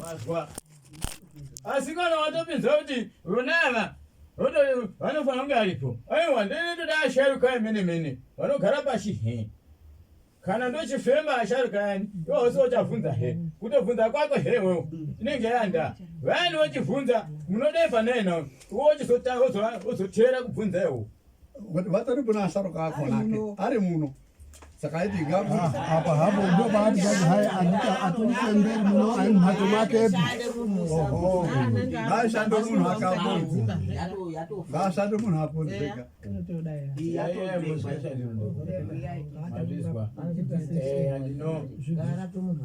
Wazwa. Asi kana watopinzwa kuti vona ava vanofanira kunge aripo. Aiwa ndini toda asharuka emene mene vanogara pashi he. Kana ndochifemba asharuka yani iwe hausi uchavhunza he. Kutobvunza kwako he wewe inenge yanda. Vayani vochivhunza munodei pane ena iwe wochizotanga wozoteera kubvunza iwe. Vatori kuna asharuka akona ari muno. Saka aiti apa hapo ndo baati zati hai andita atumufemberi muno ari mumhatso makepi. Oho. Ngaashande munhu akapodzi. Ngaashande munhu apodzi zvega.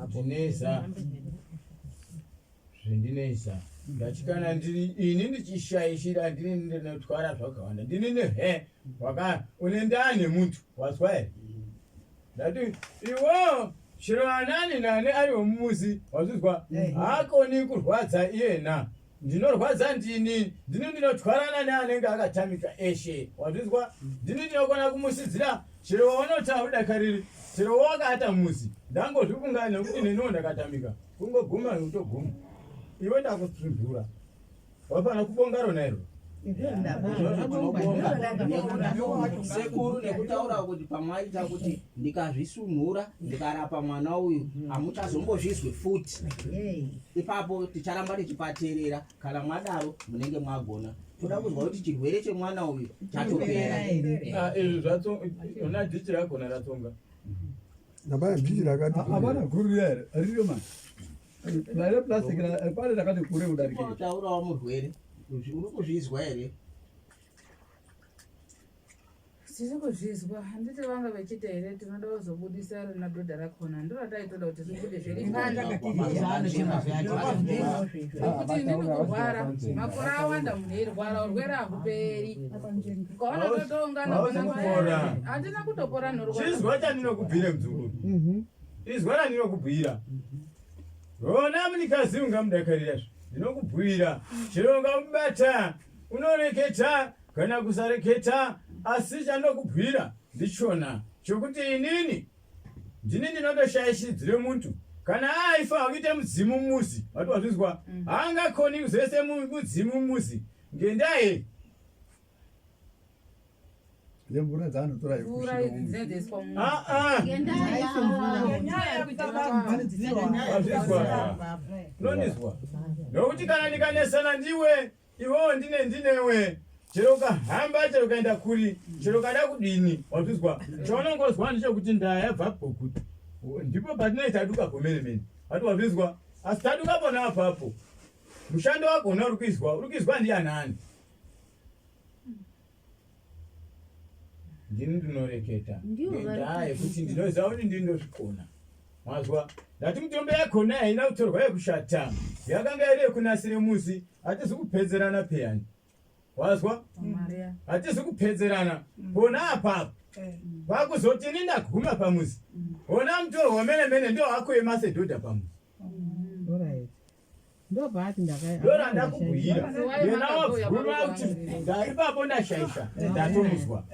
Ndineza zvindineza ndati kana ndiri ini ndichishaishira ndini ndinotwara zvakawanda ndini nehe waka une ndaa nemuntu wazwa here ndati iwo chero anani nani ari wemumuzi wazvizwa haakoni kurwadza iyena ndinorwadza ndini ndini ndinotwarana neanenge akatamika eshe wazvizwa ndini ndinokona kumusidzira chero waunoti haudakariri chero wakaata muzi ndangozvikungana nekuti neniwo ndakatamika kungoguma nekutoguma iwe ndakutsundura Wafana kubonga rona iro. Sekuru nekutaura kuti pamwaita kuti ndikazvisunhura ndikarapa mwana uyu hamuchazombozvizwi futi. Ipapo ticharamba tichipateerera kana mwadaro munenge mwagona. Toda kuzwa kuti chirwere chemwana uyu chatopera. Ah, izvi zvatsonga, ona dhichi rakona ratsonga. Nabaya dhichi rakati. Hapana guru riya here? Ririyo mani. Raive plastic pane rakati kure kudarika. Taurawo murwere. Uri kuzvizwa here? Tiri kuzvizwa handiti vanga vechiti here tinoda kuzobudisa rina dhodha rakona ndiro rataitoda kuti ribude zviri panekuti ndini kurwara makore awanda munhu eirwara urwere ahuperi ukaona totoungana handina kutopora norwara chizwa chandinokubvire mzukuru mhm. Izwa randinokubhuira. Rona munikazi ungamudakarira zve. Ndinokubhuira. Chero ungamubata, unoreketa kana kusareketa, asi chandinokubhuira ndichona chokuti inini ndini ndinotoshaishidzire muntu kana aifanira kuita mudzimu mumuzi wati wazvizwa haangakoni kuzoisa mudzimu mumuzi ngendaa yei Nemvura dzaanotora Mvura idzi dzinodzoiswa mu Ah, ah. Wazvizwa? Unondizwa? Nokuti kana ndikanesana ndiwe, iwewo ndine ndinewe. Chero ukahamba, chero ukaenda kuri, chero ukada kudini, wazvizwa? Chaunongozwa ndechekuti ndaa yabva pokuti. Ndipo patinenge taduka pomene mene. Wati wazvizwa? Asi taduka pona apapo. Mushando wakona uri kuizwa, uri kuizwa ndianani? Ndini ndinoreketa ngendaa yekuti ndinoziva kuti ndini ndozvikona. Mazwa, ndati mitombo yakona haina kutorwa yekushata, yakanga iri yekunasire muzi. Hatizi kupedzerana peyani, wazwa? Hatizi kupedzerana pona apapo pakuzoti ini ndaguma pamuzi, hona mutorwa mene mene ndo wakuema sedhodha pamuzi. Ndopaati ndaka Dora ndakubhuyira. Yena wabvuma kuti ndaipapo ndashaisha ndatomuzwa.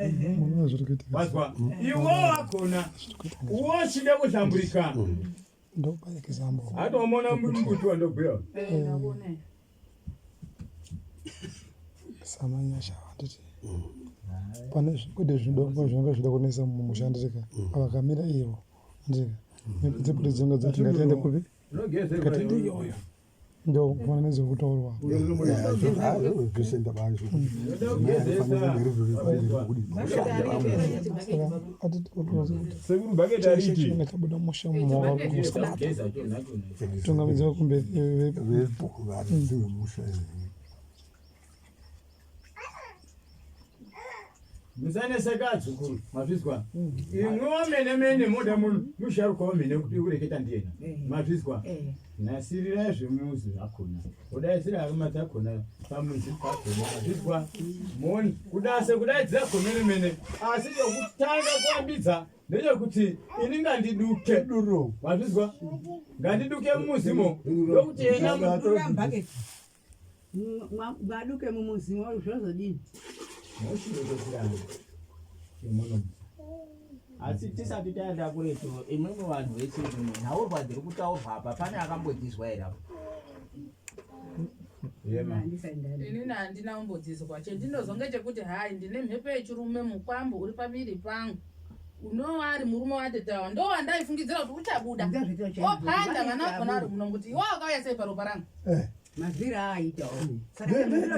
Wazwa iwo wakona uwo uchida kuhlamburika. Atomona mbuti wandobhuya. Samanyasha handiti pane kwete zvidoko zvinenge zvida kunetsa mumusha handitika vakamira ivo handitika dzepute dzinenge dzati ngatiende kupi Katende iyoyo ndo mufananidzo wekutaurwa chabuda musha mumusabata tungamidza kumberi Musaneseka adzukuru, mazvizwa? Imwi wamene mene moda musharuka wamene kuti ureketa ndiyena. Mazvizwa? Nasirirai zvemuzi zvakona. Kudaidzira hama dzakona pamuzi pakona. Mazvizwa? Moni kudase kudaidzira komene mene. Asi chokutanga kuambidza ndechekuti ini ngandiduke. Mazvizwa? Ngandiduke mumuzimo. Ndokuti yena Mwaduke mumuzi zvozodini? Asi tisati taenda kuretu, imwimwi vanhu vese imwimwi, nhaurwa dziri kutaurwa apa pane akambodzizwa here apa? Yema. Inini handina kumbodzizwa. Chendinozwa ngechekuti hai ndine mhepo yechirume mukwambo uri pamiri pangu. Unova ari murume watete ava ndowandaifungidzira kuti uchabuda. Opanda vana vakona vari muno kuti iwe wakauya sei paropa rangu. Mazwiro aaita saka Nekuti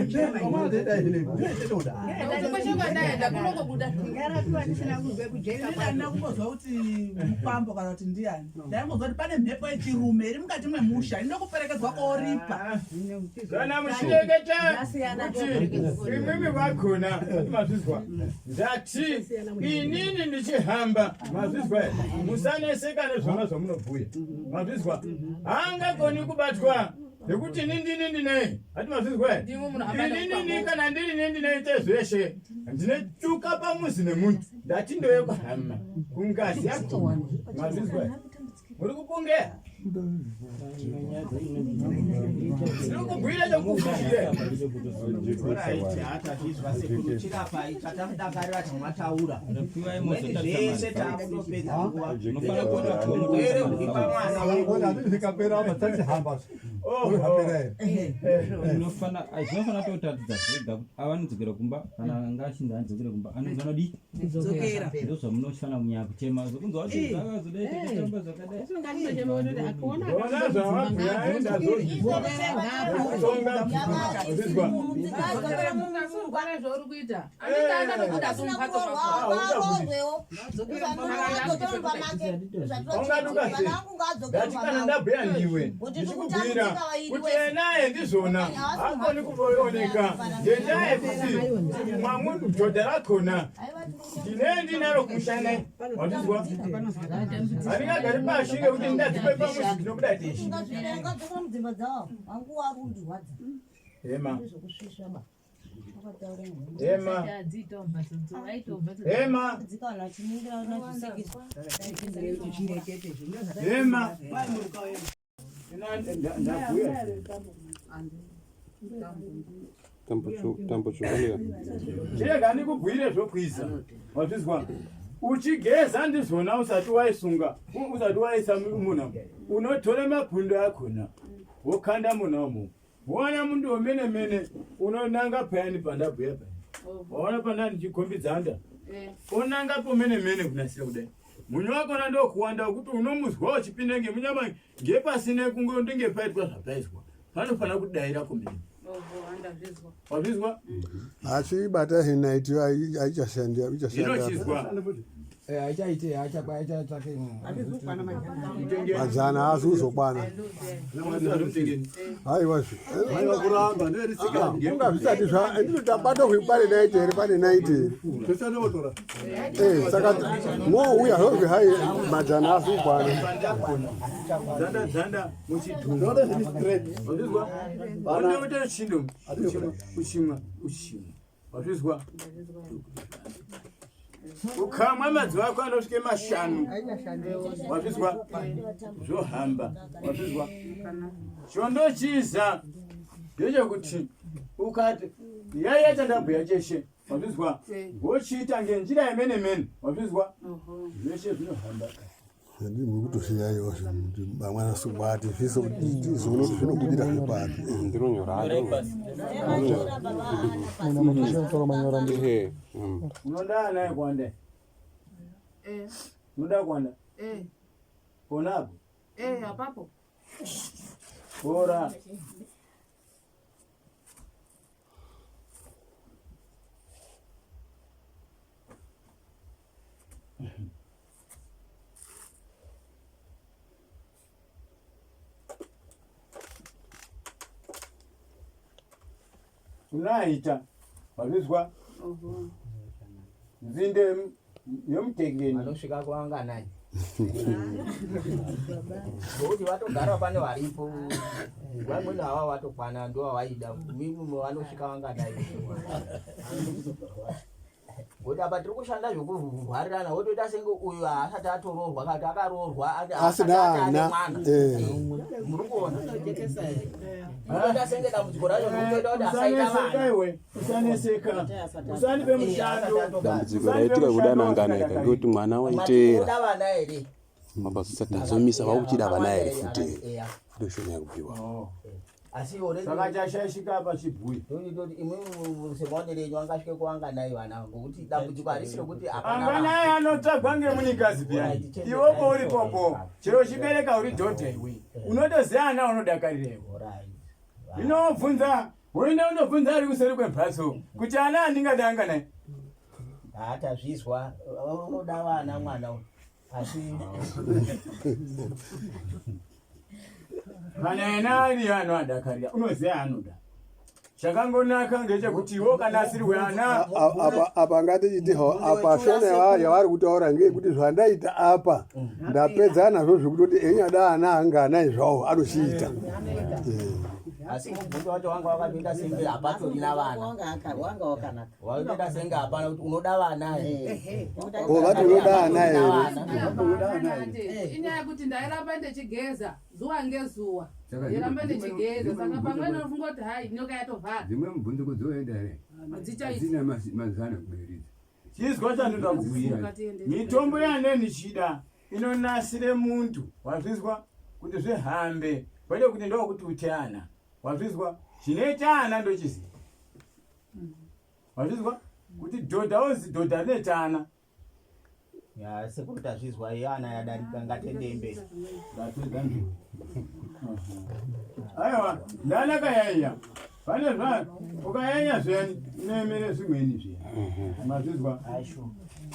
kweshe kwandaenda kunongobuda. ndingarapiwa ndisina kuzwe kujeka Ini ndandina kumbozwa kuti mukwambo kana kuti ndiani. Ndaingozwa kuti pane mhepo yechirume iri mukati mwemusha inokuperekedzwa kooripa. Kana muchireketa Zvasiyana kuti imwimwi vakona mazvizwa ndati inini ndichihamba mazvizwa here musaneseka nezvona zvamunobhuya mazvizwa haangakoni kubatwa nekuti ini ndini ndinei hati mazvizwa here Ndimwi munohamba inini nemukwambo. ni kana ndiri ni ndinoite zveshe ndinotuka pamuzi nemuntu ndati ndoye kuhama kungazi yakona mazvizwa here muri kupungeya ndiri kubhuira chokufishire Alright, hatazvizwa sekuru chirapai chatamudakarira chamwataura Mwene zvese takutopedza nguva urwere huri pamwana zvikapera Oho. Zvinofana totaridza zvega kuti ava anodzokera kumba kana anga achinzi adzokere kumba anonzi anodii Dzokera. ndozvamunoshana kunyanya kuchema zvokunzi wacho zvakazodai takatamba zvakadai Ona zvawabhuya aenda zozvizwa. Kutonga zvizwa. Ungasurwara zvauri kuita. Anditi andatobuda somumhatso mako. Ndati kana ndabhuya ndiwe ndichikubhuira kuti enaye ndizvona haakoni kuoneka ngendaa yekuti mwamunhu dhodha rakona ndine ndinaro kumushana wazvizwa handingagari pashi ngekuti ndadzikwe pamuzi ndinobuda teshe ema ema ema ema ndabhuya Tambotsvukanika. Chirega ndikubhuire zvokuisa. Wazvizwa? Uchigeza ndizvona usati waisunga, usati waisa muna. Unotore mapundo akona. Wokanda muna umo. Woona mundu wemene mene unonanga payani pandabhuya payani. Waona pandani ndichikhombidza anda. Onanga pomene mene kunasira kudai. Munyu wakona ndokuwanda wekuti unomuzwa uchipinda ngemunyama ngepasine kunge ndinge paitwa zvapaizwa. Panofanira kudaira kumene. Oho, handazvizwa. Wazvizwa? Asi bata henaiti haichashandi haichashanda. Inochizwa. Haichaite haichatsvake Mazana haasi kuzokwana. Haiwa Haiwa kuramba nderisika. Kunga zvisati zva ndiro tabata kuti pane naiti here pane naiti here. Eh saka mouya zvozvi hai mazana haasi kukwana. Dzanda dzanda muchidhumbu. Wazvizwa? Unoita chindo uchimwa uchimwa. Wazvizwa? Ukamwa mazuva ako anosvike mashanu. Wazvizwa? Zvohamba. Wazvizwa? Chondochiza ndechekuti ukati yaiya chandabhuya cheshe wazvizwa wochiita ngenjira yemene mene wazvizwa zveshe zvinohamba Ndiri kutosiya iwo vamwe vasibati zviso tizoona kuti zvinobudira zvepapi. Ndinonyora. Muna mapusha kutora manyora ndi. Ehe. Unoda naye kuwanda Eh, unoda kuwanda eh, ponapo eh, apapo. bora unaita wazvizwa Oho. nzinde yomutekeni vanosvika kuvanganani ngokuti vatogara pane varipo vamweni ava vatokwana ndovavaida mimwe vanosvika vangadai ngokuti apa tiri kushanda zvokurwarirana wotoita senge uyu haasati atoroorwa kana kuti akaroorwa Asina asati ane ana, mwana eh. muri kuona unotoita senge dambudziko racho rikutoita kuti asaita usaneseka vana iwe usaneseka usanipe mushando Dambudziko raitika kudanangana ika ngekuti mwana waiteera Oda vana here mabasa tazomisa vakuchida vana here futi Eya. ndoshona yakubviwa. Asi already Saka chashaishika apa chibhuya. Toti imwimwi semaonero enyu angasvike kuanganai vana ngokuti dambudziko harisi rokuti hapana vanhu. Anganai anotsvagwa ngemunikazi peyani. Iwepo uripopo chero chibereka uri dhodha iwe. Unotoziva ana unodakarira iwe. Inobvunza woenda unobvunza ari kuseri kwemhatso kuti ana andingada anganai. Haa tazvizwa unoda vana mwana uyu asi Kana ena ari ano adakarira unoziva anoda. Chakangonaka ngechekuti iwe ukanasirwe ana apa apa ngatichiti ho apa shona yavari kutaura ngeyekuti zvandaita apa ndapedza nazvo zvekutoti enyada ana anga anai zvawo anochiita. Asi mubvunzo wacho wanga wakatoita senge hapatorina vana. Wanga wakanaka. Watoita senge hapana kuti unoda vana here. Oh, vati unoda ana here. Inyaya yekuti ndairamba ndechigeza zuva ngezuva. Ndiramba ndichigeza saka pamweni unofunga kuti hai nyoka yatovhara. Dzimwe mubvunzo kudzoenda here? Hadzichaiti. Dzina mazano kuberidza. Chizwa chandinoda kubhuira. Mitombo yane ndichida inonasire muntu wazvizwa kuti zvihambe kwete kuti ndokuti ute ana wazvizwa chinoita ana ndochiziva wazvizwa kuti dhodha ozi dhodha rinoita ana. Ya sekuru tazvizwa yana yadarika ngatendei mberi. Aiwa ndanaka yaiya pane zva ukayanya zviyani unoemere zvimweni zviya mazvizwa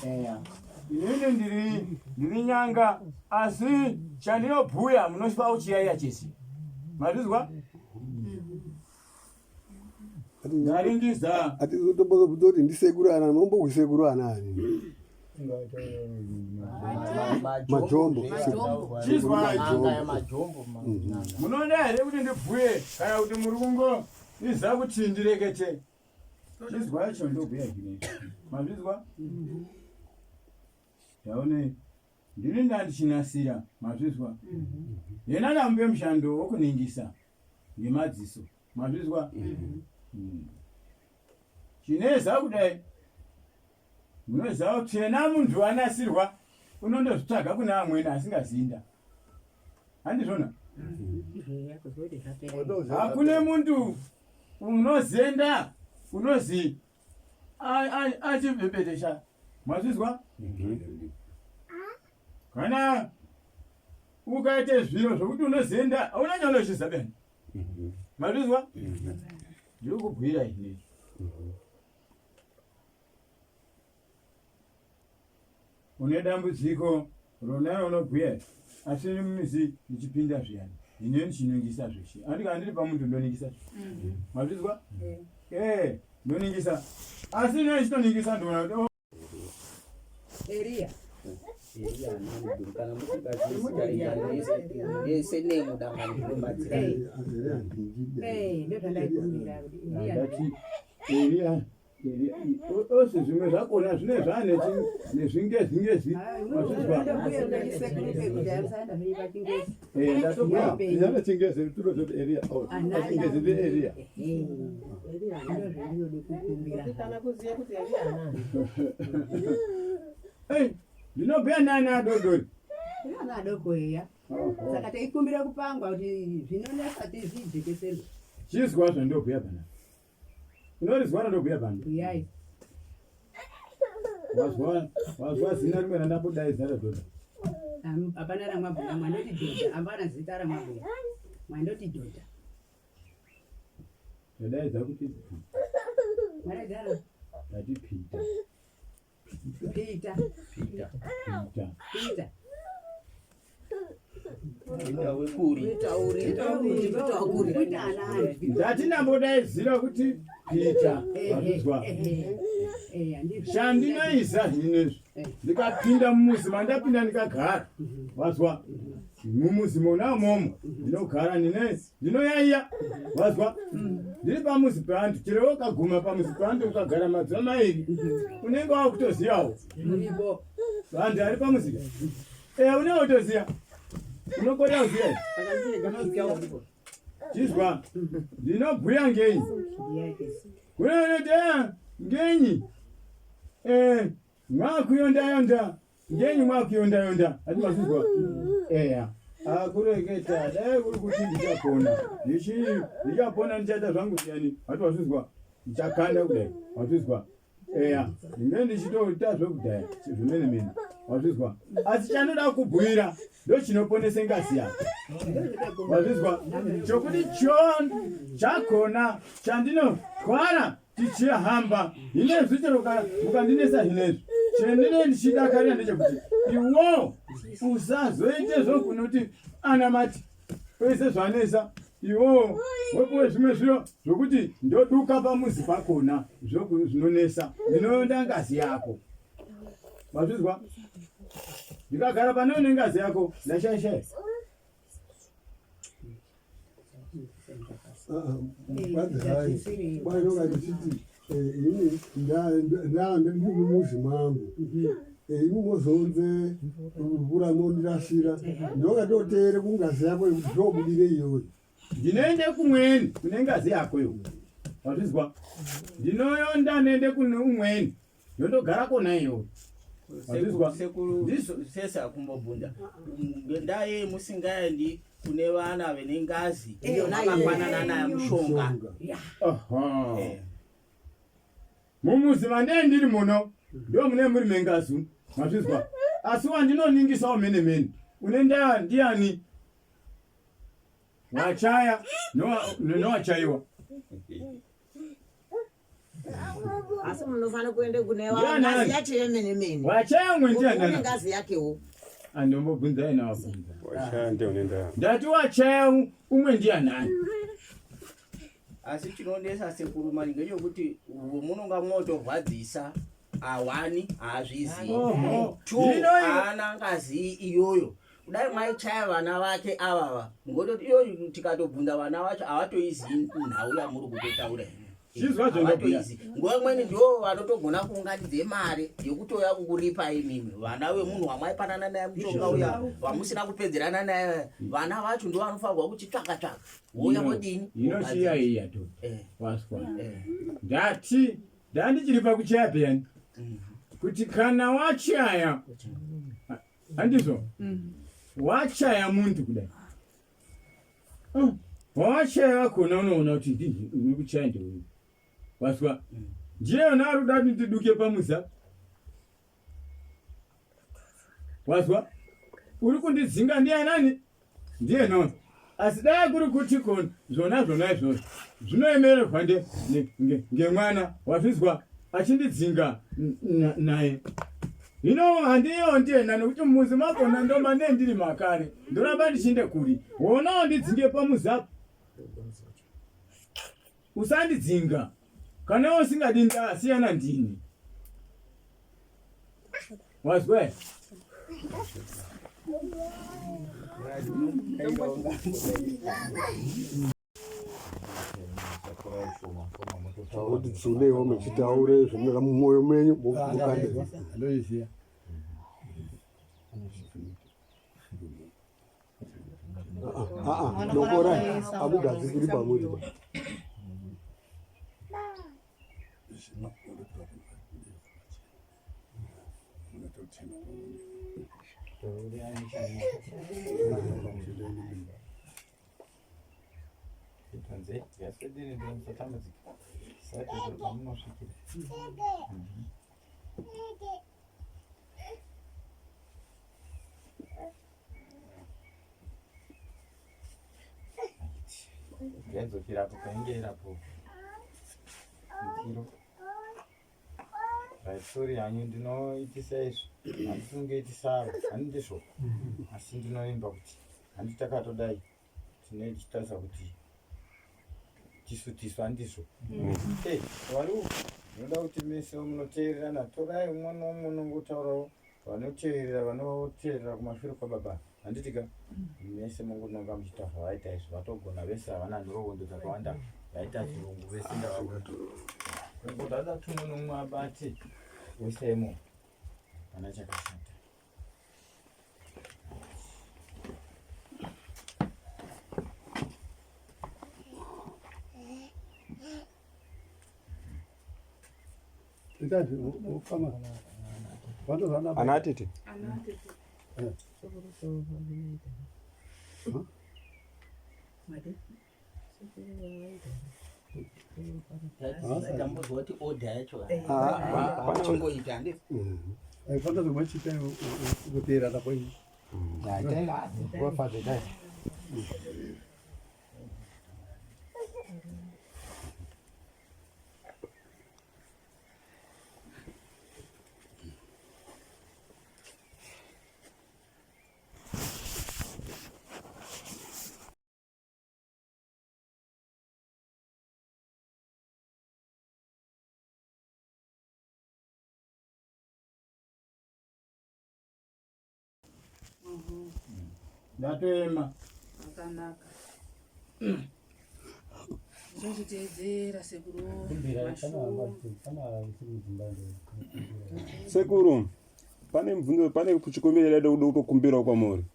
eya inini ndiri ndiri nyanga asi chandinobhuya munosvika uchiyaiya chese mazvizwa Ndaringiza. Atizotombozobvunza kuti ndisekuru ana mombokusekuru ana ani? Majombo. Chizwa. Munoda here kuti ndibhuye kana kuti muri kungo iza kuti ndirekete? Chizwa yacho ndobhuya zvine. Mazvizwa? Taone ndini ndandichinasira mazvizwa. Yena ndamupe mushando wokuningisa ngemadziso. Mazvizwa? Chineza kudai munoziva kuti yena muntu anasirwa unondozvitsvaga kune amweni asingazinda. Handizvona? Hakune muntu unozenda unozi achibhebhetesha. Mazvizwa? Kana ukaite zviro zvokuti unozenda hauna chaunozviziva beni. Mazvizwa? Ndiri kubhuira izvi. Une dambudziko rona unobhuya asi mumizi ndichipinda zviyani ndine ndichiningisa zveshe andi kana ndiri pamuntu ndoningisa mazvizwa eh ndoningisa asi ine ndichitoningisa ndoona kuti oh. Eria. Eria nani kana musingazivi senemu dangani zvinobatsira. Eh, ndozvandaikumbira kuti Eria. Ndati Eria ose zvimwe zvakona zvine zvane nezvingezi ngezi mazvizwa ndatobuya chingezi tinozoti Eria chingezi ndi Eria. Ndinobhuya nani adodori ana adoko eya saka teikumbira kupangwa kuti zvinonetsa tizvijekeserwe. Chizwa zvandobhuya pana unorizwa randobhuya pano Bhuyai. Wazwa wazwa zina rimwe randambodaidza radhodha. Hapana ramwabhuya mwandoti dhodha hapana zita ramwabhuya mwandoti dhodha. Ndadaidza kuti Mwadaidza ndati Peter. Peter. Peter. Peter. Peter. Ndati ndambodaidzira kuti Peter. Wazvizwa? Chandinoisa zvinezvi ndikapinda mumuzi mandapinda ndikagara wazwa mumuzi mona umomo ndinogara ndine ndinoyaiya wazwa ndiri pamuzi peantu chero ukaguma pamuzi peantu ukagara mazuva mairi unenge wakutoziyawo vantu ari pamuzi Eh, unenge utoziya unokorera kuziya chizwa ndinobhuya ngenyi kune unoti eh, ngenyi eh, mwakuyondayonda ngenyi mwakuyondayonda ati mazvizwa eya. Akureketa dai kuri kuti ndichapona ndichapona ndichaita zvangu zviyani wati wazvizwa ndichakanda kudai wazvizwa eya ndinge ndichitoita zvekudhaya zvimene mene wazvizwa asi chanoda kubhuira ndochinoponese ngazi yako wazvizwa chokuti chon chakona chandinotwara tichihamba hinezvi chero mukandinesa hinezvi chendine ndichidakarira ndechekuti iwo usazoite zvokunoti anamati kwese zvanesa iwo wopuwe zvimwe zviro zvokuti ndoduka pamuzi pakona zvinonesa ndinoonda ngazi yako wazvizwa ndikagara panoone ngazi yako ndashaishai kwainonga ndichiti ini ndiri mumuzi mangu ini mozounze mvura mondirasira ndonga ndoteere kungazi yako yekuti zvobudire iyoyo ndinoende kumweni kune ngazi yako iyo wazvizwa ndinoyonda nende kune umweni ndondogara kona iyoyo Sekuru sese akumbobvunza ngendaa yei musingaendi kune vana vene ngazi iyo makafanana nayo mushonga. Mumuzi mandee ndiri muno ndo mune muri mengazi mazvizwa asi wandinoningisawo mene mene une ndaa ndiani wachaya nowachaiwa asi munofanira kuenda kune ngazi yacho yemene mene wachaya umwe ndiani ngazi yakewo andombobvunza ina wabvunza wachaya ndiye une ndaa ndati wachaya umwe ndianani asi chinonetsa sekuru mari ngechekuti munonga mwotorwadzisa awani haazvizii two haana ngazi iyoyo kudai maichaya vana vake avava ngototi iyo tikatobvunza vana vacho havatoizii nhau yamuri kutotaura havatoizi nguva imweni ndiwo vanotogona kuunganidze mari yekutouya kukuripa imimi vana vemunhu wamaipanana naye mushonga uya wamusina kupedzerana naye vana vacho ndivo vanofanirwa kuchitsvaka tsvaka wouya vodini inosiya iya to waswa ndati ndandichiri pakuchaya peyani kuti kana wachaya handizvo mm. wachaya muntu kudai oh, wawachaya wakona unoona kuti uri kuchaya ndeuyu waswa mm. ndiye yona ari kuda kuti ndiduke pamuza wazwa uri kundidzinga ndiye nani ndiye no asi dai kuri kuti ko zvona zvona izvozvo zvinoemererwa ngemwana wazvizwa achindidzinga naye hino handiyo ndiyena nekuti mumuzi makona ndoma ne ndiri makare ndoramba ndichiende kuri wona wandidzinge pamuzi apo usandidzinga kana usingadi ndasiyana ndini wazwa kuti tsuneiwo muchitaure zvinoda mumwoyo menyu mukande ndoiziya dokora akugadzikiri pamuri Ngaidzokera apo painge irapo ndiro right sorry hanyu ndinoitisa izvi handisi kungoitisaro handindizvo asi ndinovimba kuti handi takatodai tine tichitarisa kuti tisu tisu handizvo mm. vari ndinoda kuti mese munoteererana torai umwe noumwe unongotaurawo vanoteerera vanoteerera kumashure kwababa handiti ka mese mongononga muchiita zvavaita izvi vatogona vese havana nhoroondo dzakawanda vaita chirungu vese ndavakuda tumwe nomwe abate wese imo pana chakashata Ana atete. Tambozwa kuti order yacho Ah, ah. chingoita handiti? Aifanira zvemachita kuteerana kwenyu. Ndatoema. Akanaka. Ndichachiteedzera sekuru. Sekuru, pane mubvunzo, pane chikumbiro chada kuda kutokumbirawo kwamuri.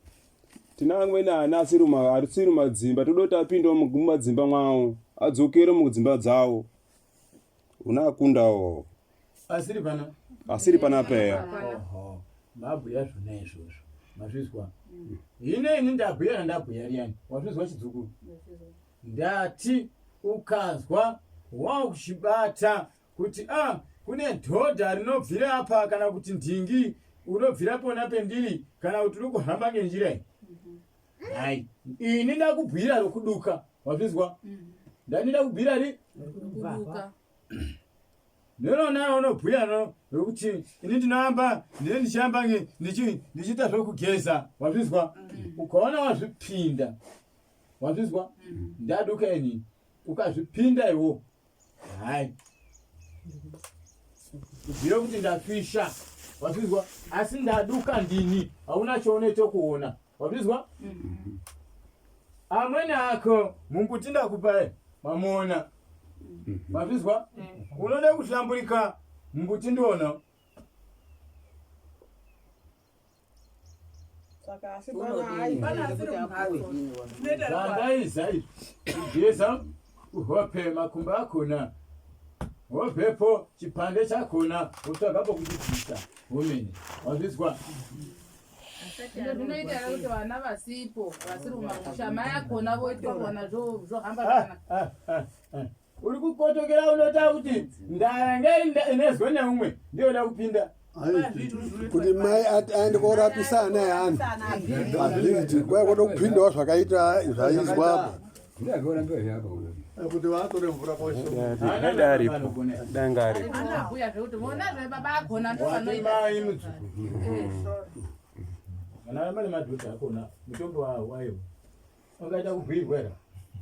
Tina amweni ana asiri asiri mumadzimba, toda kuti apindewo mumadzimba mwawo, adzokere mudzimba dzawo. Una akundawo. Asiri pana. Asiri panapa eya. Oho, mabhuya zvona izvozvo. Mazvizwa? Hino ini ndabhuya randabhuya riyani. Wazvizwa chidzukuru? Ndati ukazwa wakuchibata kuti a kune dhodha rinobvira apa kana kuti ndingi unobvira pona pendiri kana kuti uri kuhamba ngenjira iyi. Hai, ini ndakubhuira rokuduka. Wazvizwa? Ndati ndakubhuira ri Kuduka. Ndinoona unobhuya no rokuti ini ndinoamba ndine ndichiamba ndichiita zvokugeza wazvizwa ukaona wazvipinda wazvizwa ndaduka ini ukazvipinda iwo hai kubvira kuti ndafisha wazvizwa asi ndaduka ndini hauna chaunoita kuona wazvizwa amweni ako mumbuti ndakupai mamuona mazvizwa unoda kuhlamburika mumbuti ndiona Saka asi pana asiri mumhatso. Zvinoita zvandaiza izvi kugeza kuhope makumbo akona wobvepo chipande chakona wotsvaga pokuchibvisa womene wazvizwa Zvino zvinoita here kuti vana vasipo vasiri mumamusha mai akona voitwa kuona zvohamba zvakanaka. Uri kukotokera unota kuti ndaya inezwe neumwe ndiyoda kupinda kuti mai aende korapisa ana eanhu hazviiti kwai koda kupindawo zvakaita zvaizwa apa kuti vatore mvura Dai aripo, dai anga aripo. Anobhuya zvekuti vona zve baba akona ndo Wati vanoita. mai mudzukuru kana mane madhodha akona mutombo wayo ungaita kubhuirwa here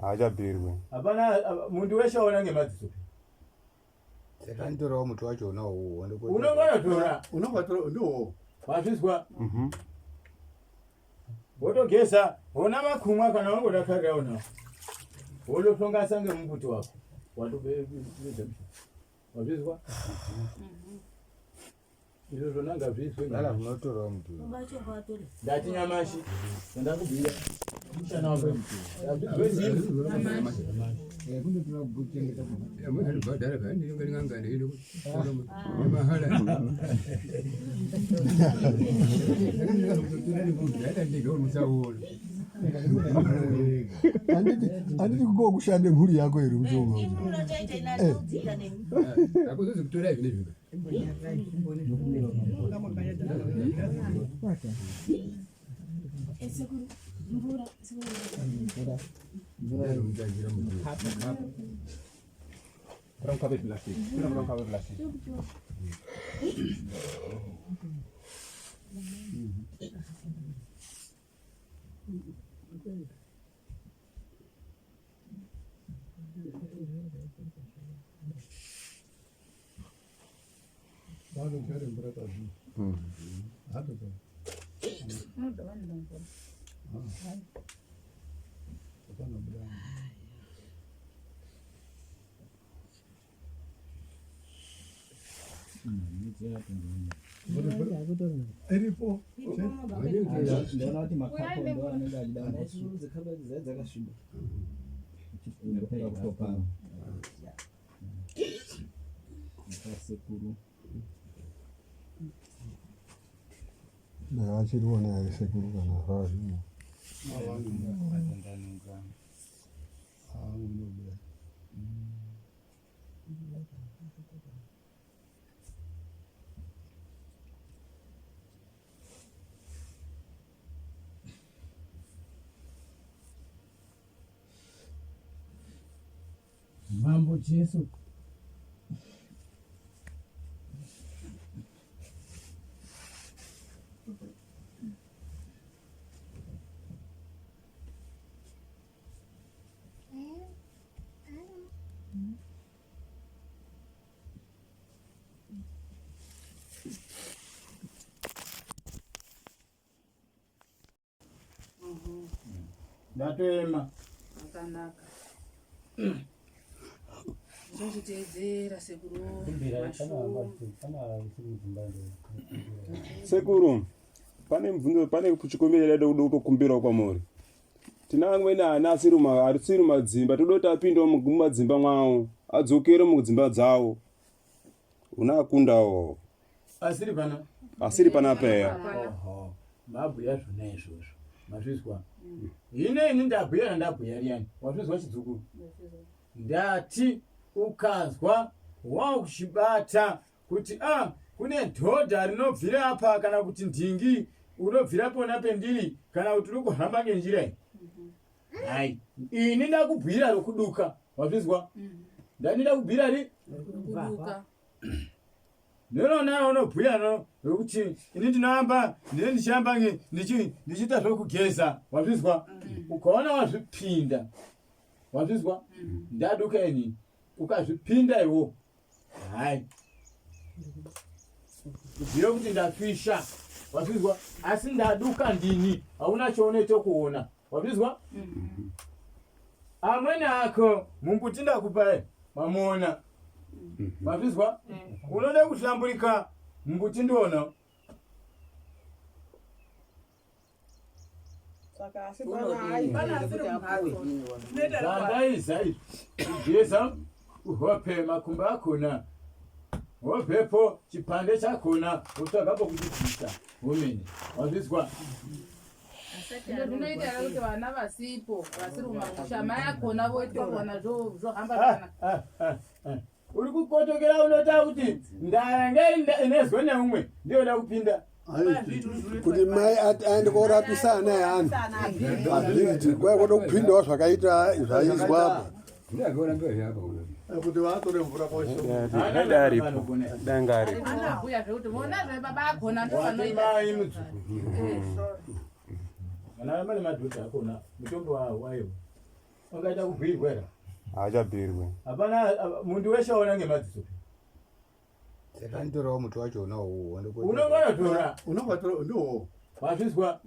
Haachabhuirwi. hapana muntu weshe aona ngemadziso Saka nditorawo muti wacho una uwo unongonotora unongotora ndiwo wazvizwa wotogeza wona makumwa kana wangodakarira unawo wotohlongasa ngemumbuti wako watobeza wazvizwa izvo zvona ngazviizwe unotorawo muti ndati nyamashi ndakubhuya mushana wako bhadhara painenge ndingangane mahala Handiti kuko kushande mhuri yako here mutongo akuzozi kutora izvi Vanogara mvura kazhinji. Hatotora. Unoda vanoda mvura. Hapana buda. Iripo. Ndaona kuti makapo ndo anenge achida dzakaba dzakasviba kutopa sekuru Achiriona here sekuru kana zvazvimo. Mambo Jesu. Ndatoema. Akanaka. Ndichazviteedzera sekuru. Sekuru, pane mubvunzo, pane chikumbiro chadaida kuda kutokumbirawo kwamuri. Tina amweni ana asiri asiri madzimba, toda kuti apindewo mumadzimba mwawo, adzokere mudzimba dzawo. Una akundawo. Asiri pana? Asiri panapa eya. Oho, mabhuya zvona izvozvo. Mazvizwa? Hino ini ndabhuya randabhuya riyani. Wazvizwa chidzukuru? Ndati ukazwa wakuchibata kuti a kune dhodha rinobvira apa kana kuti ndingi unobvira pona pendiri kana kuti uri kuhamba ngenjira iyi. Hai, ini ndakubhuira rokuduka. Wazvizwa? Ndani ndakubhuira ri? Kuduka. Ndinoona unobhuya no rokuti ini ndinoamba ndine ndichiamba ndichiita zvokugeza. Wazvizwa? Ukaona wazvipinda. Wazvizwa? Ndaduka ini. Ukazvipinda iwo. Hai. Zive kuti ndafisha. Wazvizwa? Asi ndaduka ndini. Hauna chaunoita kuona. Wazvizwa? Amweni ako mumbuti ndakupa mamuona. Wazvizwa? Unoda kuhlamburika mumbuti ndiona. Saka asi pana asiri kumhatso. Zvandaiza izvi kugeza kuhope makumbo akona wobvepo chipande chakona wotsvaga pokuchibvisa womene wazvizwa. Zvino zvinoita here kuti vana vasipo vasiri mumamusha mai akona voitwa vona zvohamba zvakanaka. Uri kukotokera unota kuti ndaya inezwe neumwe ndiyoda kupinda. Kuti mai aende korapisa ana eanhu hazviiti kwai koda kupindawo zvakaita zvaizwa apa kuti vatore mvura Dai aripo, dai nga aripo. Anobhuya zvekuti vona zve baba akona ndo Wati vanoita. mai mudzukuru kana vamane madhodha akona mutombo wayo ungaita kubhuirwa here? Haachabhuirwi. Hapana muntu weshe aona ngemadziso. Saka nditorawo muti wacho una uwo. Unongonotora. Unongotora ndiwo. Wazvizwa?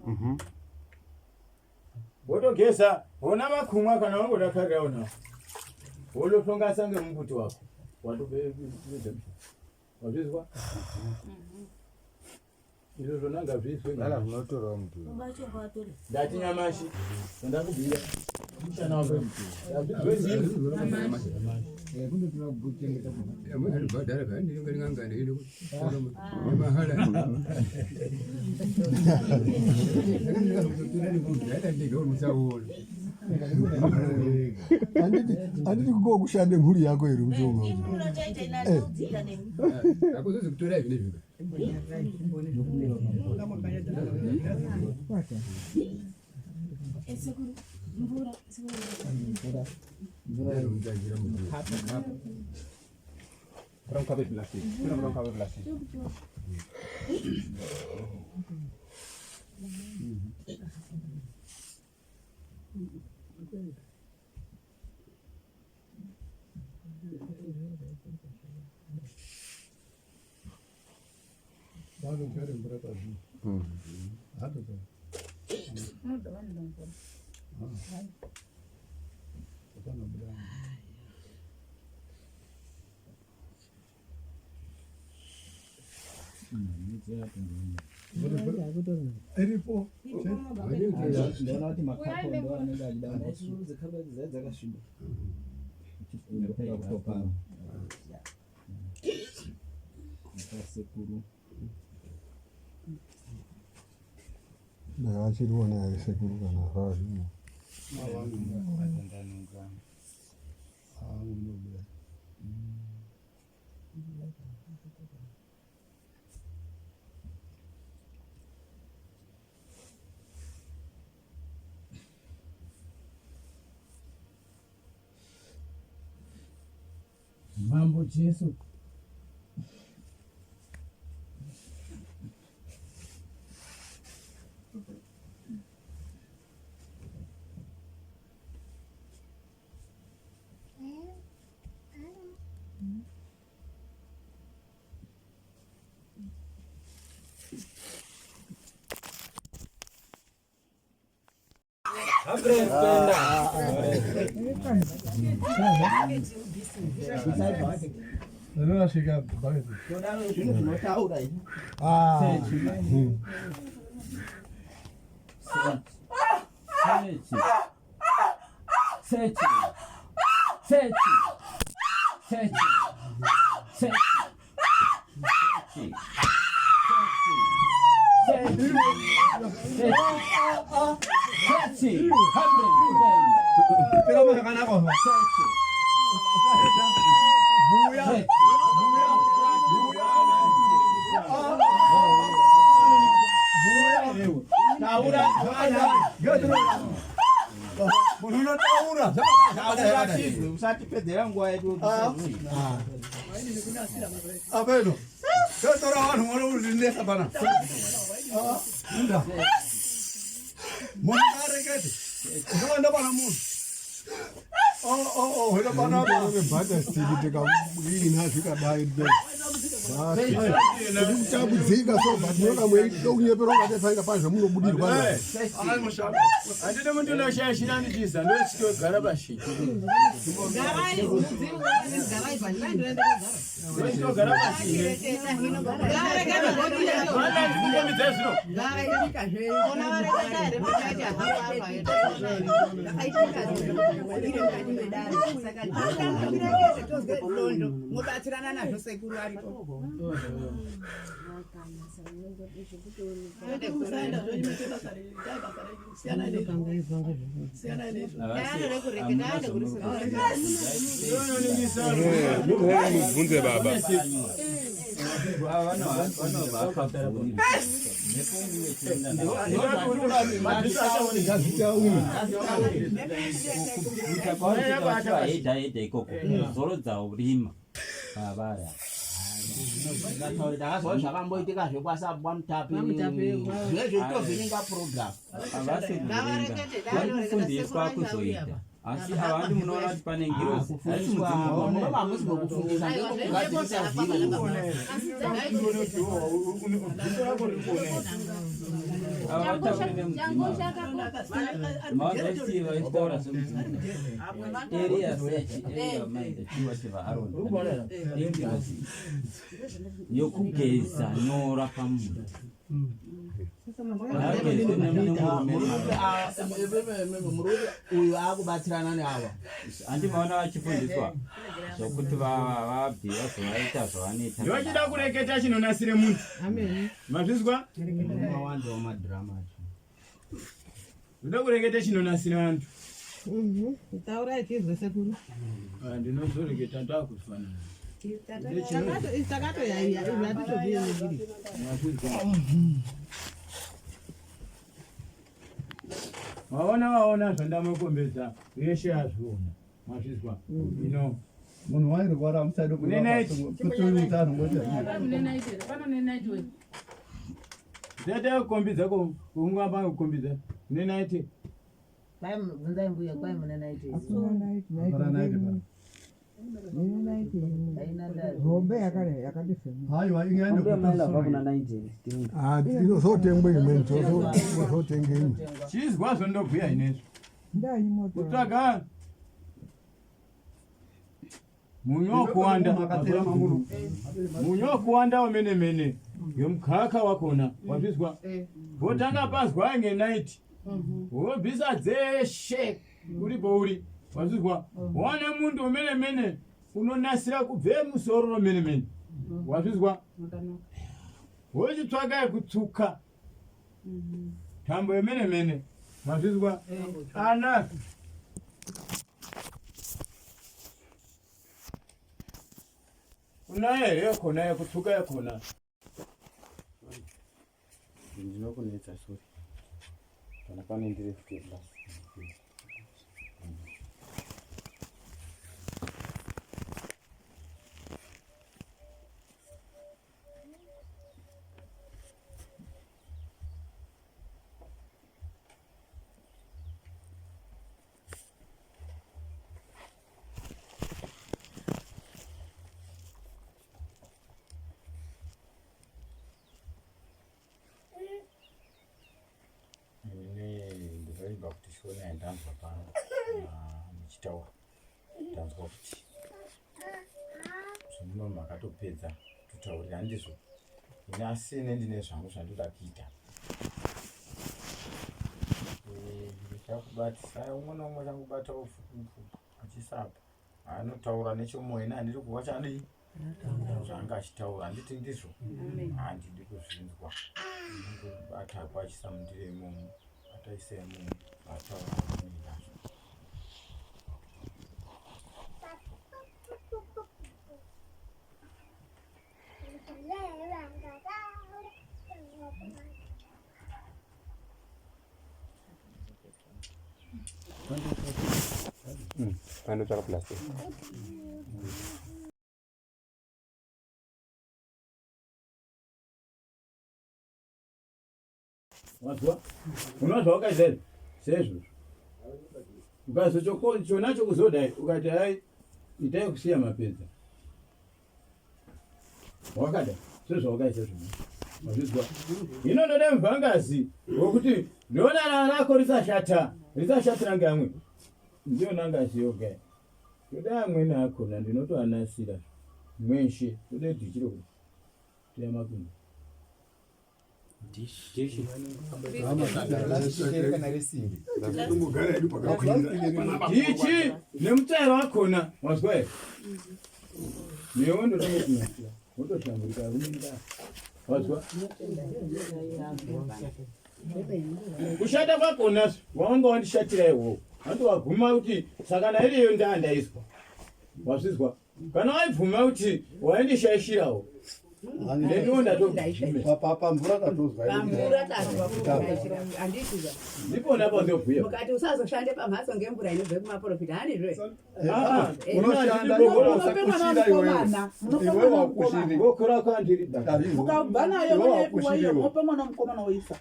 Wotogeza, wona makumwa kana wangodakarira ona. Wotohlongasa ngemumbuti wako. Watopedza. Wazvizwa? Izvo zvona ngazviizwe. Kana unotorawo muti. Ndati nyamashi, ndakubhuira. Mushana wako. Handiti kuko kushande mhuri yako here muchonga Akuzozi kutora izvi nezvi. Vanogare mvura pazvino. Hatotora. Unoda vanoda mvura. Panobuda. Iripo. Ndaona kuti makapo ndo anenge achida dzekhabati dzakasviba. Kutopa. Sekuru. Ndakachiriona here sekuru kana zvazvino. Mambo Jesu. Rinosvika bhaketi. Zvinhu zvinotaura izvi. Sechi. Sechi. Sechi. Sechi. Sechi. Sechi. Pega zvakanaka. Buya. Taura Munhu unotaura. Taura chizwe usatipedzera nguva yedu. Apedo. Totora vanhu vanokuzvinetsa pana. Nda. Munhu arekete. Unoenda pana munhu. Oh oh oh, hino pana apa. Bhata stick tikaina zvikadai. Kutambudzika so but munoona mweida kunyepera ungati painga pane zvamunobudirwa. Handidi muntu unoshaishira ndichiza ndochitogara pashi. Ndochitogara pashi. Vana ndikukombidza zvino. Mobatsirana nazvo sekuru aripo. Mubvunze baba. Heda heda ikoko zorodza urima vavaya Ndakazwa zvakamboitika zvekwasabwa mutape. Zvezvo tovhiringa program. Havasi kuverenga, vari kufundiswa kuzoita, asi avandi munoona kuti pane ngirozi haisi mudzimu. Munova hamusi mekufundisa ndekugadzirisa zviro. Avatauri nemudzimu mavanoti vachitaura semudzimu. Eria sechi eria maida chiwa chevaaroni ingirozi yokugeza nyora pamunhu. Murume uyu akubatsirana neava. Handimaona vachifundiswa zvokuti vabve vazovaita zvavanoita. Ndochida kureketa chinonasire muntu. Mazvizwa? Mawanzawo madrama acho. Ndoda kureketa chinonasira vantu. Taurai tizwe sekuru. Ndinozoreketa ndakufanana. Takatoyaiya izvi hatitozviyerekiri. Waona waona zvandamukombedza yeshe azviona. Mazvizwa? Ino Munhu wairwara musade Mune night. kutoutano ngoti. Mune night here? Pano ne night we. Tete kukombidza kungamba kukombidza. Mune night. Kwai bvunzai mbuya kwai mune night. Hapana night pa. Hombe yakare yakandifema. Haiwa ingaende Ah, tinozotengwa imweni, tozotenga imwe. Chizwa zvondobhuya inezvo. Ndanyi moto. Kutsvaga munyu wokuwanda, munyu wokuwanda wemene mene ngemukaka wakona, wazvizwa? Wotanga pazwa ngenaiti, wobvisa dzeshe uri pouri, wazvizwa? Waona muntu wemene mene unonasira kubve musoro romene mene, wazvizwa? Wochitsvaga yekutsuka. Tambo yemene mene. Mazvizwa? Ana. Unayo here yakhona yekutsuka yakhona? Ndinokunetsa sorry. Kana pane ndiri futi last. Ndinoimba kuti shona yandanzwa pano muchitaura ndanzwa kuti zvemuno makatopedza kutaurira handizvo ini asi ine ndine zvangu zvandoda kuita ndichakubatisa umwe naumwe changubatawo achisapa anotaura nechomoyo ini handiri kuva chadii zvaanga achitaura handiti ndizvo handidi kuzvinzwa ndingobata kwachisa mundiro imomo ataisa imomo ataura nazvo Pandotsvaka plastic. Wazwa? Unozwa wakaita here? Sezvozvo. Ukazochona chokuzodai ukati hai itai kusiya mapedza. Wakada sezvawakaita zvino. Wazvizwa? Hino ndoda mubvangazi wokuti ndoona rako risashata, risashatira ngamwe. Ndiyo nangazi yoga. Ndoda amweni akona ndinotoanasira mweshe. Ndoda dhichi rokuteya makumbo. Ichi nemutsvairo wakona wazwa here? Newe ndotomukunasira wotohlamburika ruminda wazwa kushata kwakona wanga wandishatira iwowo hanti waguma kuti saka nairiyo ndaa ndaizwa wazvizwa Kana waibvuma kuti waindishaishirawo neniwo ndatopamvura tatozwa pamvura tazwa handiti ndipona pandobhuya mukati usazoshande pamhatso ngemvura inobve kumaprofita handizvo mukabva nayo munoipuwa iyo mopa mwana mukomana woisa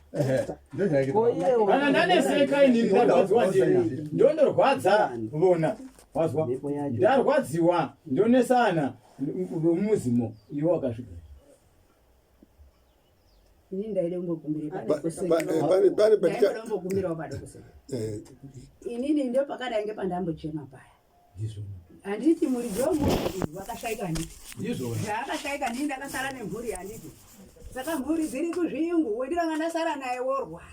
kana ndaneseka inini ndarwadziwa ndini ndondorwadza vona Wazwa? Ndarwadziwa ndonesana mumuzimo iwe wakasvika. Ini ndaida kumbokumbira padoko Ndaida kumbokumbirawo padoko sekuru. Inini ndio pakadai ngepandambochema paya. Handiti muridzi wemunhu uyu wakashaika handiti? Zvaakashaika ndini ndakasara nemhuri handiti? Saka mhuri dziri kuzviyungu wendinanga ndasara naye worwara.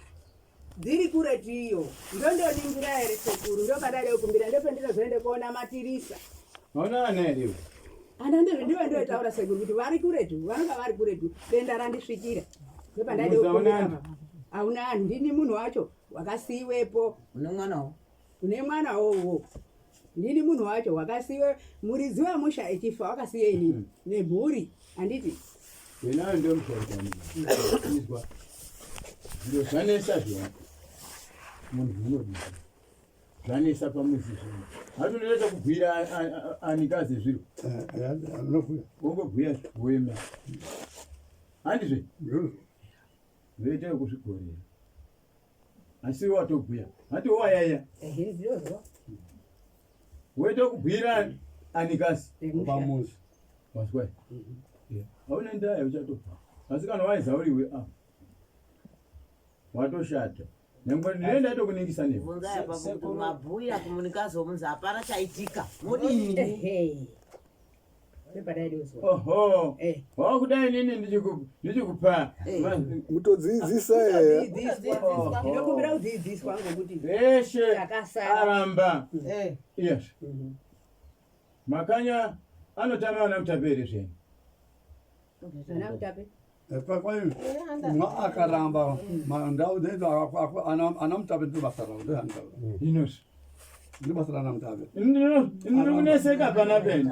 Dziri kuretu iyo. Ndondoningira here sekuru ndopadaida kukumbira ndopendinozoenda kuona matirisa. Hauna ana here iwe? Ana ndizvo ndivo ndotaura sekuru kuti vari kuretu vanonga vari kuretu denda randisvikira. Ndopandaida kukumbira. Hauna anhu ndini munhu wacho wakasiiwepo. Une mwanawo? Une mwana wowo. Ndini munhu wacho wakasiiwe muridzi wemusha echifa wakasiye inini nemhuri handiti? Wenayo ndio musharukwa izwa zviro zvanesa zviya munhu unodii zvanesa pamuzi zvino hatonoita kubhuira anikaze zviro wongobhuya woema handizve zvoita yekuzvigorera asi watobhuya hati wayaya woita kubhuira anikazi pamuzi wazwa hauna ndaa yauchatobva asi kana waiza uriwe a watoshata nyangwe ndine ndatokuningisa newe Bvunzai apapo kuti mabhuya kumunikazi womunzi hapana chaitika modini Oho, wakudai nini ndichikupa kutodzidzisa ndinokumbira kudzidziswa ngokuti veshe aramba yes makanya anotama ana mutape here zvenyu ana mutape. Kwai mwa akaramba mandau dzedu ana mutape ndiro basa ravo ndoyandaura inozvi ndiro basa rana mutape ini ndinoneseka pana peni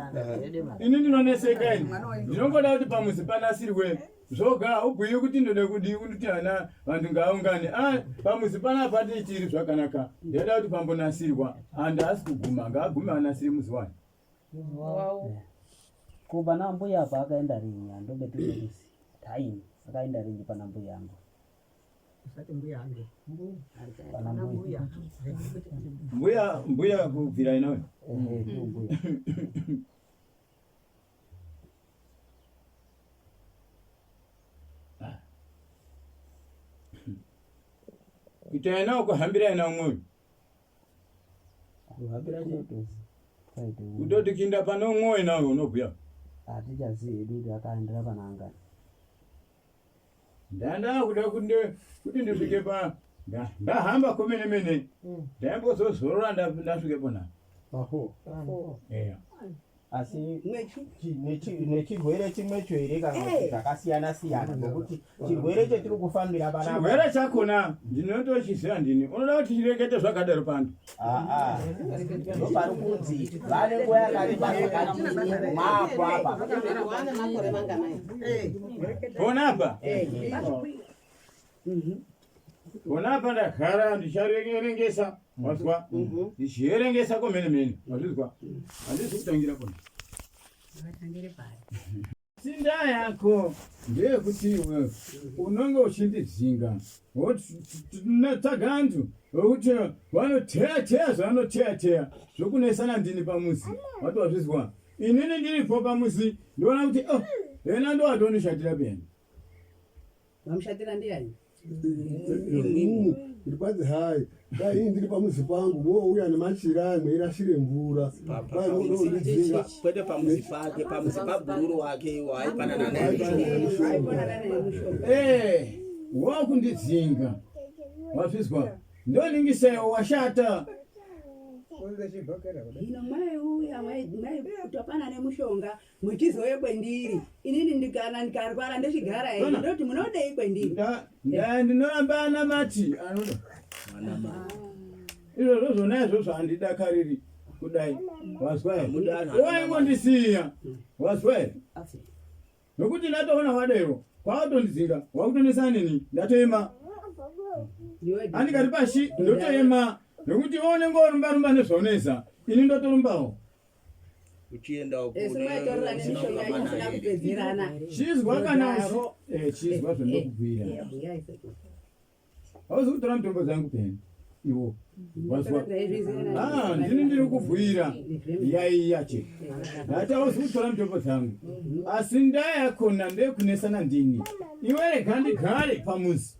ini ndinoneseka ini ndinongoda kuti pamuzi panasirwe zvoga ubhuyi kuti ndode kudii kuti ana vantu ngaaungane ah, pamuzi panapa tichiri zvakanaka ndaida kuti pambonasirwa and haasi kuguma ngaagume anasire muzi wani Ko pana mbuya apa akaenda rini andobe tinokuzi time akaenda rini pana mbuya angu. Usati mbuya angu. Pana mbuya. Mbuya mbuya kubvira inawe. Ehe ndiyo mbuya. Kuita ena ukuhambira ena umwe uyu. Kutoti kuinda pane umwe wena unobhuya. Hatichazivi hedu kuti akaendera pana angani. Ndanda kuda kuti ndisvike pa ndahamba komene mene. Ndaimbozozorora ndasvike pona. Aho. Eya. Asi nechirwere chimwecho here kana kuti eh. zvakasiyana siyana ngokuti chirwere chetiri kufambira panapa chirwere chakona ndinotochiziva ndini unoda kuti chirekete zvakadaro pano ah, ah. ndopari kunzi vane nguva yakareba zvakadini mapo apa pona apa eh. Pona apa ndagara ndichaerengesa wazwa mhm. ndichierengesa komene mene wazvizwa handisi kutangira pona sinda yako ndeyekuti iwe unonge uchindidzinga wotsvaga antu wekuti vanoteya teya zvavanoteya teya zvokunesana ndini pamuzi wati wazvizwa inini ndiripo pamuzi ndoona kuti oh ena ndowatondiishatira peni Vamushatira ndiyani? Ndikwanzi hai dai ini ndiri pamuzi pangu mouya nemachira aya mweirashire mvura Kwai munondidzinga kwete pamuzi pake pamuzi pabhururu wake waaipanana naye Eh, wakundidzinga wazvizwa ndoningisewo washata Hino mai uya mai mai topana nemushonga muchizouya kwendiri inini ndikana ndikarwara ndochigara here ndoti munodei kwendiri ndinoramba ana mati anoda izvozvo zvona izvozvo handidakariri kudai wazwa here waingondisiya wazwa here nokuti ndatoona wadaiwo kwakutondidzinga wakutonesa neni ndatoema andikari pashi ndotoema nokuti iwe unenge worumba rumba nezvauneza ini ndotorumbawo uchienda chizwa kana eh, chizwa zvandokubwira eh, hauzi kutora mitombo dzangu peni iwo wazwa ah, ndini ndiri kubhuira yaiya che ndati hauzi kutora mitombo dzangu asi ndaa yakona ndeyekunesana ndini iwe rega ndigare pamuzi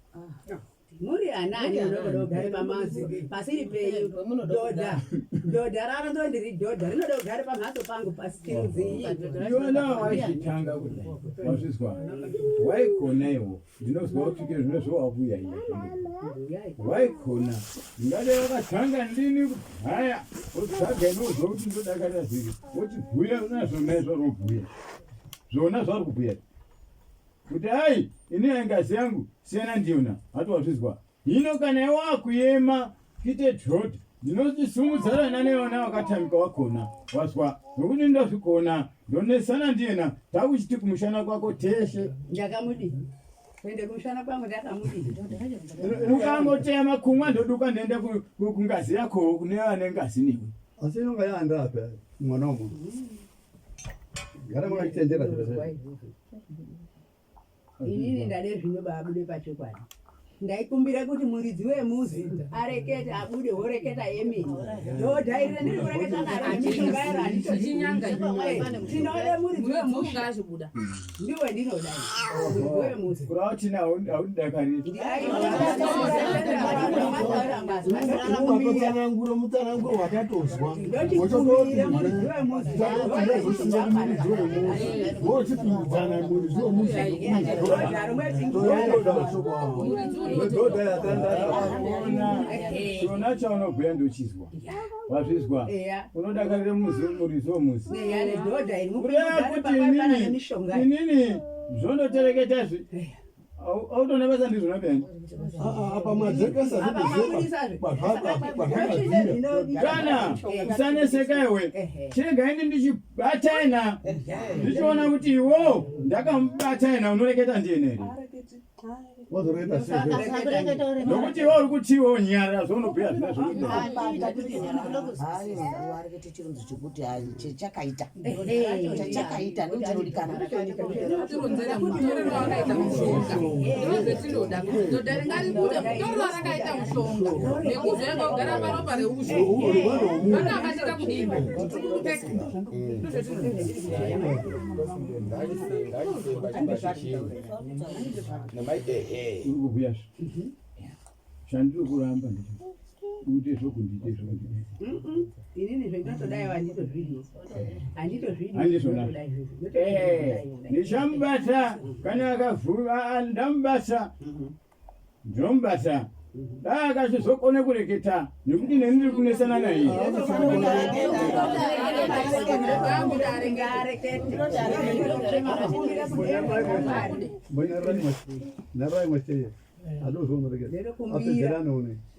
Muri anani munoda kugara pamazi pasiri penyu dhodha dhodha raro ndo ndiri dhodha rinoda kugara pamhatso pangu pasirudzii iwona waizvitanga kudai wazvizwa waikona iwo ndinozwa kuti zvino zvowakuya iye waikona ndingade wakatanga ndini haya wotsvaga inozwa kuti ndodakarira zviri wochibhuya nazvona izvo robhuya zvona zvauri kubhuya kuti ai ini aingazi yangu siyana ndiyona hati wazvizwa hino kana iwakuyema kuite dhodha ndinochisumudzana neyona wakatamika wakona wazwa nokuti ndozvikona ndonesana ndiyena takuchiti kumushana kwako teshe ndakamudii kuende kumushana kwangu ndakamudii ukangoteya makumwa ndoduka ndoenda kungazi yako kune vane ngazi newe asi inonga yaandape mwana womunhu Gara makachichenjera zviro zvenyu. Inini ndade zvino baabude pachokwadi. Ndaikumbira kuti muridzi wemuzi arekete abude woreketa yemini. Dhodha iri randiri kureketa naro nemishonga yaro handitochinyanga. Tinode muridzi wemusha. Ndiwe ndinoda. Muridzi wemuzi. Kureva kuti haudidakariri. Ukatotsanangura mutsananguro watatozwa wochipindudzana muridzi wemuzi chona chaunobhuya ndochizwa wazvizwa unodakarira muzi muridzi wemuzi kureva kuti inini inini Zvondotereketa izvi. Autoona basa ndizvona peyani. Apa madzekesa Kana usaneseka iwe. Chirega ini ndichibata ena. Ndichiona kuti iwo ndakamubata ena unoreketa ndiye here. Nokuti iwe uri kuti iwe unyarara zvaunobhuya zvina zvinoarekete chirunzi chekuti chechakaita chachakaita ndochinodikana tironzere mutorero wakaita mushonga ndozvetinoda dhodha ringaribude mutorero rakaita mushonga nekuzoenda kugara paropa reushe vakabatika kudini kupeka ndozvetinoda Uri kubhuya zvandiri kuramba uite zvokundiite zvokundiite. Inini zvendinotodai handitozvidi, handitozvidi. Handizvona. Ndichamubata kana akavhura, ndamubata, ndinomubata dai akachizokone kureketa nekuti neni ndiri kunesana naye.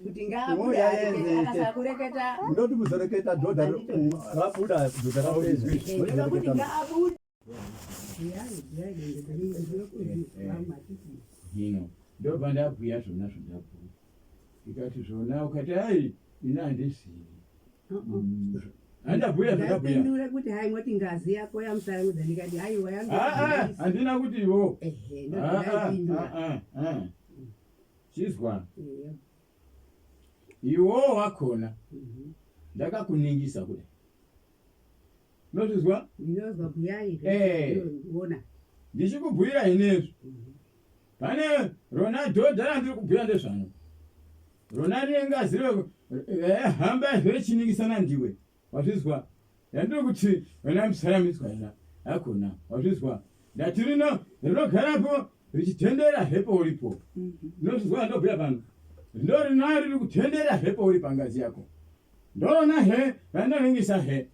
Kuti ngaabude arekete, akasakureketa Ndoti muzoreketa dhodha rabuda, dhodha rapedza. Ndoda kuti ngaabude. Hino ndobva ndabhuya zvona zvandabhuya, ndikati zvona ukati ai ini handizivi handabhuya zvandabhuya. Ndapindura kuti hai, moti ngazi yako yamusarangudza, ndikati haiwa. Aa, handina kuti iwo. Ehe, ndopindaipindura. Chizwa, iwo wakona ndakakuningisa kudai, unozvizwa? Ndinozwa, bhuyai. Ona. Ndichikubhuyira inezvi, pane rona dhodha randiri kubhuya ndezvano rona rine ngazi hamba zvechiningisana ndiwe, wazvizwa? Yandiri kuti wena musaramiswa ina akona, wazvizwa? Ndati rino rinogarapo richitendera hepo uripo, unozvizwa? Ndobhuya pano ndo rina riri kutendera hepo uri pangazi yako, ndorona he randoningisa he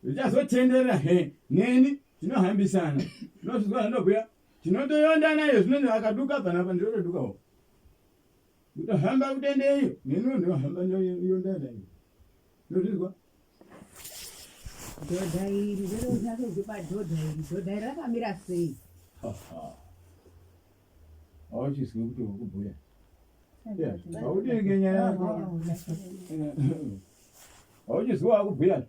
richazotenderera he neni tinohambisana, unozvizwa zvandobhuya? Tinotoyondana iyo zvino akaduka panapa ndinotodukawo kutohamba kutendeyo neniwo ndinohamba yondana iyo, unozvizwa? Dhodha iri ndinokupa, dhodha iri, dhodha iri rakamira sei? Auchizwe kuti uri kubhuya haudii ngenyaya yako, auchizwe wakubhuya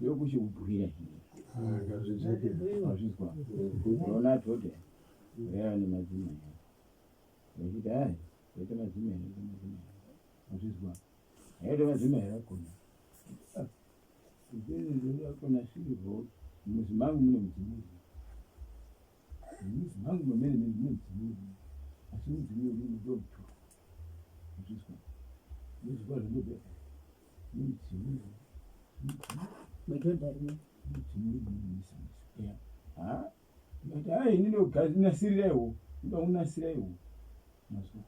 yokuchikubhuira, wazvizwa? Ona dhodha reya nemadzimai vachiti ai aita madzimai, aita madzimai, wazvizwa? Aita madzimai akona akona sirivo. Mumuzi mangu mune mudzimu, mumuzi mangu mamene mene mune mudzimu, asi mudzimu uri ndomutura, wazvizwa? Unozvizwa zvandobhuya? Mune mudzimu. Medhodha rino. Mudzimu uri. Ndati ai ini ndokunasirira iwo, ndoda kunasira iwo mazwa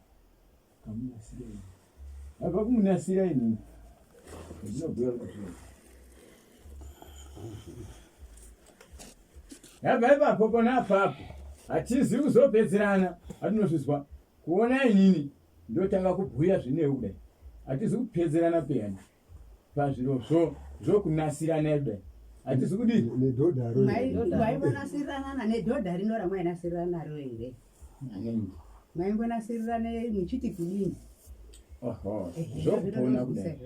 kamunasira iwo abva kumunasira inini ndinobhuya kuti zvino yabva ipapo pona apapo hatizi kuzopedzerana, hatinozvizwa kuona inini ndotanga kubhuya zvinewo kudai, hatizi kupedzerana peyani pazvirozvo zvokunasirana kudai, hatizi kudii. Nedhodharo. Maimbonasirirana nedhodha rino ramainasirira naro here? Maimbonasirirana muchiti kudini? Oho, zvokupona kudai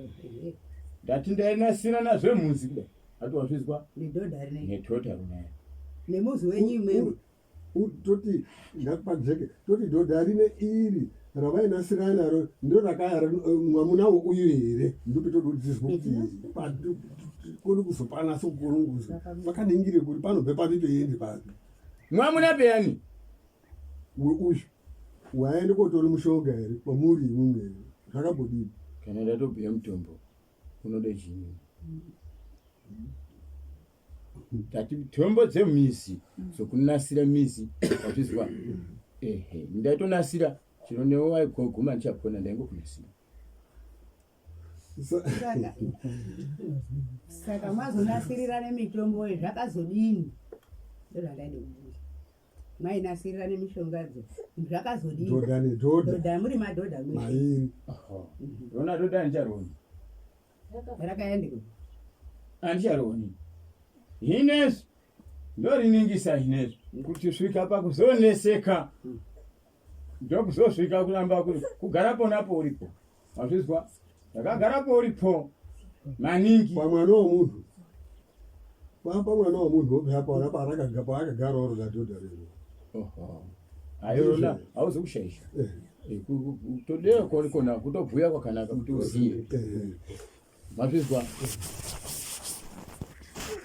ndati ndainasirana zvemuzi kudai, ati wazvizwa? Nedhodha rino. Nedhodha rinaya. Nemuzi wenyu imwewo. Toti ngapajeke, toti dhodha rine iri ravainasirana naro ndiro rakaya mwamunawo uyu here? Ndopetododzizwa kuti kuri kuzopanasa kukurunguza pakaningire kuri panobve papi peende papi. Mwamuna peyani. Weuyu waende kotora mushonga here kwamuri imwimwe here? Zvakambodini? Kana ndatobhuya mutombo unoda chinyi, tati mitombo dzemizi dzokunasira mizi, wazvizwa? Ehe, ndaitonasira chino newe waigoguma ndichapona, ndaingokunasira. Saka mazonasirira nemitombo iyi zvakazodini? Ndozvandaida kubvunza. Mainasirira nemishongadzo zvakazodini? Dhodha nedhodha. Dhodha muri madhodha mweshe. Mairi. Rona dhodha handicharioni. Rakaenda kupi? Handicharioni. Hinezvi ndoriningisa hinezvi kuti svika pakuzoneseka ndokuzosvika kuramba kugara ponapo uripo. Wazvizwa? Ndakagarapo uripo maningi. Pamwana womunhu. Papa mwana womunhu wobva apa ona paakagara paakagara oro nadhodha rero. Oho. Ayona hauzi kushaisha. Eh. Todera kona kutobhuya kwakanaka kuti uziye. Mazvizwa?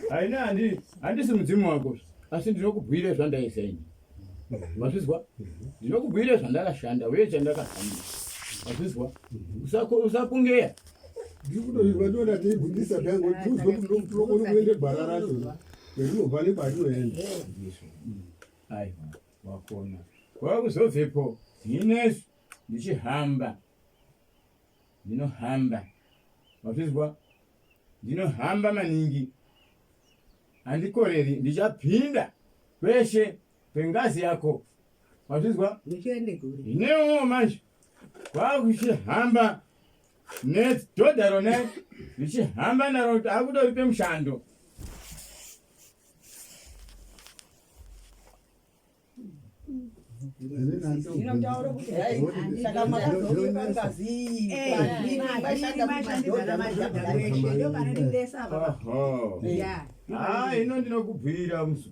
Haina handi handisi mudzimu wako asi ndinokubhuira zvandaisa ini. Mazvizwa? Ndinokubhuira zvandakashanda uye chandakahambira. Mazvizwa? Usakungeya. Ndikutozvizwa ndinoda teibvunzisa paya ngokuti uzwe kuti tinokona kuenda gwara racho kwerinobva nekwarinoenda. Aiwa, wakona. Kwakuzobvepo ndinezvo ndichihamba. Ndinohamba. Mazvizwa? Ndinohamba maningi. Handikoreri, ndichapinda kweshe kwengazi yako. Mazvizwa? Ndichiende kuri? Inewo manje kwakuchihamba nedhodha rona richihamba naro kuti akutoripe mushando. Zvinotaura kuti hai saka makazouya ngazi iyi maishanda mumadhodha madhodha weshe ndopanondinesa apa. Ah, ino ndinokubhuira musu.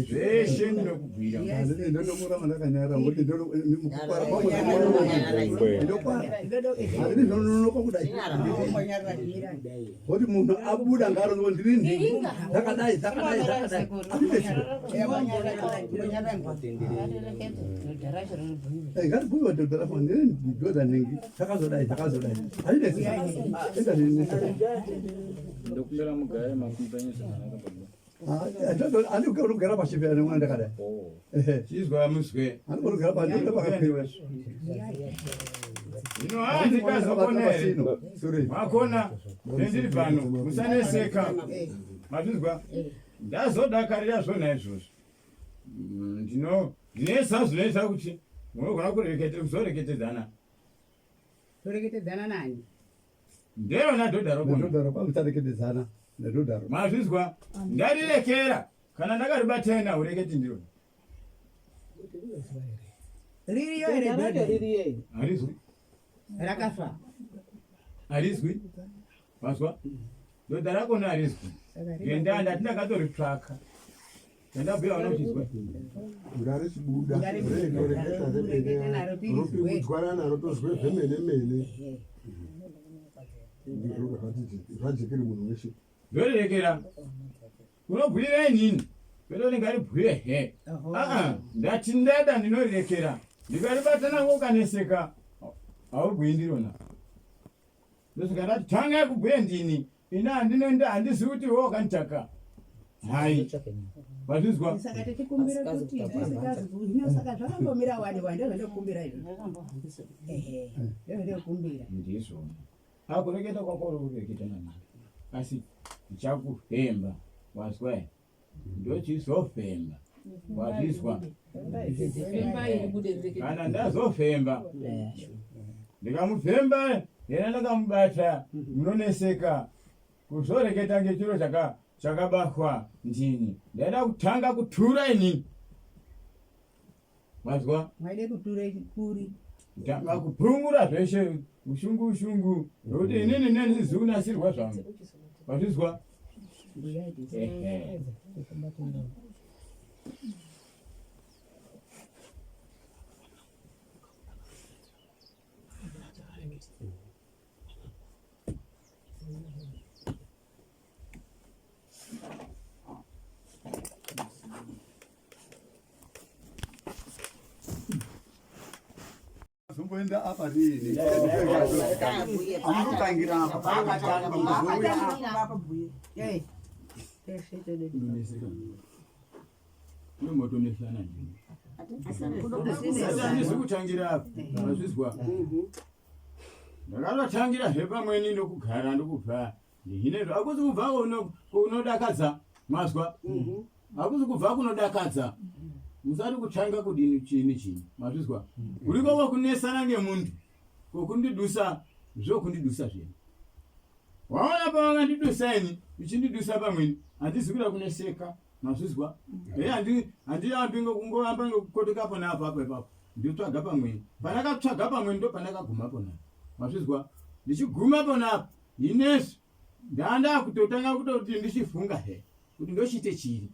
Zveshe ndinokubhuira. Ndinotokura mandakanyara ngokuti mukukwara kwangu ndinokwara. Handini zvinononoka kudai. Kuti munhu abuda ngaro ngo ndiri nhingi ndakadai ndakadai ndakadai. Ngatibhuiwa dhodha racho ndiri dhodha nhingi takazodai takazodai. Handinetsi. Enda zvinetsa. Ndokumbira mugare makumba enyu zvakanaka baba. Andikugara kugara pashi pera nemwana ndakadai. Oh. Chizwa muzwe. Andikugara kugara pashi ndinoda pakakwira. Hino handikazokona here? Makona nendiri pano musaneseka. Mazvizwa? Ndazodakarira zvona izvozvo. Mm, ndino ndinesa zvinoita kuti munogona kurekete kuzoreketedzana. Toreketedzana nani? Ndeyona dhodha rokona. Nedhodha rokona musareketedzana nedhodha rokona. Mazvizwa? Ndarirekera kana ndakaribatena hureketi ndiro. Ririyo here dhodha? Ririyo. Harizwi. Rakafa. Harizwi. Mazwa? Dhodha rakona harizwi. Ngendaa ndati ndakatoritsvaka. Ndabhuya vanochizwa. Ngarichibuda rinoreketa zvemene ropingudzwana naro tozwe zvemene mene. Ndizvo zvajekere munhu weshe. Ndorirekera. Unobhuira inini. Kwete kuti ngaribhuye he. Aa ndati ndada ndinorirekera. Ndikaribata nango ukaneseka. Haubhuyi ndirona. Ndosaka ndati tangai kubhuya ndini. Ini handinoenda handizivi kuti iwe wakanditaka. Hai. Vazvizwa? Saka tichikumbira kuti tisikazi hino saka zvakambomira wani wani ndozvandokumbira izvo. Ehe. Ndozvandokumbira. Ndizvo. Akureketa kwako uri kureketa nani. Asi ndichakufemba. Wazwa here? Ndochizofemba. Wazvizwa? Kana ndazofemba. Ndikamufemba yena ndakamubata munoneseka kuzoreketa ngechiro chaka chakabahwa ndini. Ndaida kutanga kutura inini. Mazwa? Maide kutura kuri. Kutanga kupungura zveshe ushungu ushungu nokuti inini nendisizi kunasirwa zvangu. Wazvizwa? Ehe. Zomboenda apa rini? Amunotangira apa. Unombotonesana ndini. Handizi kutangira apa. Mazvizwa? Ndakatotangira zve pamweni ndokugara ndokubva ndinezvo hakusi kubva kunodakadza mazwa mhm. hakusi kubva kunodakadza musati kutanga kudini chini chini mazvizwa mhm. uriko kwakunesana ngemuntu kokundidusa zvokundidusa zveni waona pawakandidusa ini uchindidusa pamweni handizi kuda kuneseka mazvizwa e handiambi ngokungoamba ngekukotoka pona apapo ipapo ndinotsvaga pamweni pandakatsvaga pamweni ndo pandakaguma pona mazvizwa ndichiguma pona apo inesu ndandakutotanga kutoti ndichifunga he kuti ndochiite chiri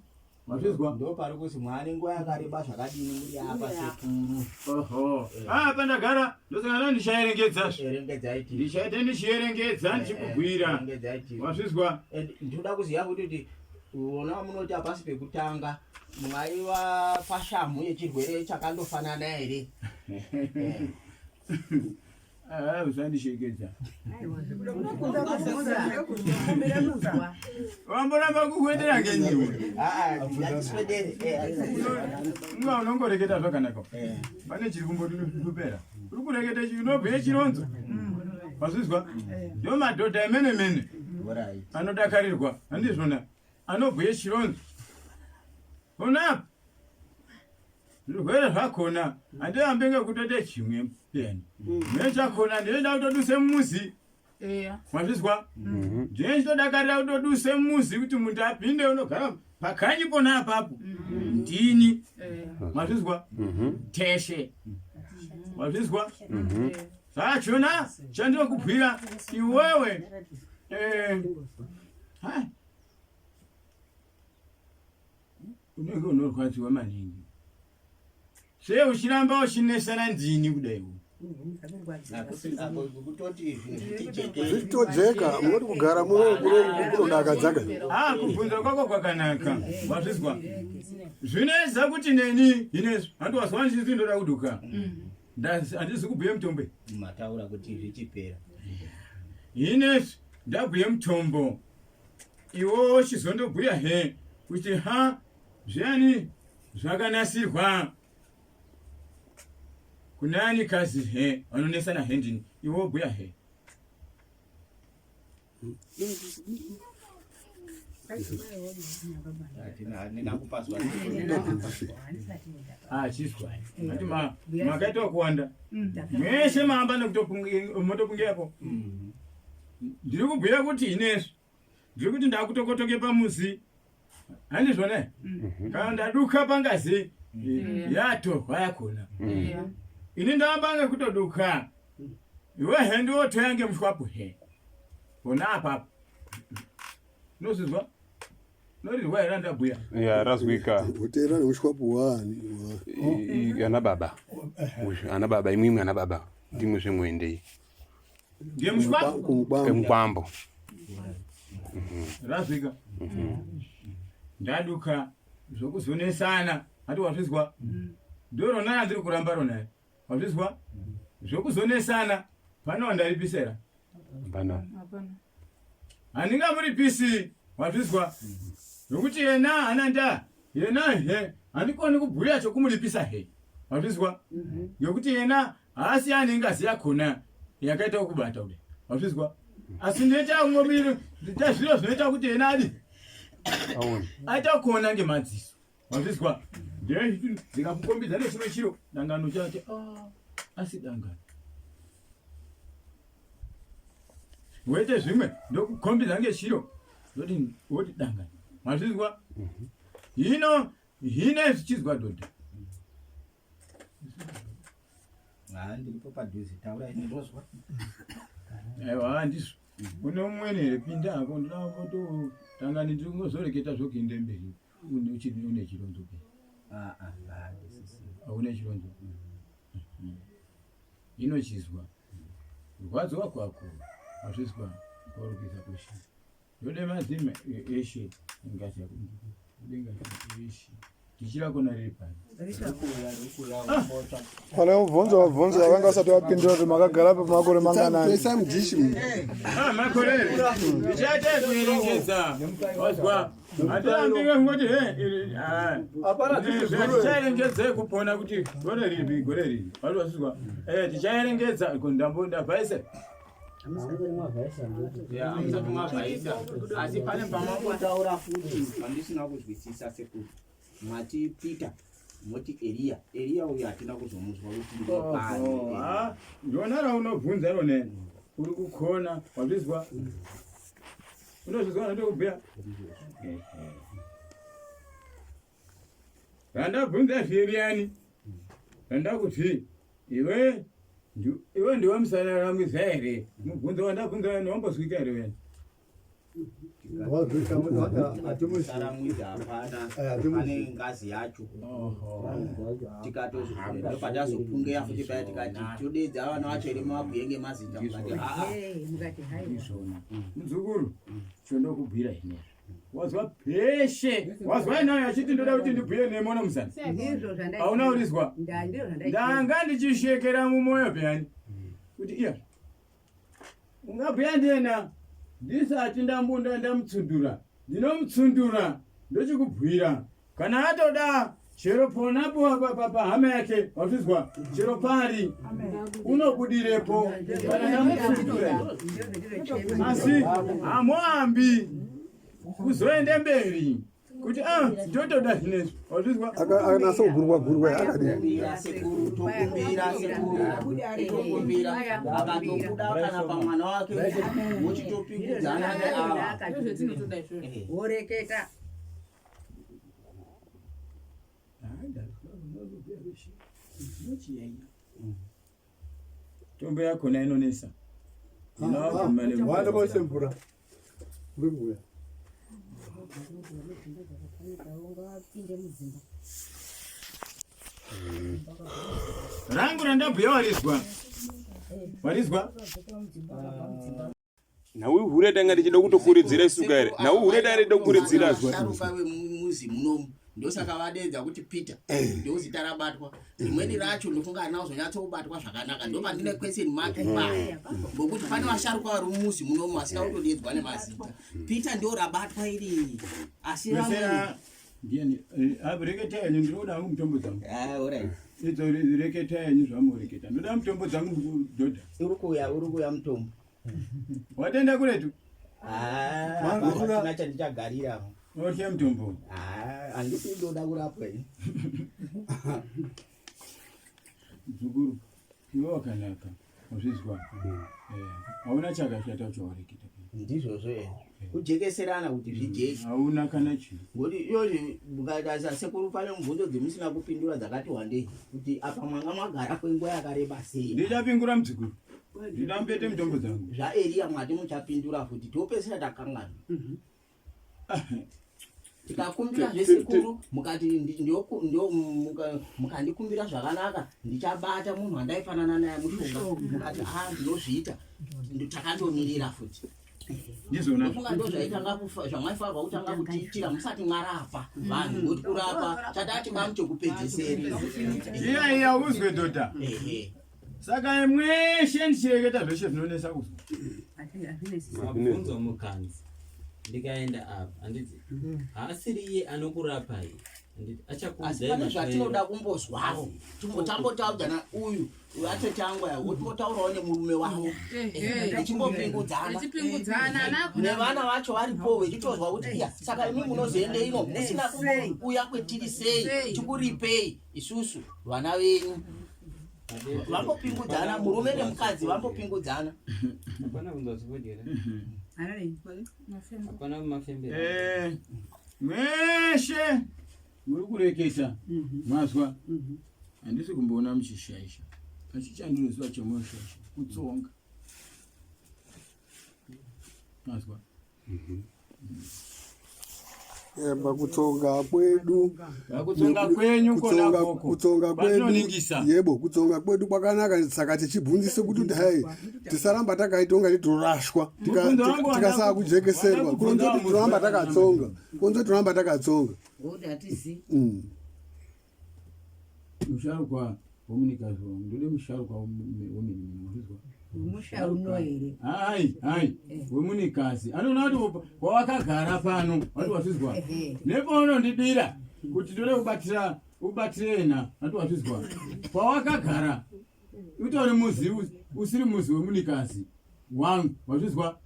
mazvizwa ndo pari kuzi mwane nguva yakareba zvakadini muri apa sekuru oho eh. ah pandagara ndosaka ndichaerengedza ndichaita ndichierengedza ndichikubwira mazvizwa ndinoda kuziva kuti kuti ona munoti hapasi pekutanga mwaiva pashamhu yechirwere chakandofanana here eh. Ah, usandishekedza wamboramba kukuendera ngenyiwe unga unongoreketa zvakanaka pane chiri kumbotipera uri kureketa chinobhuye chironzo wazvizwa ndo madhodha emene mene anodakarirwa handizvona anobhuye chironzo onapo zvirwere zvakona handirambe ngekutoite chimwe peni mwe chakona ndinoda kutoduse muzi mazvizwa mhm. ndine chitodakarira kutoduse muzi kuti muntu apinde unogara pakanyi pona apapo mhm. ndini mazvizwa mhm. teshe mazvizwa zvachona chandinokubwira iwewe eh, unenge unorwadziwa maningi sei uchiramba uchinesana ndini kudai zvichitojeka munoti kugara muno kunodakadzaka ah, kubvunza kwako kwakanaka wazvizwa zvinoedza kuti neni inezvo handi wazwa ndichiti ndoda kuduka handizi kubhuye mutombo mataura kuti zvichipera inezvo ndabhuye mutombo iwo chizondobhuya he kuti ha zviyani zvakanasirwa kunani kazi he vanonesana he ndini iwo wobhuya he chizwa ati makaita kuwanda mweshe maamba nekutopungeapo ndiri kubhuya kuti inesvo ndiri kuti ndakutokotoke pamuzi handizvona mhm. kana ndaduka pangazi mm. yatorwa yakona mm. ini ndamba ngekutoduka iwe he ndiwotoya ngemushwapu he pona apapo unozvizwa norizwa here andabhuya ya razwika uteera neushwapu waani ana baba ana baba imwimwi ana baba ndimwe zvemuendei Mukwambo. Razvika. Ndaduka zvokuzonesana. Hati wazvizwa? Ndorona randiri kuramba rona. Wazvizwa? Zvokuzonesana. Pane wandaripisera? Hapana. Handingamuripisi. Wazvizwa? Nokuti yena haana ndaa. Yena he handikoni kubhuya chokumuripisa he. Wazvizwa? Ngekuti yena haasi ane ngazi yakona yakaita kubata kudai. Wazvizwa? Asi ndinoita kungomiri ndita zviro zvinoita kuti yena adi aita kuona ngemadziso. Wazvizwa? Ndikakukombidza nechimwe chiro dangano chake. Ah, asi dangano. Woite zvimwe ndokukombidza ngechiro ndoti woti dangano. Mazvizwa? Hino hino zvichizwa dhodha. Haa ndiripo padhuze taura ini ndozwa. Aiwa handizvo. Une umweni here pinda hako ndinoda kutotanga ndiri kungozoreketa zvokuende mberi. Une une chironzo pe. Ah ah handisisi. Hauna chironzo. Inochizwa. Rwadziwa kwako wazvizwa kwarupisa kushe. Ndode mazima eshe ngachakudenga eshe. Tichira kona riri pano. Pane mubvunzo wabvunza vanga vasati vapindura kuti makagara pa makore manganani. Toisa mudishi. Ah, makore ere? Ndichaita kuerengedza. Wazwa. Hatirambi ngoti he ah. Hapana Tichaerengedza kupona kuti gore riri gore riri. Wazwa. Eh, tichaerengedza ndambo ndabvaise. Hamusati mavhaisa asi pane pamambotaura futi pandisina kuzwisisa sekuru. Mati Peter moti Elia. Elia uyu hatina kuzomuzwa kuti ndopani. Ah, ndona raunobvunza rone. Uri kukhona wazvizwa? Unozvizwa ndokubhuya? Randabvunza zviriyani randakuti iwe iwe ndiwe musanaramwiza here mubvunzo wandabvunza wani wambozwika here wena Saramwiza hapana pane ngazi yacho tikatozopatazopungeya futi paya tikati todedza vana vacho here mavabhuye ngemazita mukati aa muzukuru chondokubhuira zvinezvi wazwa peshe wazwa inayo achiti ndoda kuti ndibhuye nemona musana hauna kurizwa ndanga ndichishekera mumwoyo peyani kuti iya ungabhuya ndiyena ndisati ndambunda ndamutsundura ndinomutsundura ndochikubhuira kana atoda chero ponapo pahama yake wazvizwa chero pari unobudirepo kana ndamutsundura asi hamuambi kuzoende mberi kuti ah ndotoda zvinezvi wazvizwa akanasa kugurwa gurwa akadii sekuru tokumbira sekuru tokumbira akatobuda kana pamwana wake wochitopikudzana neava woreketa Tombo yakona inonesa. Wanda kwese mvura. Uri kuuya. Rangu randabhuya warizwa. Warizwa? Nhau hure tanga tichida kutokuridzira isu ka here? Nhau hure tanga tichida kukuridzira zwa. Vasharuka vemuzi munomu ndosaka vadeedza kuti Peter eh. ndozita rabatwa rimweni racho ndofunga harina kuzonyatsokubatwa zvakanaka ndopandine question mark paya ngokuti pane vasharuka vari mumuzi munomu vasina kutodeedzwa nemazita Peter ndio rabatwa iri asi vamweni Ndiani? Eh, ah, reketa yenyu ndinoda hangu mutombo dzangu. Ah, alright. Idzo reketa yenyu zvamureketa. Ndoda mutombo dzangu dhodha. Uri kuuya, uri kuuya mutombo. Watenda kuretu? Ah, hapana chandichagarira. Otya mutombo. Ah, handisi ndoda kurapwa ini. Mzukuru, iwe wakanaka. Wazvizwa? Eh, hauna chakashata chawareketa. Ndizvozvo here? Kujekeserana kuti zvijeke. Hauna kana chii. Ngokuti iyozvi mukaita sasekuru pane mubvunzo dzemusina kupindura dzakati wandei kuti apa mwanga mwagara kwenguva yakareba sei. Ndichapingura muzukuru. Ndidambete mitombo dzangu. ZvaEriya mwati muchapindura futi topedzisira takanganwa. Tikakumbira zvesekuru mukati mukandikumbira zvakanaka ndichabata munhu wandaifanana naye mushonga mukati a ndinozviita takandomirira futi. Ndizvona. Ndofunga ndozvaitanga kufa zvamaifanirwa kutanga kutiitira musati mwarapa vanhu ngokuti kurapa chatati mamuchekupedzeseri. Iya iya uzwe dhodha. Ehe. Saka mweshe ndichireketa zveshe zvinonetsa kuzwa. Mabvunzo mukanzi ndikaenda apa handiti haasiri iye anokurapai handiti Asi achakuudzai pane zvatinoda kumbozwawo timbotaudzana uyu vatete angu aya votimbotaurawo nemurume wavo tichimbopingudzana nevana vacho varipo vechitozwa kuti iya saka imi munozoende ino musina kumbouya kwetiri sei tikuripei isusu vana venyu vambopingudzana murume nemukadzi vambopingudzana eh, mweshe muri kureketa mazwa handisi kumboona muchishaisha asi chandinoziva chemunoshaisha kutsonga mazwa Pakutsonga kwedu pakutsonga kwenyu kutsonga kwedu yebo kutsonga kwedu kwakanaka saka tichibvunzise kuti hai tisaramba takaita unga titorashwa tikasaa kujekeserwa kunonzi kuti toramba takatsonga kunonzi kuti toramba takatsonga mm. Musharukwa womunikazi wangu ndode musharukwa womene wazvizwa musha uno here hai hai eh. wemunikazi anoona kuti wawakagara pano wati wazvizwa nepaunondidira kuti ndode kubatira ubatire ena wati wazvizwa pawakagara utori muzi usiri muzi wemunikazi. wangu wazvizwa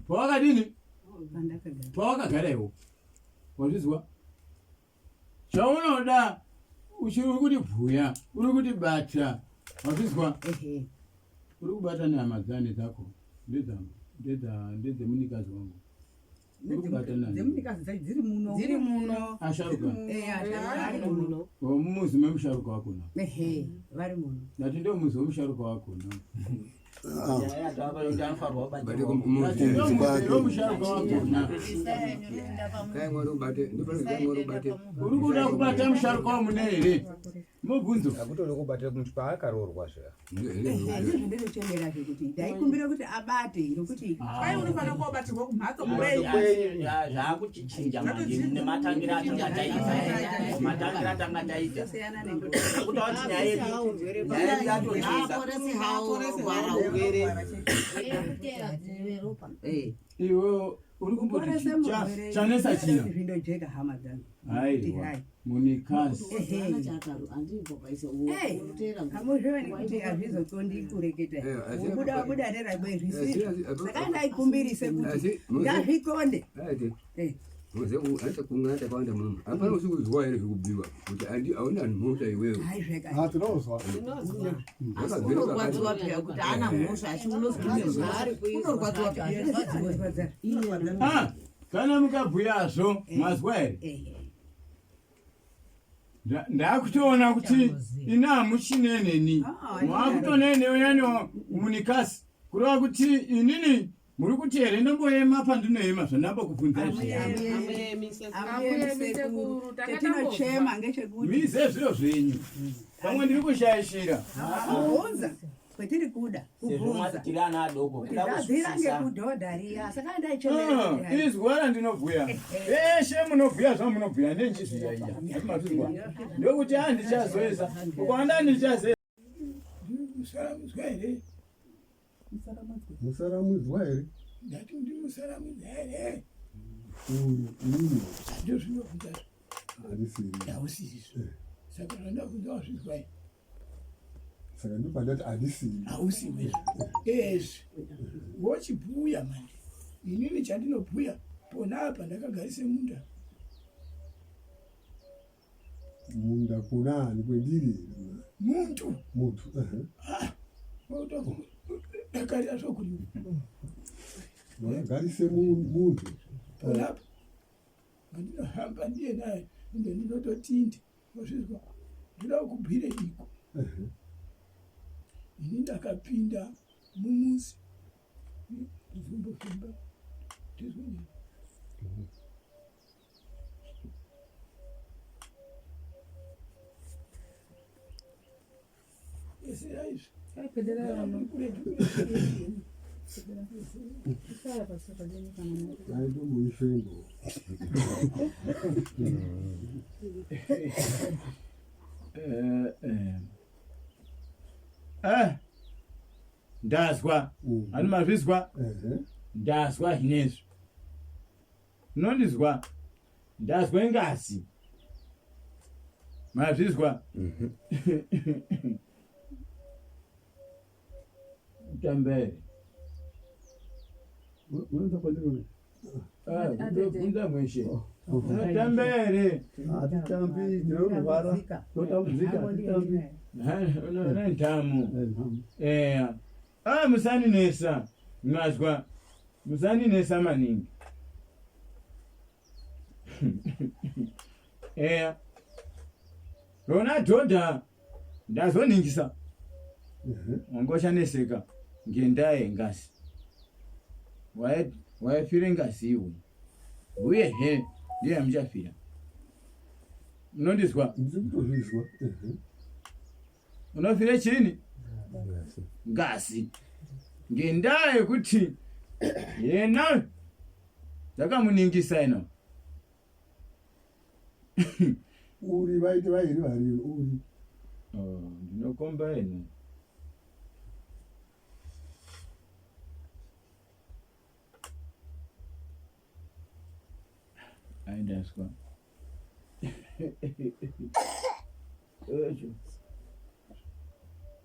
pawakadini pawakagara iwo wazvizwa chaunoda uchiri uri kuti bhuya uri kuti bata wazvizwa uri kubata nehama dzani dzako ndedzangu ndedzemunikazi wangu dzemunikazi dziri muno dziri muno asharuka eh, ari muno oh, mumuzi memusharuka wakona ehe vari muno ndati ndio muzi wemusharuka wakona uri kuda kubata musharuka wamune here mubvunzo akutode kubata muntu paakaroorwa zve ndizvo ndinochemera zvekuti ndaikumbira kuti abate nokuti kwai unofanira kuobatirwa kumhatso zvakuchichinja manje nematangira atanga taita matangira atanga taita kuta kuti nyaya yedu nyaya yedu yatonetsa iwe uri kumboti chanesa china zvindojeka hama dzangu aiwa munikazi hamuzvioni kuti hazvizotondi kureketa kubuda wabuda neragwe zvisizvo saka ndaikumbirisa kuti ngazvikonde kungana takawanda muno hapana usi kuzwa here zvekubiwa kuti hauna mhosva iwewe tinozwa unorwadziwa peya kuti ana mhosva asi unorwadziwa peya kana mukabhuyazvo mazwa here ndakutoona kuti ini hamuchineneni mwakutoneneuyani munikasi kureva kuti inini muri kuti here ndomboema pandinoema zvandambokubvunzai zviyaetinochema ngechekuti mize zviro zvenyu pamwe ndiri kushaishira kubvunza kwetiri kuda kubvunza tiri ana adoko kuda kuzvabvira ngekudhodha riya saka ndaichemera izwa randinobhuya eshe munobhuya zvamunobhuya ndenchizviyaiya mazvizwa ndokuti handichazoisa ukwanda ndichazoisa musaramudzwa here musaramudzwa here ndati ndimusaramudzwa here uyu ini ndozvinobvunza handisiri hausizvo saka zvandabvunza wazvizwa here saka ndopandati handisiri hausiwezvo ezvi wochibhuya manje inini chandinobhuya pona apa ndakagarise munda munda kunani kwendiri muntu muntu dakarira zvokurima wakagarise muntu ponapa mandinohamba ndiye naye ende ndinototinda wazvizwa ndoda kubhire iko ini ndakapinda mumuzi ndizombofemba ndizvonye Aitomuifembo ndazwa ani mazvizwa ndazwa zvinezvi unondizwa ndazwa ngazi mazvizwa utambere bvunza mweshe unotamba here hatitambi ndinorwara totambudzika hatitambi nentamo eya a musaninesa mwazwa musaninesa maningi eya rona dhodha ndazoningisa wanga uchaneseka ngendaa yengazi waifira ngazi iwe uye he ndiye yamuchafira unondizwa ndikutozvizwa unofire chini ngazi ngendaa yekuti yena ndakamuningisa ino uri vaite vairi vari uri oh, ndinokomba ino aindaswa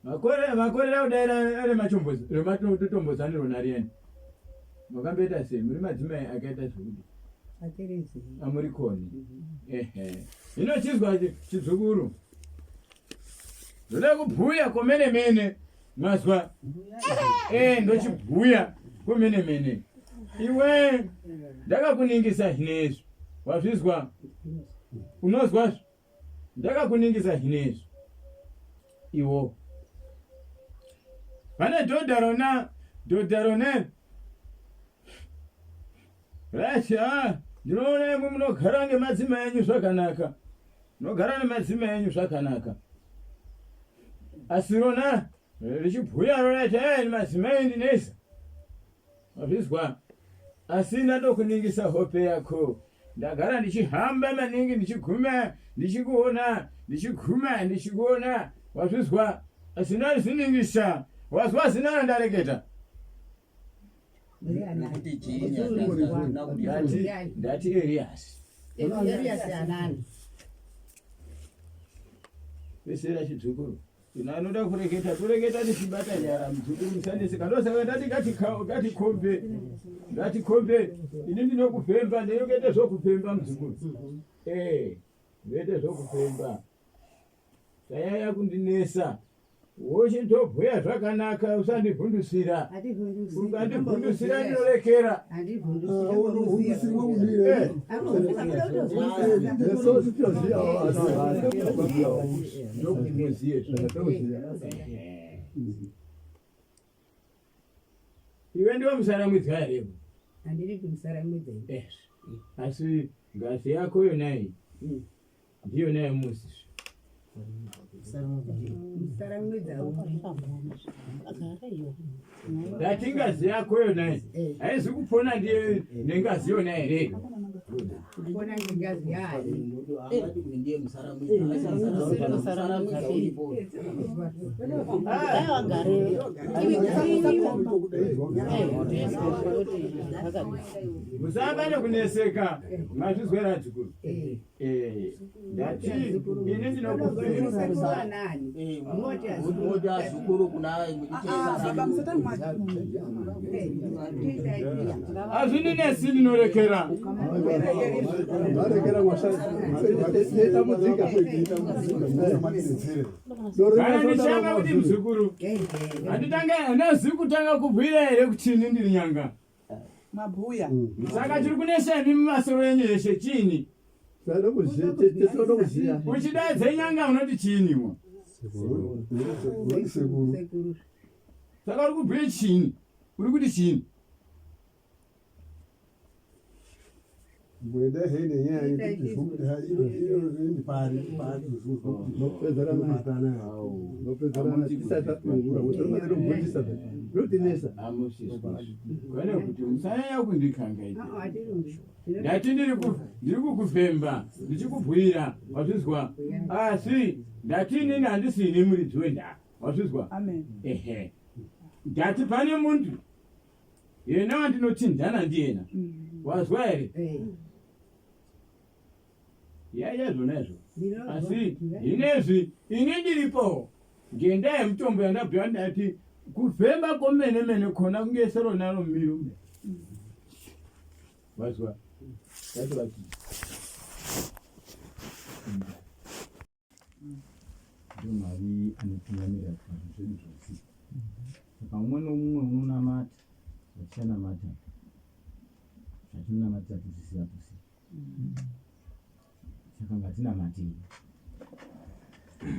Makore makorera kudai ari machombozi rematotombozani rona riyani. Makamboita sei? Muri madzimai akaita zvekuti amuri koni. Ehe. Hino chizwa chizukuru. Ndoda kubhuya komene mene. Mazwa. Eh ndochibhuya komene mene. Iwe ndakakuningisa zvinezvi. Wazvizwa? Unozwa? Ndakakuningisa zvinezvi. Iwo. Pane dhodha rona, dhodha rona. Rachi ah, ndinoona imwe munogara nemadzimai enyu zvakanaka. Munogara nemadzimai enyu zvakanaka. Asi rona richibhuya rona chai madzimai ndinesa. Wazvizwa? Asi ndandokuningisa hope yako. Ndagara ndichihamba maningi ndichiguma ndichikuona ndichiguma ndichikuona. Wazvizwa? Asi ndazviningisa. Wazwa zina randareketa? Ndati Elias. Elias anani? Vesera chidzukuru. Ina anoda kureketa toreketa tichibata nyara muzukuru musaneseka ndosaka ndati ngatikombe ngatikombe ini ndinokufemba ndinokuita zvokufemba muzukuru eh ndoita zvokufemba zvanyanya kundinesa wochitobhuya zvakanaka usandivhundusira ukandivhundusira ndinorekera Ndokuti muziye Iwe ndiwe musaramwidza here? Handiri kumusaramwidza. Eh. Asi ngazi yako yona iyi ndiyo nayo musi. Musaramwidza. Ndati ngazi yako yona iyi haizi kupona ndiye nengazi yona here? Kupona ngengazi yayo. Musaba nekuneseka mazvizwera adzukuru. Eh, ndati ini ndinokupera. Moti azukuru kuna Hazvindinesi ndinorekera. Kana ndichanga kuti muzukuru handitanga handazivi kutanga kubhuira here kuti ini ndiri nyanga. Mabhuya. Saka chiri kunesa imi mumasoro enyu eshe chiini? Uchidaidza nyanga unoti chiiniwo? Saka uri kubhuya chiini? Uri kuti chiini? Ngwenda hene nyaya yekuti inoendi pari pari nopedzerana nopedzerana tisati tatungura kuti rinobvunzisa rinotinesa Kwene kuti musanyanya kundikangaidza. Ndati ndiri kukufemba ndichikubhuira wazvizwa asi ndati inini handisi ini muridzi wendaa wazvizwa ehe ndati pane muntu yena wandinotindana ndiyena wazwa here yaiya zvona izvo asi inezvi ini ndiripo ngendaa yemitombo yandabhuya ndati kufemba komene mene khona kunge seronaro mirume wazwa ndati vati Mwari anotungamira zvinhu zvedu zvose. Saka umwe noumwe unonamata vachanamata zvatinonamatira tozviziva tose. Saka ngatinamatei.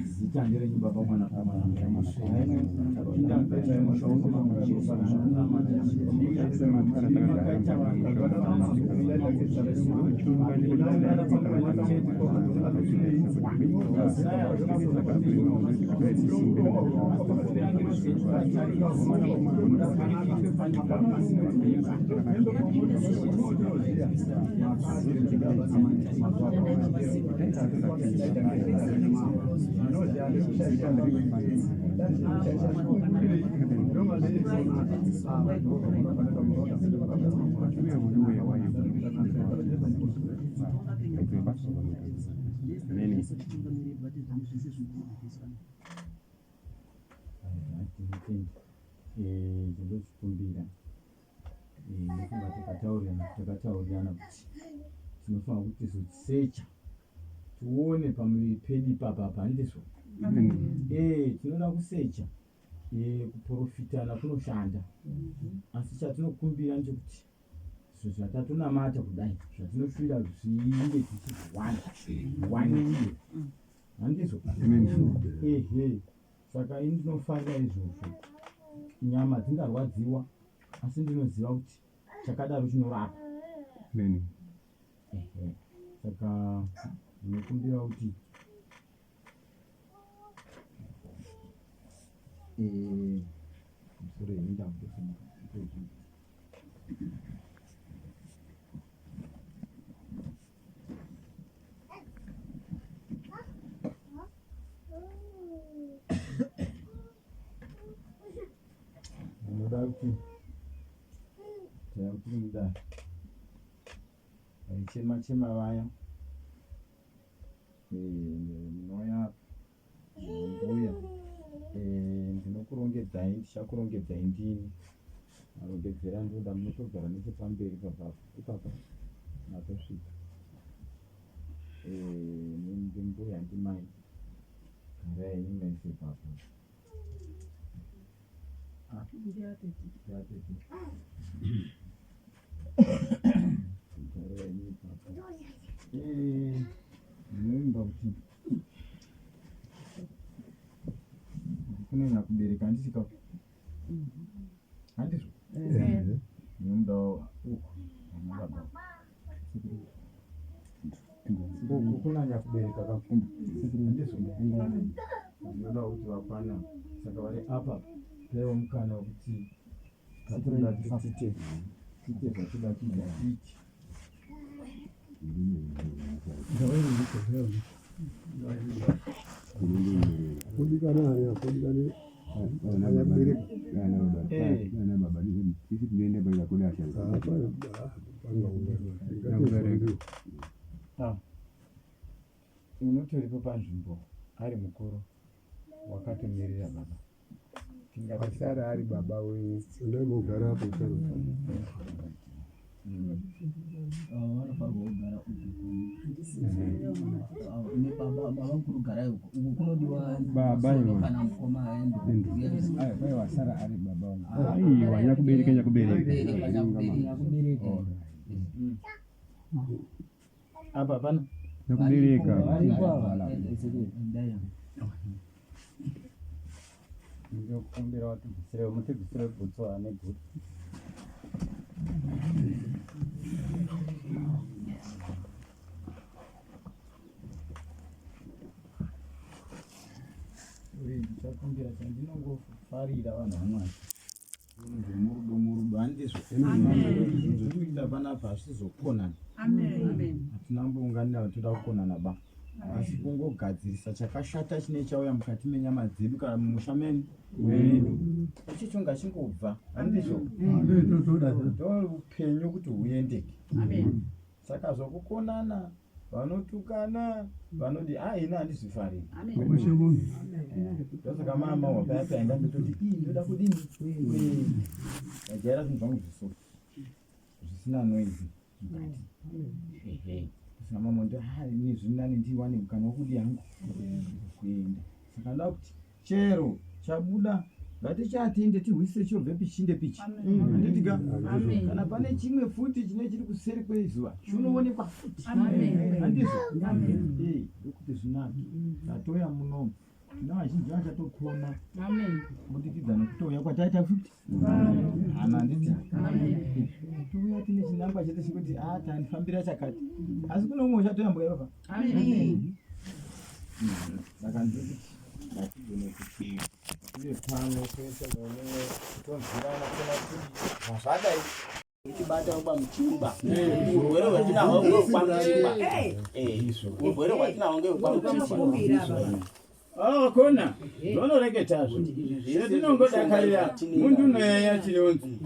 Zita nderenyu Baba Mwana Chandochikumbira ndofunga takataurirana takataurirana kuti tinofanira kuti tizosecha tione pamuviri pedu ipapa apa handizvo? Tinoda kusecha kuprofitana kunoshanda asi chatinokumbira ndechekuti zvinhu zvatatonamata kudai zvatinoshuvira zvinge tichizviwana zviwaniwe handizvo? Ehe saka ini ndinofarira izvozvo nyama dzingarwadziwa asi ndinoziva kuti chakadaro chinorapa. Ehe saka ndinokumbira kuti musoro yenyu ndakutosimuka. Ndinoda kuti tiri mudare vaichema chema vaya munouya mbuya ndinokurongedzai ndichakurongedzai ndini marongedzera ndoda munotogara nechepamberi papapo ipapa matosvika ndimbuya ndimai garai henyu mese ipapo. Ndiatete. Garai henyu ipapo. Ndinovimba kuti kune nyakubereka handiti ka handizvo ndinomudawo uku ana baba uku kuna nyakubereka ka handizvo ndinoda kuti vakwana saka vari apa taiwa mukana wekuti tatoda tiite tiite zvatoda kuita tiite Kudikana haya, kudikana haya kubereka. Unotoripo panzvimbo ari mukuru wakatomirira baba. Asara ari baba wenyu. Endai mogara apo charo. Vanofanirwa kugara uku ne baba baba mukuru garai uku uku kunodiwa Baba Sono iwe. kana mukoma aende Aiwa wasara ari baba wangu. Aiwa nyakubereka nyakubereka. Nyakubereka. Apa hapana. Nyakubereka. Varipo ava. Ndokumbira watibvisire mutibvisire bhutsu ane gutu. Ndichakumbira chandinongofarira vanhu vaMwari zvemurudo murudo handizvo zvinhu zviri kuita panapa hazvizokonana hatina kumbounganira toda kukonana ba asi kungogadzirisa chakashata chine chauya mukati menyama dzedu kana mumusha medu ichocho ngachingobva handizvo ndoupenyu kuti huendeke saka zvokukonana vanotukana vanodi a ini handizvifariri ndosaka mama wapaya paenda ndototi ii ndoda kudini ndajaira zvinhu zvangu zviso zvisina noise mukati ehe saka mama ndo ha ini zvinani ndiwane mukana wekudi hangu kuenda saka ndoda kuti chero chabuda ngatichatende tihwisise chobve pichinde pichi handiti ka kana pane chimwe futi chine chiri kuseri kwezuva chinoonekwa futi handizvo ndokuti zvinake tatoya munomu tine vazhinji vachatopona kubudikidza nekutouya kwataita futi hana handiti touya tine chinangwa chete chekuti a tandifambira chakati asi kune umwe uchatoyambuka ipapa saka ndikuti ngatigone kuti tive pano toese mumwe tonzwirana toona kuti zvazvadai Uchibata kwamuchimba urwere hwatinahwo ngehwekwamuchimba urwere hwatinahwo ngehwekwamuchimba Oh, kona zvonoreketazvo zvetinongodakarira muntu unoyaya chinonzi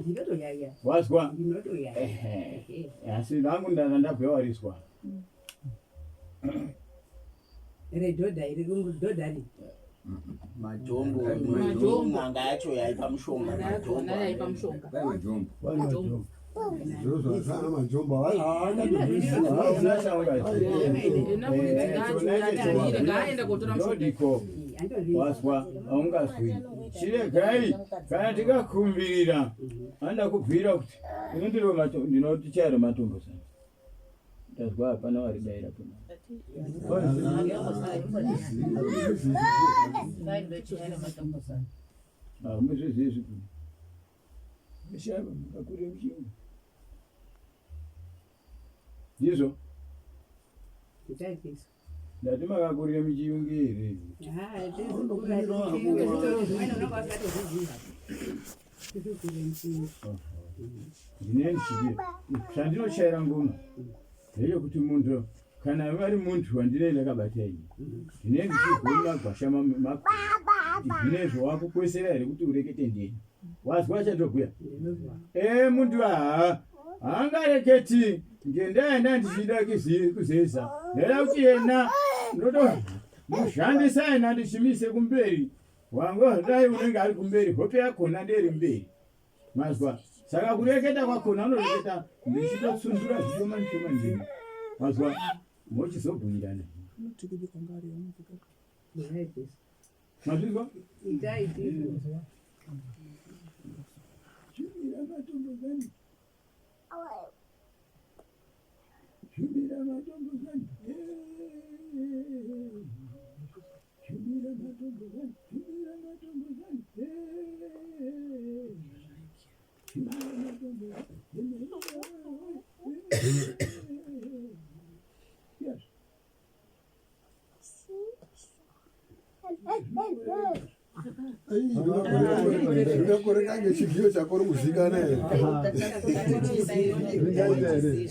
wazwa asi vangu ndanga ndabvewariswa redhodha iri dhodha ri Majombo. Majombo. N'anga yacho yaipa mushonga. Yakona yaipa mushonga. Majombo. Majombo. Zvozvazana majombo Ena muridzi ngaachiuya ngaaende kotora mushonga. Ndodiko wazwa haungazwi chiregai kana tikakumbirira anoda kubvira kuti ini ndinoti chairo matombo sana ndazwa hapana waridaira pona hamuzvizivi zvikuru mishava mukakure muchiyungu ndizvo ndati makakurire muchiyungu here ndine ndichiti chandinochaira ngoma ndechekuti muntu kana vari muntu wandinee ndakabata ini ndine ndichigona gwasha makuru zvinezvo wakukwesera here kuti urekete ndini wazwa chandobhuya e muntu aha haangareketi ngendaa yenda ndichida kuzeza ndaida kuti yena ndotomushandisa yena ndichimise kumberi wangu dai unenge ari kumberi hope yakona nderi mberi mazwa saka kureketa kwakona unoreketa ndichitotsundura zvishoma nishoma ndini mazwa mochizobhuyirana mazvizwa Shumira matombo zani. Shumira matombo zani. Shumira matombo zani. Shumira matombo zani. Yes. Zvingakoreka ngechigiyo chako uri kuzikana here? Zvingaita here?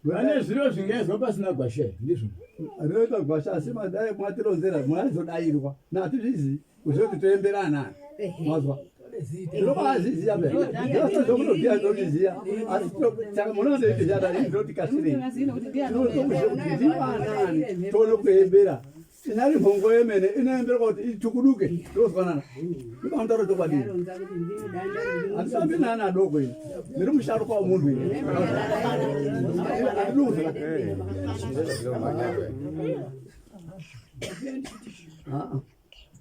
Pane zviro zvingaizwa pasina gwasha here? Ndizvo. Rinoitwa gwasha asi madai mwatironzera mwaizodairwa natizvizivi kuziva kuti toembera anani mazwa tinobaazviziva peazokunoziva ndozviziva asi saka munozoitizvada ndinoti kasirei tinotokuziva kuti ndivanani toone kuembera inyari mhongo yemene inoemberwa kuti itukuduke tinozwanana ndipamutauro chokwadi handisambi naana adoko ini ndiri musharuka wemunhu ini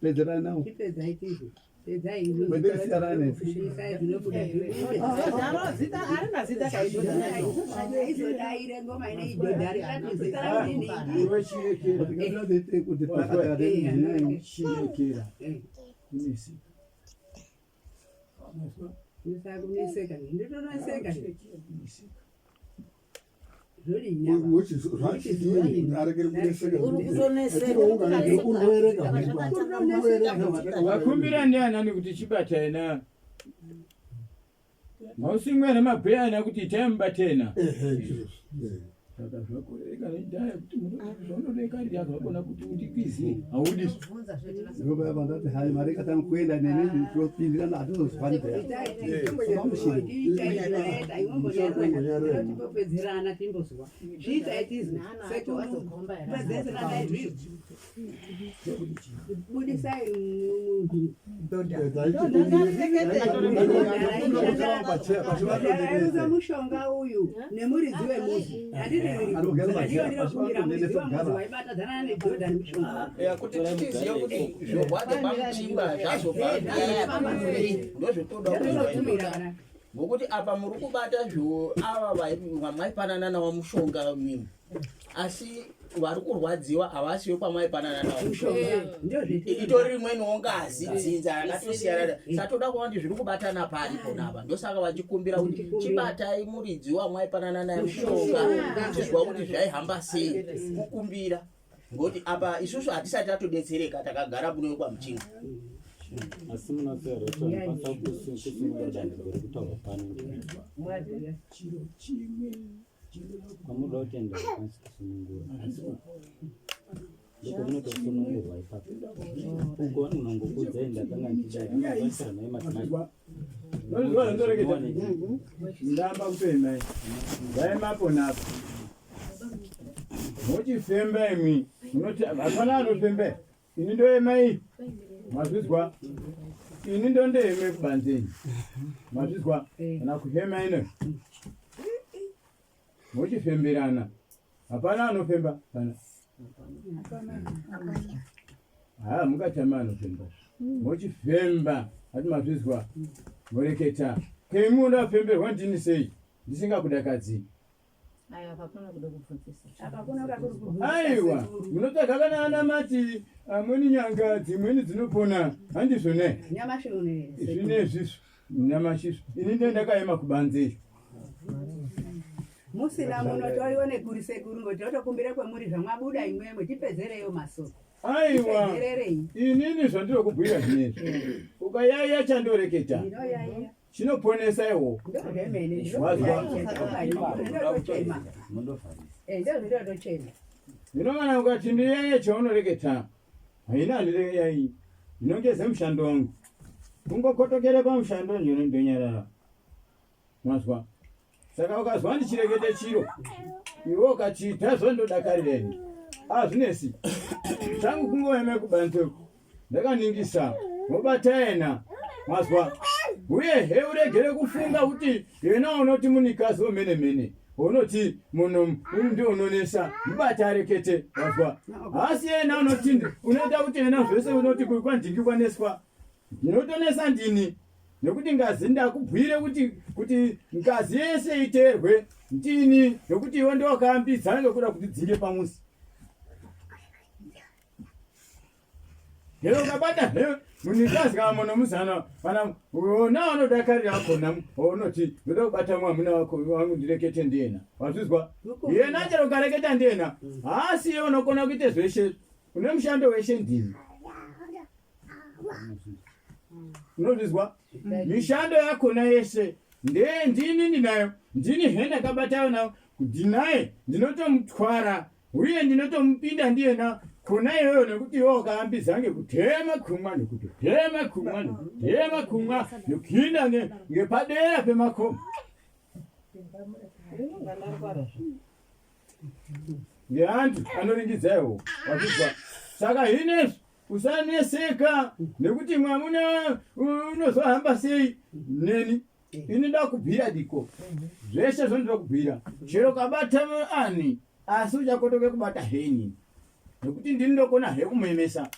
pedzerai nawo Vakumbira ndianani kuti chibatena mausimwe nemabhuya ana kuti itai mubatena saka zvakorereka nendaya yekuti zvaunodekarira zvakona kuti undikwizie haudi ndati hai mari ikatanga kuenda neni topindirana hatizozwani timbopedzerana timbozwa zviitai tizwe sekuru pedzerana izvizvi budisai munhu dhodha mushonga uyu nemuridzi wemuzi handidinokumbira nedhodha nemushonga kuti tichiziva kuti zvorwadza pamuchimba zvazobva ndozvetoda ngokuti apa muri kubata zvo ava vamaipanana nawo mushonga mimi asi vari kurwadziwa havasi vekwamaipanana nawo itori rimweniwo ngazi dzinza rakatosiyana satoda kuona kuti zviri kubatana pari ponapa ndosaka vachikumbira kuti chibatai muridzi wamwaipanana naye mushonga tichizwa kuti zvaihamba sei kukumbira ngokuti apa isusu hatisati tatodetsereka takagara muno kwamuchinga asi munasearotanokwanisa kusunungura danhiko rekutaurwa pano kwamunoda kutenda kwanisa kusunungura ndokunotosunungurwa ipapo uko vanonongokudzai ndakanga ndichidai akabatsira naye madzimai ndamba kutoemai ndaemapo napo. Mochifemba imi munoti hapana anofemba ini ndoema iyi mazvizwa ini ndondoeme kubanze ini mazvizwa kana kuhema ino mochifemberana hapana anofemba pana ha mungatama anofemba mochifemba ati mazvizwa moreketa keimi undafemberwa ndini sei ndisingakudakadzi Aiwa, munotsvaga kana ana mati amweni nyanga dzimweni dzinopona handizvo ne zvinezvi nyamashi ini ndiye ndakaema kubanze izvo musina munotoriwa nekuri sekuru ngoti totokumbira kwemuri zvamwabuda imwemwe tipedzereyo masoko aiwa inini zvandiri kubhuira zvinezvi ukayaiya chandoreketa chinoponesa iwo zvino kana ukati ndiyaiye chaunoreketa haina handireyai ndinongeze mushando wangu kungokotokere pamushando ndonyarara Mazwa. Saka ukazwa ndichirekete chiro iwe ukachiita zvandodakarireni azvinesi changu kungoema kubanze uku ndakaningisa wobata yena mazwa uye he uregere kufunga kuti yena unoti munikazi wemene mene unoti munhu uyu ndiye unonesa mubata arekete wazwa haasi yena unoti unoita kuti yena zvese unoti kwandingi kwaneswa Ndinotonesa ndini nekuti ngazi ndakubhuire kuti kuti ngazi yese iteerwe ndini nekuti iwe ndowakaambidza ngekuda kuti dzinge pamuzi. Hero ukabata he munikazi kana munhu muzana kana ona anodakarira akona unoti ndoda kubata mwamuna wako wangu ndirekete ndiyena wazvizwa yena chero ukareketa ndiyena haasi iye unokona kuite zveshe une mushando weshe ndini unozvizwa mishando yakona yese ndee ndini ndinayo ndini he ndakabatayo nayo ndinaye ndinotomutwara uye ndinotomupinda ndiyena kona iyoyo nekuti iwe wakaambiza ngekutema kumwa nekutotema kumwa nekutema kumwa nekuinda ngepadera pemakomo ngeantu anoringidza iwo wazvizwa saka hinezvi Usaneseka nekuti mwamuna unozohamba sei neni ini ndakubhira diko zvese zvondinoda kubhira chero kabata ani asi uchakotoke kubata henyi nekuti ndini ndokona hekumemesa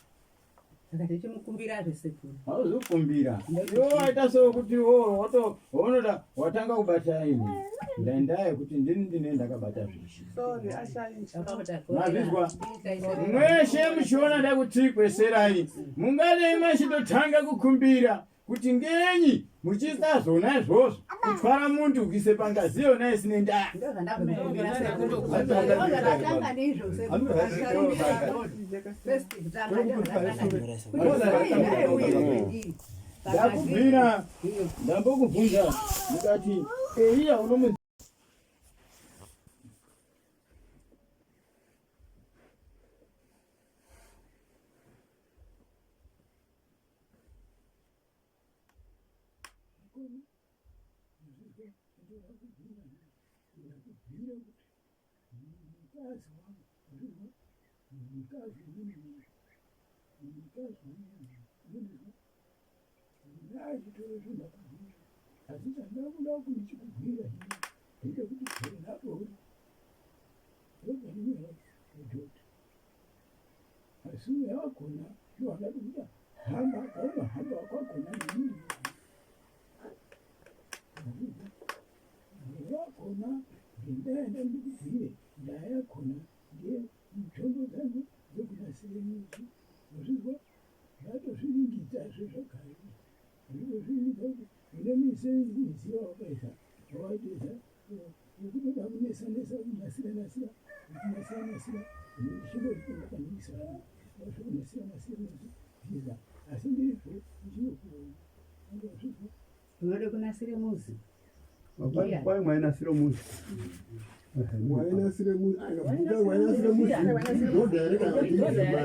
Saka tichimukumbirazve sekuru. Hauzokumbira. Iwe waita sokuti woto wonoda watanga kubata ini. Ndandaa yekuti ndini ndine ndakabata zveshe. Sorry, ashaisha. Mazvizwa? Mweshe muchiona ndakuti kweserai. Mungadai machitotanga kukumbira kuti ngenyi muchisazona izvozvo kutwara muntu kuise pangazi yona isine ndaa. Ndozvandatanga ndizvo sekuru. First kutanga ndozvandatanga ndizvo. Kuti sei naye uye kwendiri. Ndakubvira ndambokubvunza mukati Eriya unomu Asi mweya wakona ndiwo wakati kuda hamba kwaunohamba kwakona nini mweya wakona ngendaa yandandikubvire ndaa yakona ndiye mitombo dzangu dzekunasire mizi wazvizwa ndatozviringidzazve zvakare ndinozviringidza kuti une mizi mizi yawakaisa wawaitoisa yekutoda kunesa nesa kunasira nasira kunasira nasira ndichingozvikanganisa zvekunasira nasira nezviza asi ndiripo ndichinokuona andozvizwa Unoda kunasire muzi. Kwai mwainasire muzi. Wainasire muzi, wainasire muzi. Dhodha here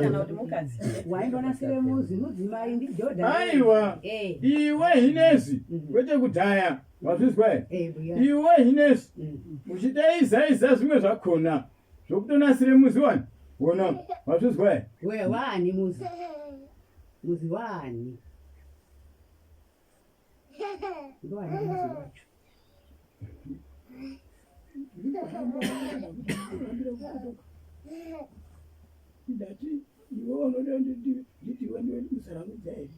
kana kuti mukadzi? Waindonasire muzi, mudzimai ndidhodha. Aiwa. Eh. Iwe hinezvi kwete kudhaya. Wazvizwa here? Eh, buya. Iwe hinezvi uchitaizaiza zvimwe zvakhona. Zvokutonasire muzi wani wona wazvizwa here? We waani muzi? Muzi waani? Ndowani muzi wacho? Ndati iwe unoda nditi iwe ndiwe musaramudza here?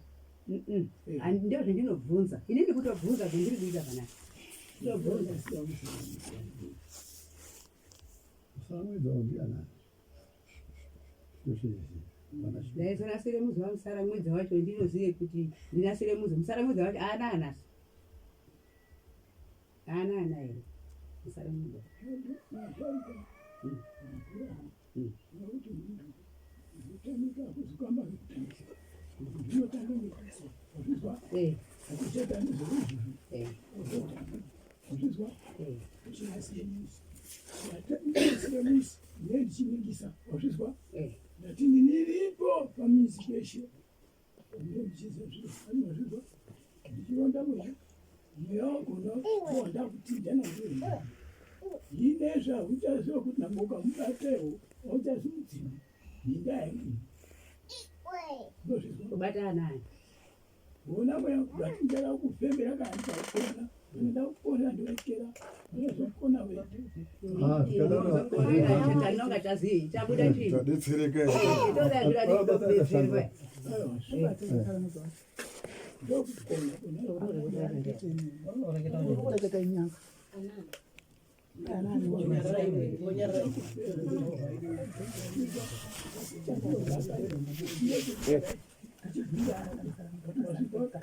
Ndio zvandinobvunza. Ini ndikutobvunza zvandiri kuita panapa. Ndobvunza. Ndaizonasire muzi wamusaramwidza wacho ndinozive kuti ndinasire muzi musaramwidza wacho aana anaso aana ana here musaramwidza Wazvizwa? Ndati ndiripo pamizi peshe. Wazvizwa? Ndichironda mweya. Mweya wakona wanda kutinda nawo. Inezvi hauchaziva kuti nangwe ukamubatewo hauchazi mudzimu. Minda yangu. Unozvizwa? Kubata anani? Wona mweya ndati kufembera kana ndikakona. Ndinoda kupona ndorekera. Ndinozopona wega. Chandinonga chazii chabuda chii? Tadetsereka. Toda zvira kubetserwa.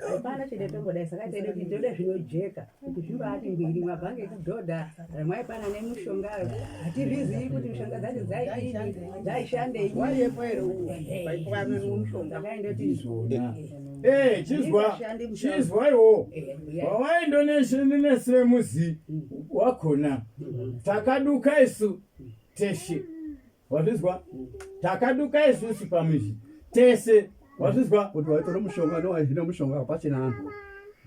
Hapana chendatombodai saka taida kuti toda zvinojeka kuti zvimbaati ngwiri mwabva ngekudhodha ramwaipana nemushonga hatizvizivi kuti mishonga dzacho dzaidini dzaishandei Waiyepo here uwo paipuwa mushonga? Ndakaendoti Eh, chizwa chizwa iwo wawaindoneshe muzi wakona takaduka isu teshe wazvizwa takaduka isusu pamuzi tese wazvizwa kuti waitora mushonga nowaizvina mushonga hapachina anhu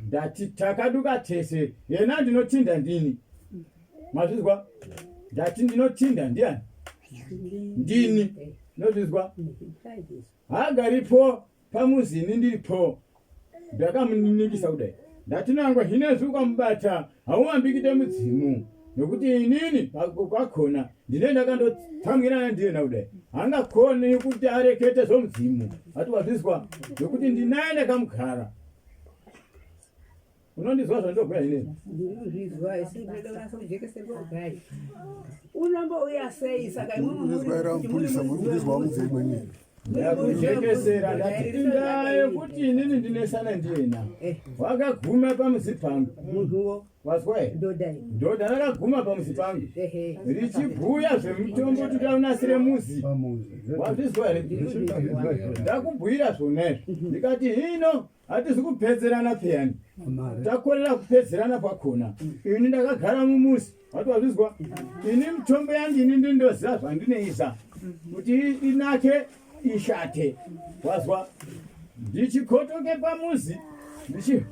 ndati takaduka tese yena ndinotinda ndini mazvizwa ndati ndinotinda ndiani ndini nozvizwa haagaripo pamuzi ini ndiripo ndakamuninipisa kudai ndati nangwe hinezvi ukamubata hauambikite mudzimu nokuti inini kwakona ndine ndakandotsamwirana ndiyena kudai haangakoni kuti arekete zvomudzimu ati wazvizwa nokuti ndinaye ndakamugara unondizwa zvandobhuya inini ndinozvizwa asi ndinoda kunasa kujekeserwa kudai unombouya sei saka ndakujekesera ndati indaa yekuti inini ndinesana ndiyena eh. wakaguma pamuzi pangu munhuwo wazwa here ndoda rakaguma pamuzi pangu richibhuya zvemutombo kuti taunasire muzi wazvizwa here ndakubhuyira zvona izvi ndikati hino Hatizi kupedzerana peyani, takorera kupedzerana kwakona. Ini ndakagara mumuzi, wati wazvizwa? Ini mitombo yangu ini ndindoziva zvandinoisa kuti inake ishate, wazwa? Ndichikotoke pamuzi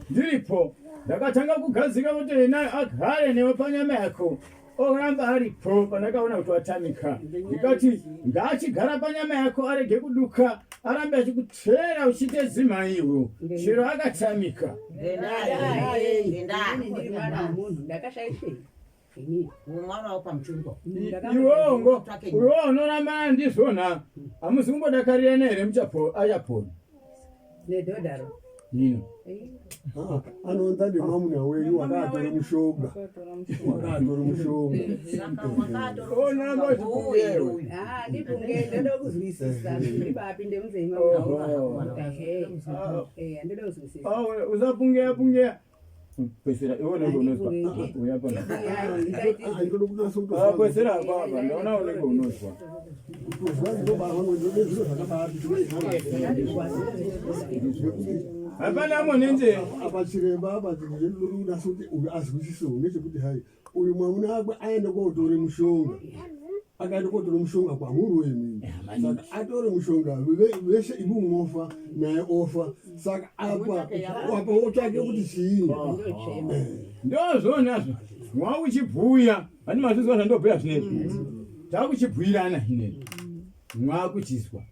ndiripo, ndakatanga kugadzika kuti ena agare newe panyama yako oramba aripo pandakaona kuti watamika ndikati ngaachigara panyama yako arege kuduka arambe achikuteera uchiite dzimaiwo chero akatamika iwongo iwo unorambana ndizvona hamuzi kumbodakarirana here achapona nedhodharo nino ah, anoonza nemwamuna wenyu wakaatora mushonga wakaatora mushonga ah, ndipunge ndoda kuzwisisa ndibapinde munzee ndoda kuzwisisa usapungeya pungeya Kwesera iwe unenge unozwa. Uya pano. Ah, kwesera apa apa ndaona unenge unozwa. Hapana amwe nenje. Apa chiremba apa ndinoda kuti uyu azwisise ngechekuti hai uyu mwamuna akwe aende kotore mushonga akaenda kotora mushonga kwamuri wemini saka atore mushonga veshe ibu mofa naye ofa saka apa apa wotsvake kuti chii ndozvonazvo wauchibhuya ani mazvizwa zvandobhuya zvinezvi mm. Takuchibhuirana hine. Mwakuchizwa.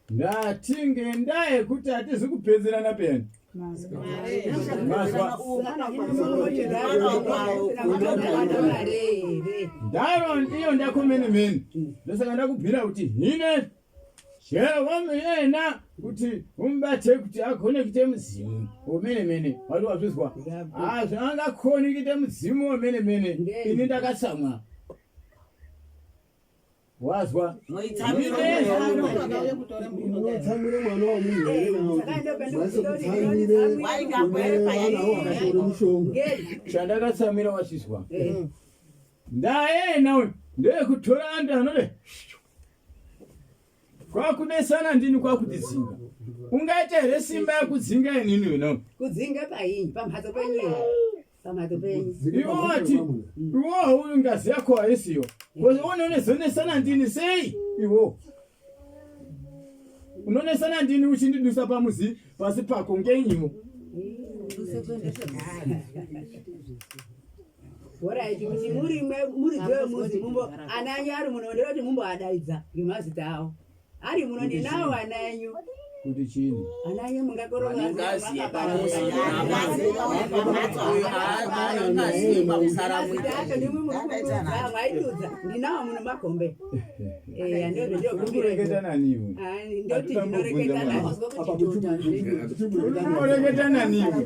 Ndati ngendaa yekuti hatizi kupedzerana peyani. Mazwa. Ndaro ndiyo ndakomene mene. Ndosaka ndakubhira kuti hine chero wamuyena kuti umubate kuti agone kuite mudzimu womene mene. Wati wazvizwa? Hazvangakoni kuite mudzimu womene mene. Ini ndakatsamwa. Wazwa? Unotsamwira mwana wamunhu here kutsamwire vana wakatore mushonga. Chandakatsamwira wachizwa. Ndayena uyu ndeyekutora antu anode kwakunesana ndini kwakudidzinga. Ungaita here simba yekudzinga inini wena? Kudzinga painyi pamhatso penyu here? Pamhatso penyu. Iwe wati iwe uyu ngazi yako haisiyo. Unonesana ndini sei iwo? Unonesana ndini uchindidusa pamuzi pasi pako ngenyiwo? Horaiti kuti muri muridzi wemuzi mumbo ana anyu ari muno ndinoti mumboadaidza ngemazita awo. Ari muno ndinawo ana enyu. Kuti chini? Ana enyu mungakorora ngazi yepamuzi uyu haana ngazi yepamusara acho ndimwi muri kududza mwaidudza ndinawo muno makombe. Eh, Kureketa nani iwe? Ndoti ndinoreketa nani? Kureketa nani iwe?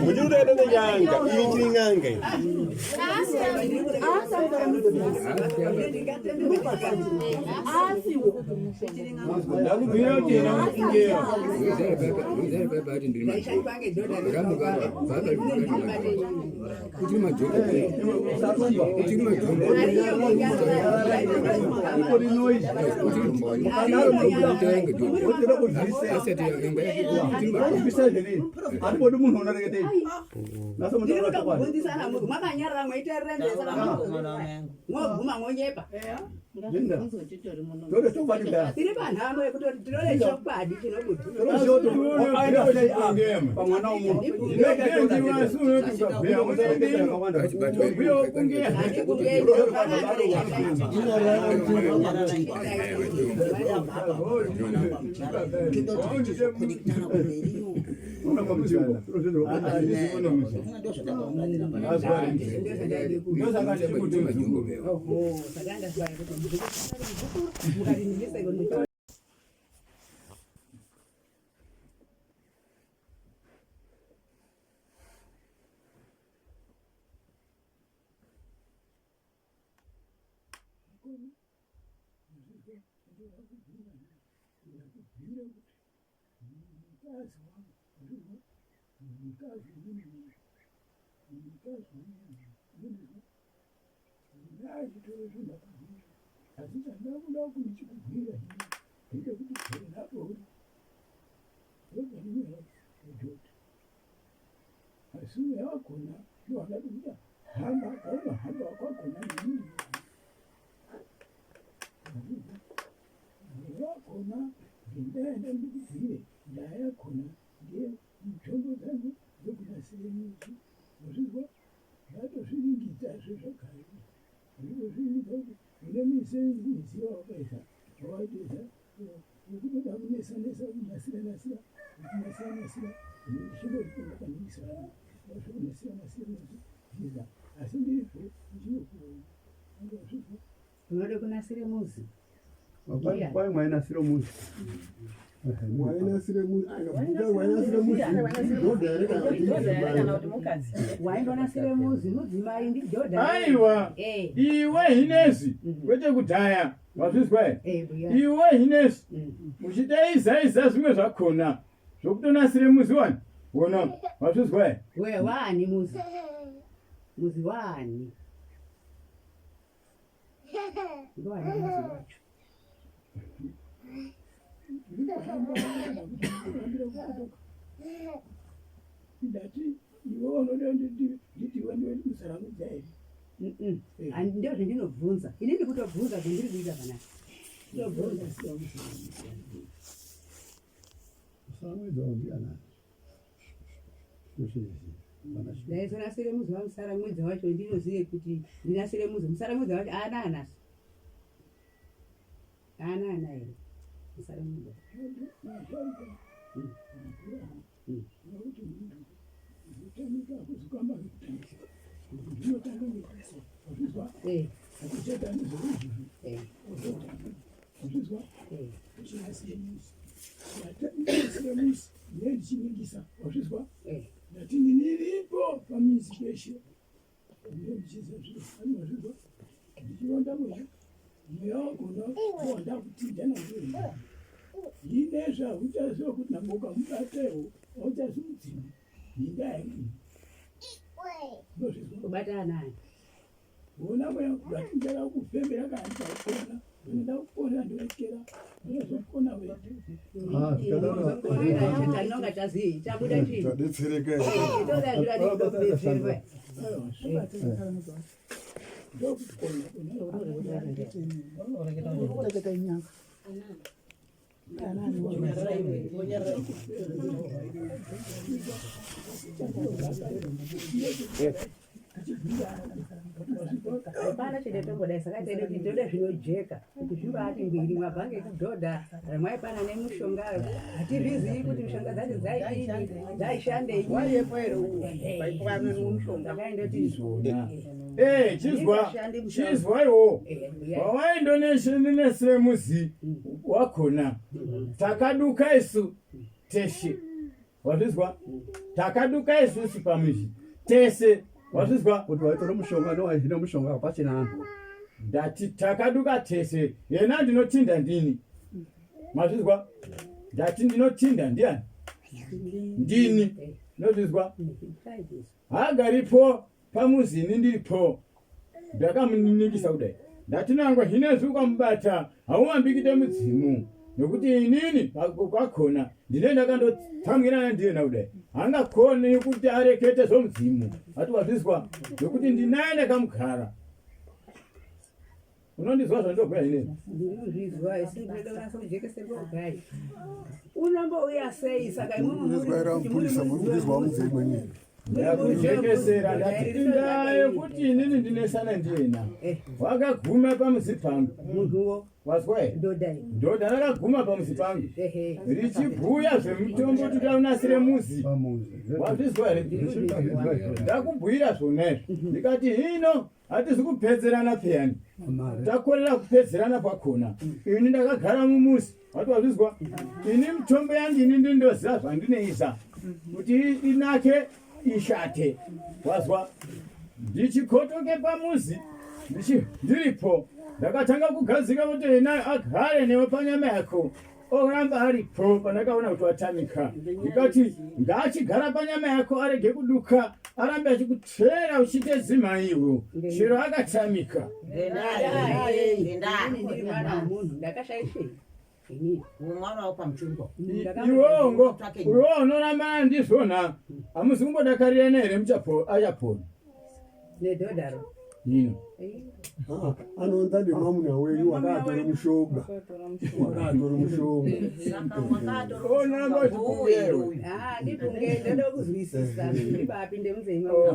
Muchiudaita nenyanga, iyi chiri n'anga iyi. Ndakubvira kuti ena mupingero. Andibodi munhu unoreketei. Ndinotokubvunzisana muri makanyarara mweiterera ndesaka mwoguma mwonyepa. Tode chokwadi nda. Tiri panhamo yekutoti tinode chokwadi chinobuda. Pamwana womunhu. Unode kunasire muzi. Kwai mwainasire muzi. Wainasire muzi, wainasire muzi, ndodha here kana kuti mukadzi? Waindonasire muzi, mudzimai ndidhodha. Aiwa, iwe hinezvi kwete kudhaya, wazvizwa here? Iwe hinezvi uchidaizaisa zvimwe zvakhona zvokutonasire muzi wani wona, wazvizwa here? We waani muzi? Muzi waani? Ndowani muzi wacho? Ndati iwe unoda nditi iwe ndiwe musaramudza here? Ndio zvandinobvunza. Ini ndikutobvunza zvandiri kuita panapa. Ndobvunza. Musaramudza ndianani? Ndaizonasire muzi wamusaramwidza wacho ndinozive kuti ndinasire muzi musaramwidza wacho aana anaso aana ana here musaramwidza Wazvizwa? Ndati ndiniripo pamizi peshe. Ndichiziva zviro ani wazvizwa? Ndichironda mweya. Mweya wagona wanda kutinda nawo. Inezvi hauchaziva kuti nangwe ukamubatewo hauchazi mudzimu. Indaa yekudini? Unozvizwa? Kubata anani? Wona mweya ndati ndada kufembera kana ndikakona. Ndinoda kukona ndorekera. Ndinozokona wewe. Chinonga chazii chabuda chii? Tadetsereka. Toda zvira kubetserwa. Unoreketa inyanga. Hapana chindatomboda saka taida kuti toda zvinojeka kuti zvimbaati ngwiri mwabva ngekudhodha ramwaipana nemushonga hatizvizivi kuti mishonga dzacho dzaidini dzaishandei Waiyepo here uwo? Waipuwa mushonga. Ndakaendoti Eh, chizwa chizwa iwo wawaindoneshe muzi wakhona takaduka isu teshe wazvizwa takaduka isusu pamizi tese wazvizwa kuti waitora mushonga nowaizvina mushonga hapachina anhu ndati takaduka tese yena ndinotinda ndini mazvizwa ndati ndinotinda ndiani ndini nozvizwa haagaripo pamuzi ini ndiripo ndakamuniningisa kudai ndati nangwe hinezvi ukamubata hauambikite mudzimu nokuti inini kwakhona ndine ndakandotsamwirana ndiyena kudai haangakoni kuti arekete zvomudzimu ati wazvizwa nokuti ndinaye ndakamugara Unondizwa zvandobhuya inini? Ndinozvizwa asi ndinoda kunasa kujekeserwa kudai. Unombouya sei saka imwimwi muri Unozwa here mupurisa muri kundizwa mubve imweni. Ndakujekesera ndati indaa yekuti inini ndinesana ndiyena. Wakaguma pamuzi pangu. Munhuwo. Wazwa here? Ndoda iyi. Ndoda rakaguma pamuzi pangu. Ehe. Richibhuya zvemutombo kuti unasire muzi. Wazvizwa here? Ndakubhuyira zvona izvi. Ndikati hino Hatizi kupedzerana peyani, takorera kupedzerana kwakona. Ini ndakagara mumuzi, wati wazvizwa? Ini mitombo yangu ini ndindoziva zvandinoisa kuti inake ishate, wazwa? Ndichikotoke pamuzi ndiripo, ndakatanga kugadzika kuti ena agare newe panyama yako oramba aripo pandakaona kuti watamika ndikati ngaachigara panyama yako arege kuduka arambe achikuteera uchiite zimaiwo chero akatamika iwongo iwo unorambana ndizvona hamuzi kumbodakarirana here achapona nedhodharo ino ah, anoonza nemwamuna wenyu wakaatora mushonga wakaatora mushonga ah, ndifunge ndoda kuzwisisa ndibapinde munzee ndoda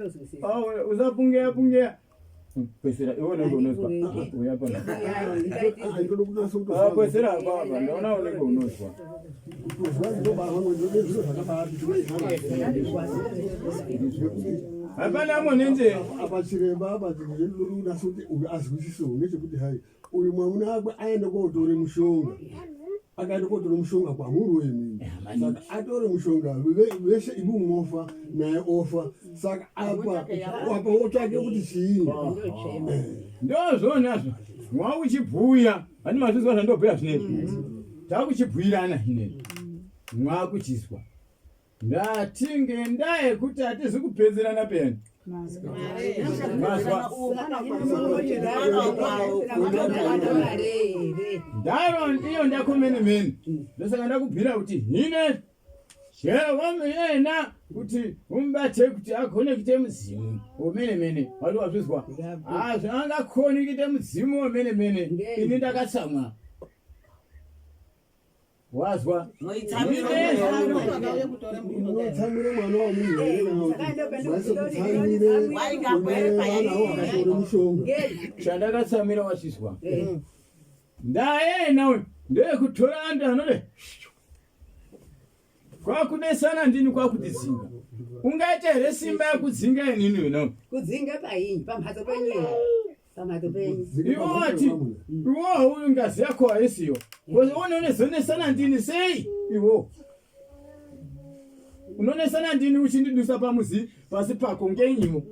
kuzwisisa oh, usapungeya pungeya Kwesera iwe unenge unozwa. Uya pano. Ah, kwesera apa apa ndaona unenge unozwa. Hapana amwe nenzee. Apa chiremba apa ndinoda kuti uyu azwisise ngechekuti hai uyu mwamuna akwe aende kotore mushonga akaenda kotora mushonga kwamuri imimi saka atore mushonga veshe imi munofa naye ofa saka apa apa wotsvake kuti chii ndozvonazvo mwakuchibhuya handi mazvizwa zvandobhuya zvinezvi takuchibhuyirana zvinezvi mwakuchizwa Ndati ngendaa yekuti hatizi kupedzerana peyani. Mazwa. Ndaro ndiyo ndakomene mene. Ndosaka ndakubvira kuti hine chero wamuyena kuti umubate kuti agone kuite mudzimu womene mene. Wati wazvizwa? Hazvo angakoni kuite mudzimu womene mene. Ini ndakatsamwa. Wazwa? Unotsamwire mwana wamunhu here kana kuti maisokutsamwire kune vanawo vakatore mushonga? Chandakatsamwira wachizwa. Ndayena uyu ndeyekutora antu anode kwakunesana ndini kwakutidzinga. Ungaita here simba yekudzinga inini uno? Kudzinga painyi pamhatso penyu here? Pamhatso penyu. Iwe wati iwe uyu ngazi yako haisiyo. Uone unozonesana ndini sei iwo? Unonesana ndini uchindidusa pamuzi pasi pako ngenyiwo?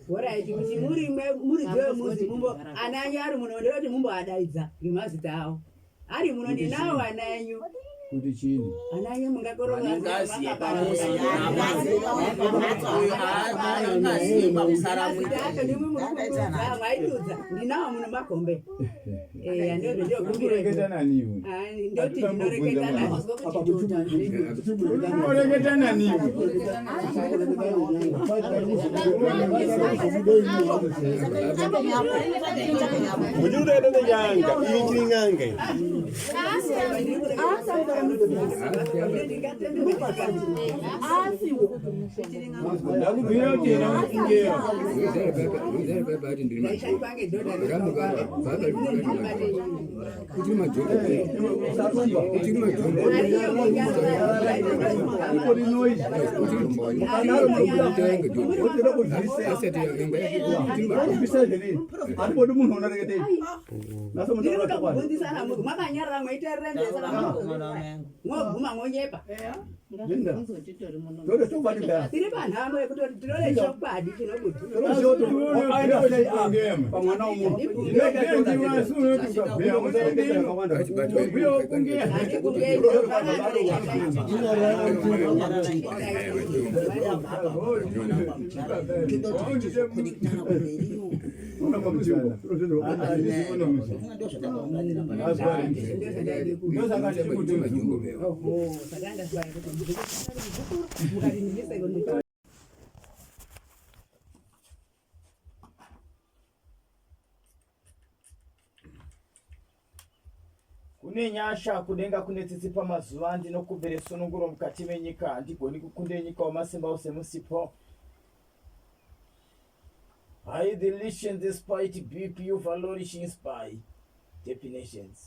Horaiti kuti muri muridzi wemuzi mumbo ana anyu ari muno ndinoti mumboadaidza ngemazita avo ari muno ndinawo ana enyu Kuti chini? ana enyu Vane ngazi yepamuzi uyo haana ngazi yepamusara acho ndimwi muri kududza mwaidudza ndinawo muno makombe eya Kureketa nani iwe? ndoti ndinoreketa nani Kureketa nani iwe? Muchiri kutoita nenyanga, iyi ichiri n'anga iyi. Ndakubvira kuti ena ungeyo. Andibodi munhu unoreketei naso ndiri kutokubvunzisana munhu mwakanyarara mweiteerera nzeve mwoguma mwonyepa tode chokwadi paya tiri panhamo yekutoti tinode chokwadi chinobuda pamwana womunhu Kune nyasha kudenga kune tsitsi pamazuva ndinokumbere sununguro mukati menyika handigoni kukunde nyika wamasimba ose musipo High the lishin despite BP flourishing spy definitions.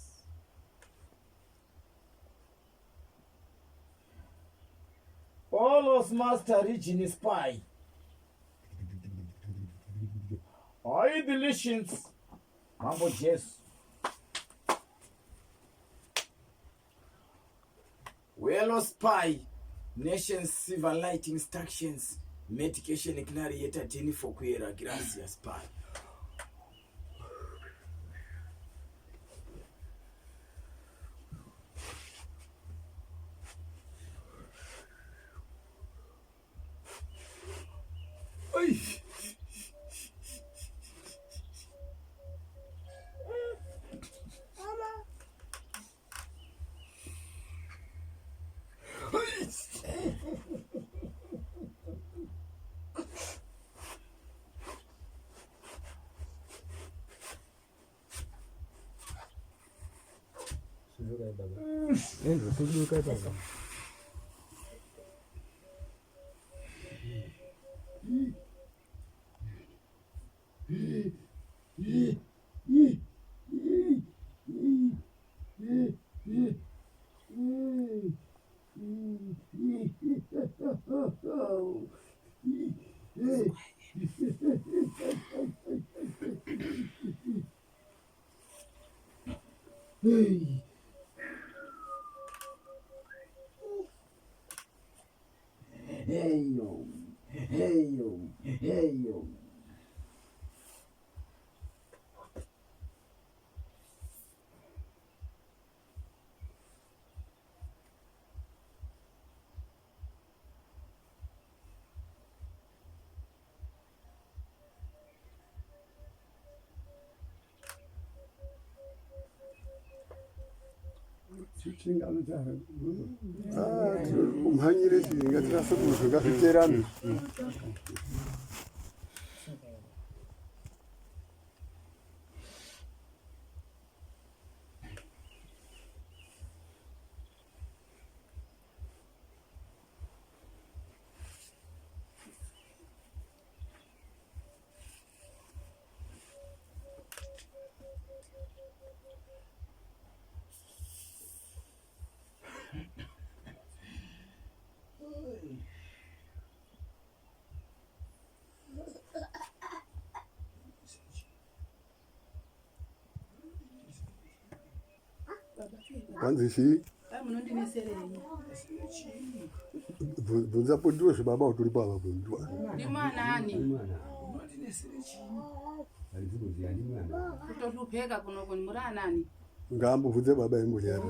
All of master region spy. High the lishins Mambo Jesu. Welo spy nations silver light instructions medication kinarieta Jennifer Kuyera Gracia spy. Ai. Andrew, suduka baba. Hey yo, hey yo, hey yo. Kumhanyire chii ngatirase kuzwe ngazviteerane. Kwanzi chii? Bvunza pondiwe zvibaba utori pava bvunzwa. Ndimwanani? Kutohlupeka kunoko muri anani? Ngaambobvunze baba imbonyara.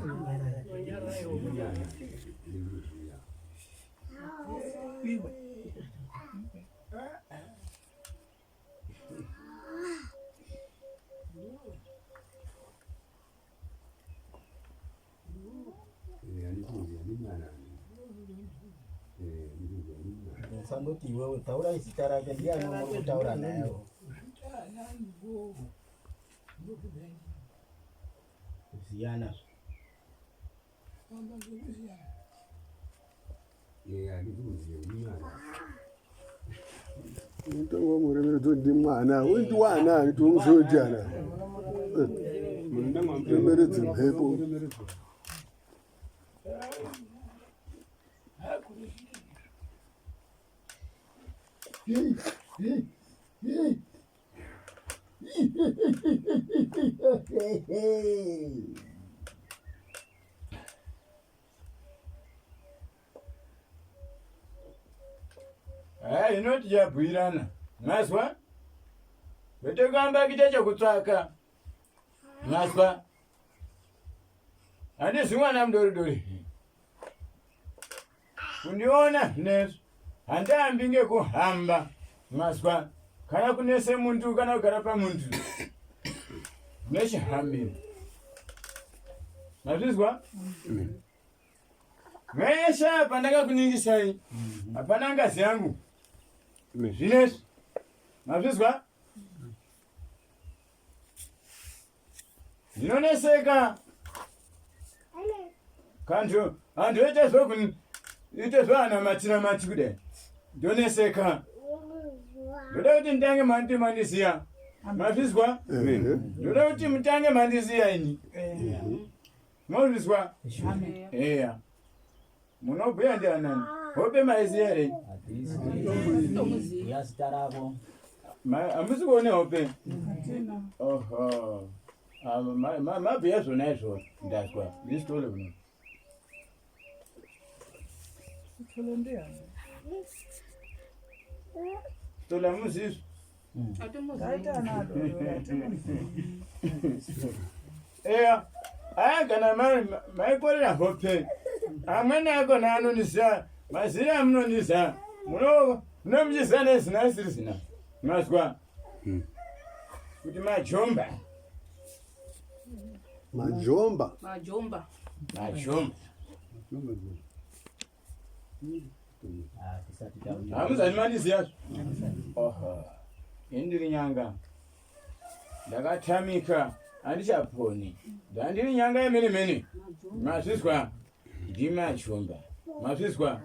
Usangoti iwewe taura zita rake ndiani muri kutaura naye. Kuziyana zve. Mutongo muremeredzo ndi mwana undi wana ani tomuziva ana remeredze mhepo Hai inoti yabhuirana mazwa kwete kuamba kuita chekutsvaka mazwa handisi mwana mudoridori kundiona zvinezvi handiambi ngekuhamba mazwa kana kunese muntu kana kugara pamuntu nechihambiro mazvizwa Meshe apa ndakakuningisai hapana ngazi yangu zvinezvi mazvizwa ndinoneseka kantu antu ite zvokun ite zvaanamatira mati kudai ndoneseka ndoda kuti nditange mandi mandiziya mazvizwa ndoda kuti mutange mandiziya ini Munozvizwa? Eya. Munobhuya ndianani? Hope maiziya here? Bhuya zita ravo. Hamusi kuone hope? Oho. Ah, mabhuya zvona izvo ndazwa. Ndisitole kuno. Tola muzizvo. Eya, aya kana maikorera hope amweni akona anondiziva mazina amunondiziva munomuchiziva nezina risiri zina mazwa kuti majomba majomba majomba majomba Hamuzani mandiziya oho ini ndiri nyanga ndakatamika handichaponi ndandiri nyanga yemene mene mazvizwa ndimachumba mazvizwa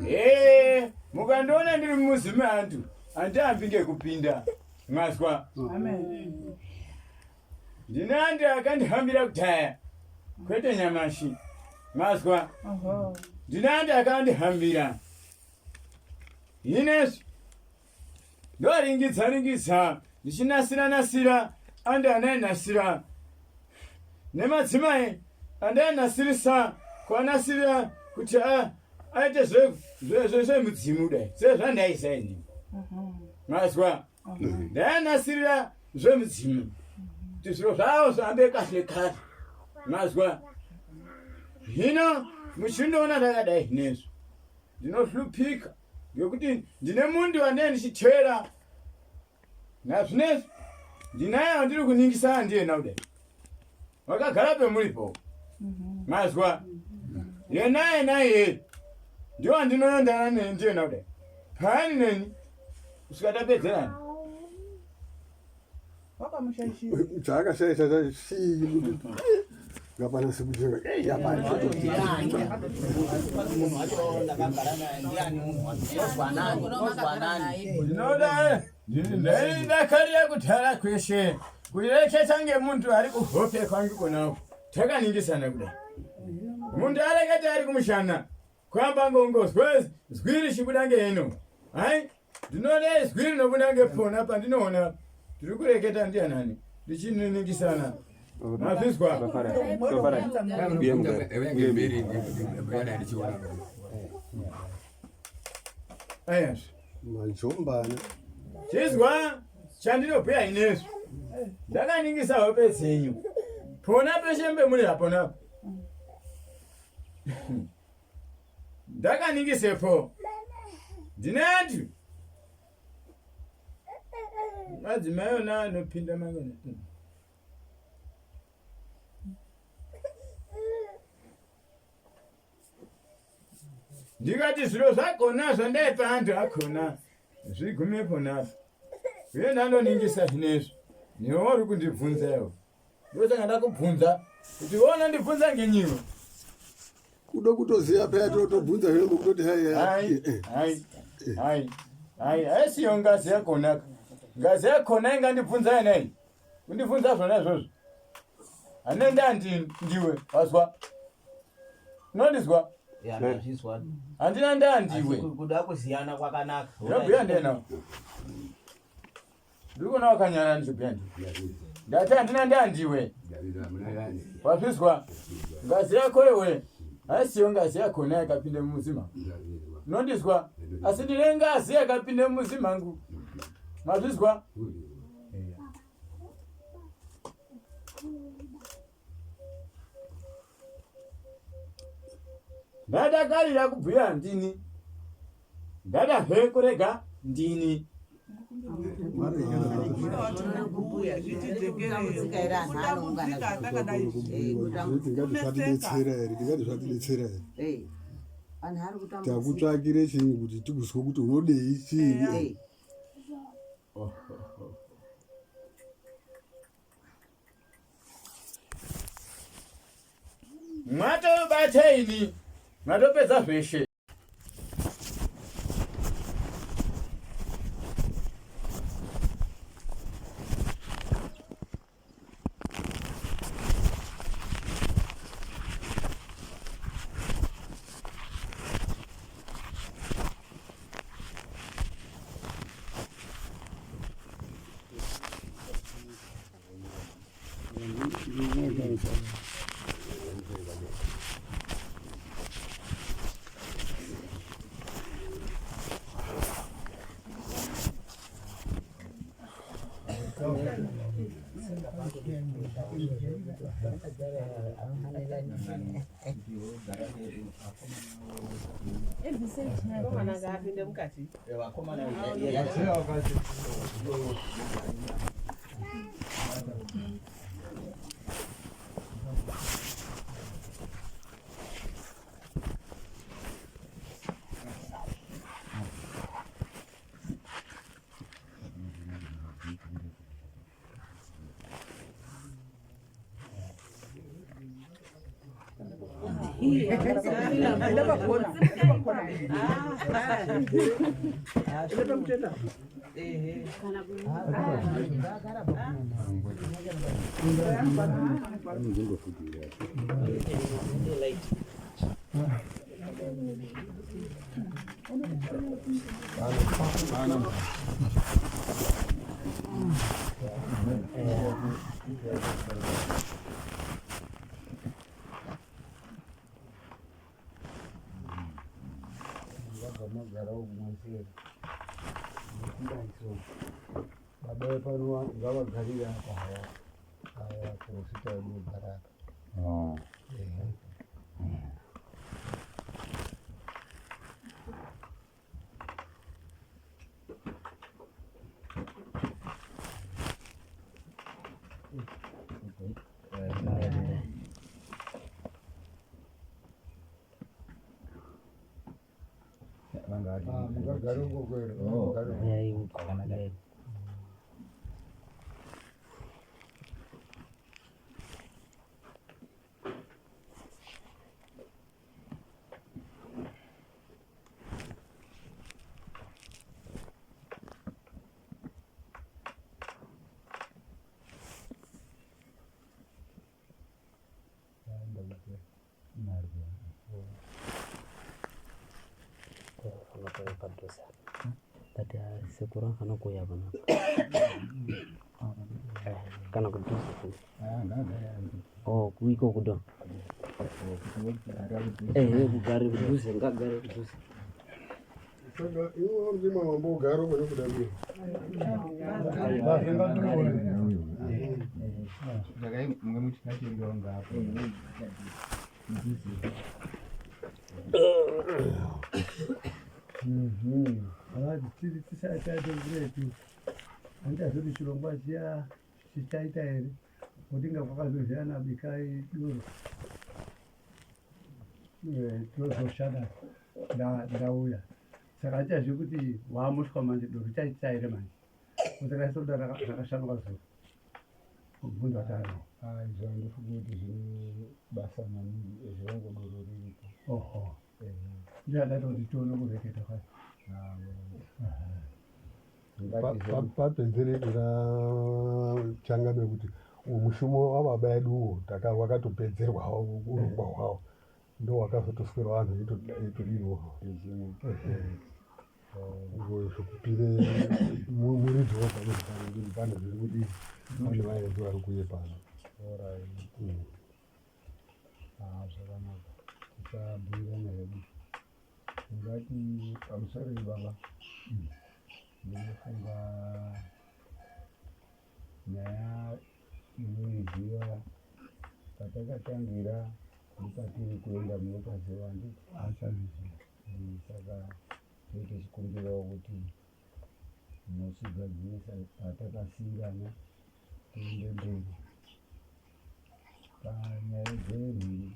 ee mukandiona ndiri mumuzi meantu handiambi ngekupinda mazwa Ndine antu akandihambira kudhaya kwete nyamashi mazwa ndine antu akandihambira inesu ndoringidza ringidza ndichinasira nasira antu anainasira nemadzimai andainasirisa kuanasirira kuti aite zvemudzimu dai sezvandaisa ini mazwa Ndayanasirira zvemudzimu kuti zviro zvavo zvihambe kahle kahle. Mazwa hino muchindiona ndakadai zvinezvi ndinohlupika ngekuti ndine mundi wandee ndichitera nazvinezvi ndinaye wandiri kuningisana ndiyena kudai wakagara pemuripo mazwa yena yena iye ndiwo andinoyondana neni ndiyena kudai paani neni kusvika tapedzerana chaakashaisha chii ngapana sikujenga ndinoda Ndaidakarira kudhara kweshe kureketa ngemuntu ari kuhope kwangu konako takaningisana kudai. Muntu arekete ari kumushana kwamba ngongozwa zwi richibuda ngeeno. Hai, ndinoda izwi rinobuda ngepona pandinoona tiri kureketa ndianani ndichiningisana. Mazvizwa? Ayazve. Majombana. Chizwa chandinobhuya inezvi. Ndakaningisa hope dzenyu. Pona peshe mbemuri apo napo. Ndakaningisepo. Ndine antu. Madzimai ona anopinda mangwana. Ndikati zviro zvakona zvandaipa antu akona zvigume ponapo. Uye ndandoningisa zvinezvi. Newe uri kundibvunza iwe. Ndosaka ndakubvunza kuti iwe unondibvunza ngenyiwe. Kuda kutoziva paya totobvunza zvino kutoti hai hai hai hai hai haisiyo ngazi yakona. Ngazi yakona ingandibvunza yenei. Kundibvunza zvona izvozvo. Ane ndandi ndiwe wazwa. Unondizwa? Ya, ndazvizwa. Handina ndandiwe. Asi kuda kuziyana kwakanaka. Ndinobhuya ndena. Ndiri kuona wakanyara ndichibhuya ndiwe. Ndati handina ndandiwe. Wazvizwa? Ngazi yako iwe haisiyo ngazi yakona yakapinda mumuzi mangu. Unondizwa? Asi ndine ngazi yakapinda mumuzi mangu. Mazvizwa? Ndadakarira kubhuya ndini. Ndadazve kurega ndini. Tingati zvatidetsera here? Tingati zvatidetsera here? Takutsvakire chinyi kuti tikuzwe kuti unodei chii? Mwatobata ini, mwatopedza zveshe. Baba vepano ngavagarire apa haya aya profita wedu ogara apa. Ehe. Ah, mungagare uko kwero. Mungagare uko. Sekuru anofanira kuuya panapa kana kudhuze futi. Oh, kuiko kudo. Ehe, kugare kudhuze, ngagare kudhuze. Saka iwo ndima wambogara pane kuda mbiri. Tiri tisati taenderetu handichazoti chirongwa chiya chichaita here kuti inga kwakazoziyana bikai doro tinozoshanda ndauya saka handichazivi kuti wamuswa manje doro chaita here manje kuti raisoda rakashandwa zuro mubvunzo watanawo. Izvo handifungi kuti zvine basa maningi ezvirango doro riripo. Oho, ndichadaita kuti tione kureketa kwacho. Papedzere kuna changamire kuti mushumo wababa edu uwo wakatopedzerwa hawo urongwa hwawo ndo wakazotoswera vanhu eitodiniwo zvokupire muridzi wopano kuti pane zviri kudii pane vaenzi vari kuuye pano. Zvakanaka, tichabhuirana hedu. Ndingati pamusoro baba, ndinofunga nyaya munoiziva, patakatangira nepatiri kuenda munopaziva, handiti? Achazviziva. Saka toite chikumbirawo kuti muchigadzirisa patakasiyirana tiende mberi panyaya dzemhiri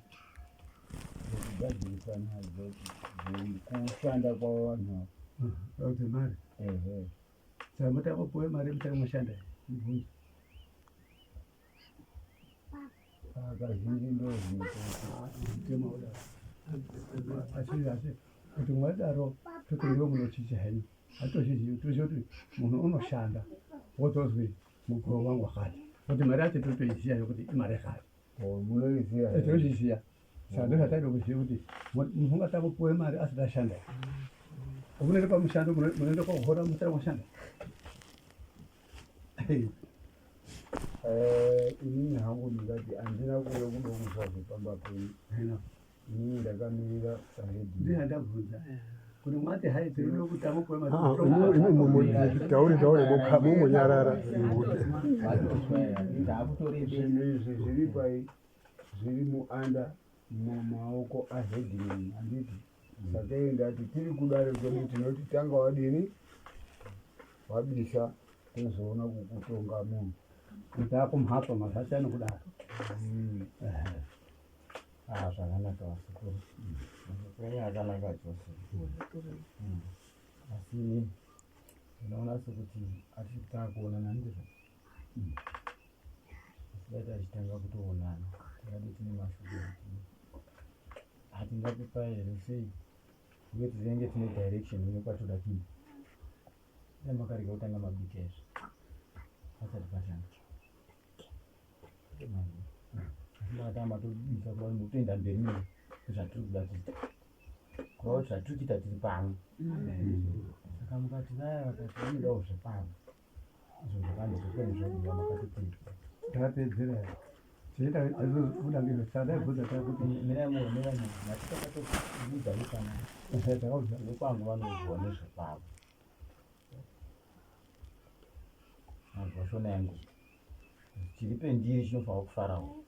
dzekugadzirisana dzekushanda kwavo vanhu ava. Dzemari. Ehe. Saka mutangopuwe mari mutange mashanda here? Mubvunzo. Kazhinji ndo zvinoita. Mutemo udaro. Asi kuti mwadaro toti ndiwo munochicha henyu. Hatozvizivi, toziva kuti munhu unoshanda wotozwi mugove wangu wakati. Kuti mari yacho totoiziva yokuti imari yakati. Munoiziva. Tinozviziva. Saka ndozvataida kuziva kuti munhu ungatangopuwe mari asati ashanda. Munoenda pamushando, munoenda kohora musati mashanda. Inini hangu ndingati handina kuuya kudo kuzwa zvepamba penyu. Inini ndakamirira sahedhi. Ndiye ndabvunza. Kuti mwati hai tinoda kutanga kupuwe mari. Taure taure mumonyarara. Zvinhu izvi zviri pai zviri muanda mumaoko aheadman, handiti? Saka iye ndati tiri kudare kwedu tinoti tanga wadini wabisa tozoona kukutonga munhu. Kuti akumhatso mazvasiyana kudaro. Zvakanaka vasekuru, mashoko enyu akanaka chose. Asi ndinoona sekuti atiri kutanga kuonana, ndizvo? Asi dai tachitanga kutoonana takadi tine mashoko ekuti hatingakupai here sei uye tinenge tine direction ine kwatoda kuenda. Dai makarega kutanga mabika izvi pasati patanga. Asi makatanga matobika kuva mukutoenda mberi nezvatiri kuda kuita, kureva kuti zvatiri kuita tiri pamwe. Saka mukati vaya vakati vanodawo zvepamwe, izvo zvakanzi zvekwene zvodiwa makatopedza. Takapedzera. Tinoita azobuda ngezvo tadaibvunza takuti mirai muone mirai muone mati takatoudza vekwana. Takaudza. Vekwangu vanozwa nezvekwavo. Manzwa shona yangu, chiri pendiri chinofanira kufarawo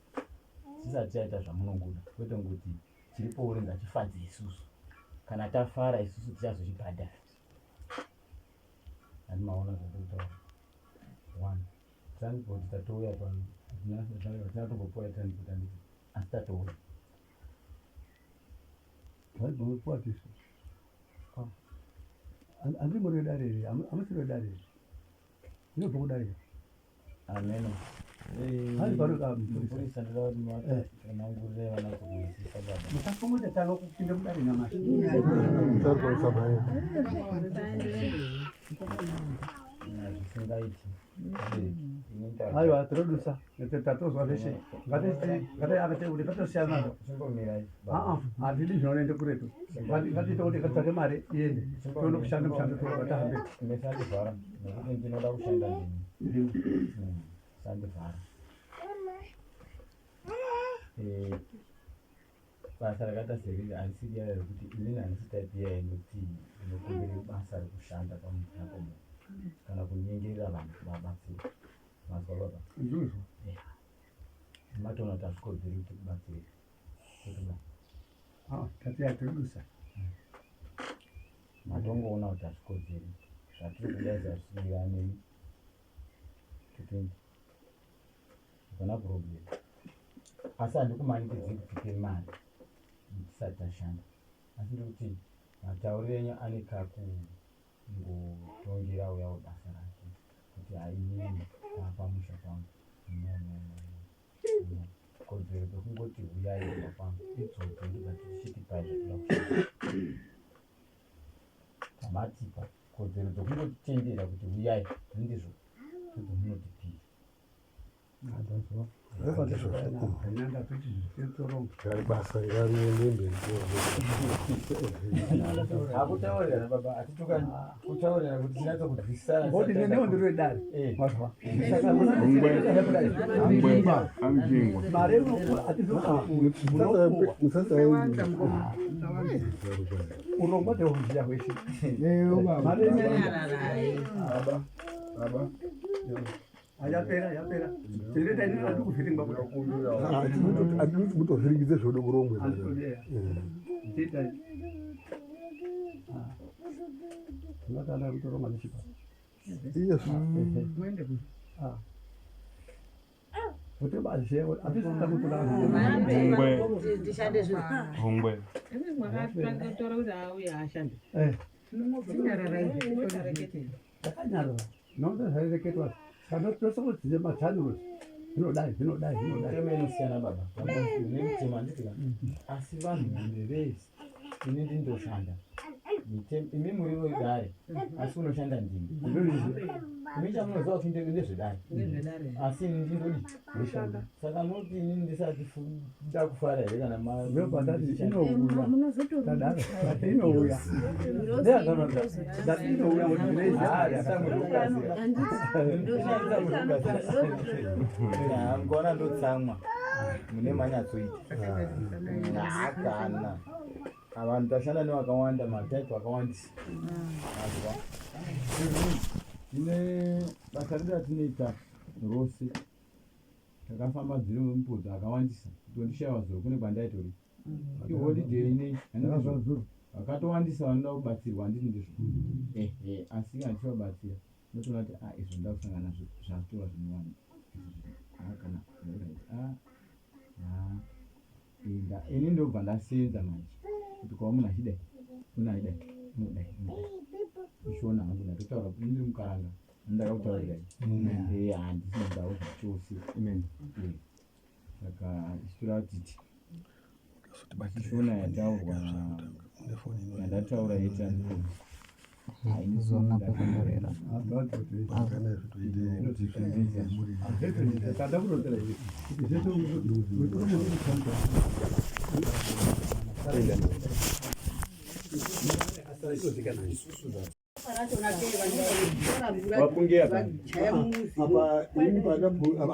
chisati chaita zvamunongoda, kwete ngokuti chiri pouri ngachifadze isusu. Kana tafara isusu tichazochibhadhara. Handi maona zvandiri kutaura? One transport, tatouya pano hatina tombopuwa transport, handiti? Asi tatouya. Vaibvopuwa tisu. Handi muri wedare here? Hamusiri wedare here? Ndinobva kudare here? Ameno. Handi pano ka mupurisa, ndoda kuti matsanangurire vana kuhwisisa baba. Musafunga kuti tanga kupinda mudare nyamashi. Zvisingaiti. Aiwa tinodusa tatozwa zveshe ngatiakati ngatosiyana nazvo. Chimbomirai. Aa handidi zvinoenda kuretu. Ngatiite kuti ngatitsvake mari iende tione kushanda mushando toga tahambe. Mesandivhara nekuti ndinoda kushanda ndini. Sandivhara. Eh, basa rakaita seriri harisi riya rekuti inini handisi type iya yekuti ndinokumbira basa rekushanda pamusha pomunhu kana kunyengerera vanhu kuvabatsira. Mazwa baba? Ndizvo. Yeah. Matoona kuti hazvikodzeri kuti kubatsire. Kuti Ah, tati yatiridusa. Matongoona kuti hazvikodzeri. Zvatiri kuda izvi hazviwirirani nemi. Totenda. Hapana problem. Asi handikumanikidzei kuti tipe mari tisati tashanda. Asi ndiri kuti matauriro enyu ane kakungotongera uya webasa rake kuti hainini pamusha pangu. No, no, no, no. No. Kodzero dzekungoti huyai kumba kwangu idzodzo ndodzati tichitipai zvatoda kushanda. Tamatipa kodzero dzokungotitendera kuti huyai handizvo ndodzo munotipira. Gari basa ngariende mberi. Hakutaurirana baba, hatitukani. Kutaurirana kuti tinatso kunzwisisana. Ngoti neniwo ndiri wedare. Mazwa. Mari atizomunopuwa. Urongwa ndehunziya hweshe. Mari Baba, baba. Yapera, yapera. Tinoita inini andikuvhiringwa kuti. Andinoti mutovhiringidze zvodo kurongwe. Tinoita. Tinotanda kutoronga nechipa. Yes. Muende ku. Ah. Kuti bazhe, atizota kutora. Hungwe. Ndishande zviro. Hungwe. Mwakatora kuti auye ashande. Eh. Nyararai. Ndakanyarara. Nonse zvaireketwa. Kana tosokudzidza machanels. Zvinodai, zvinodai, zvinodai. Mitemo inosiyana baba. Une mitemo handiti ka? Asi vanhu vamwe vese ini ndindoshanda. Mitemo imi muri wedare asi unoshanda ndimi. Imi chamunoziva kuti ndezvedare. Ndezvedare. Asi ini ndindodi Ndishanda. Saka munoti ini ndisati ndakufara here kana ma Ndopandati inouya. Tadaro. Ndati inouya. Ndeyakanoda. Ndati inouya kuti ndinoiziva. Mukaona ndotsamwa mune manyatsoita hakana vanhu tashanda nevakawanda mataipi akawandisa azwa tine basa redu ratinoita rose takafamba dziri mupodzi akawandisa kutondishaiwa zuro kune kwandaitori iholiday inei vakatowandisa vanoda kubatsirwa handiti ndizvo ehe asi kana tichivabatsira ndotoona kuti a izvo ndoda kusangana nazvo zvatora zvinowani kana alright a enda ini ndobva ndasenza manje kuti kwava munhu achidai munhu achidai unodai unodai ishona hangu ndatotaura kuti ndiri mukaranga ndakakutaurirai eh handisina ndau zvachose amen saka ichitora titi ishona yataurwa yandataura yetransport Zona pekunyorera. Apa ini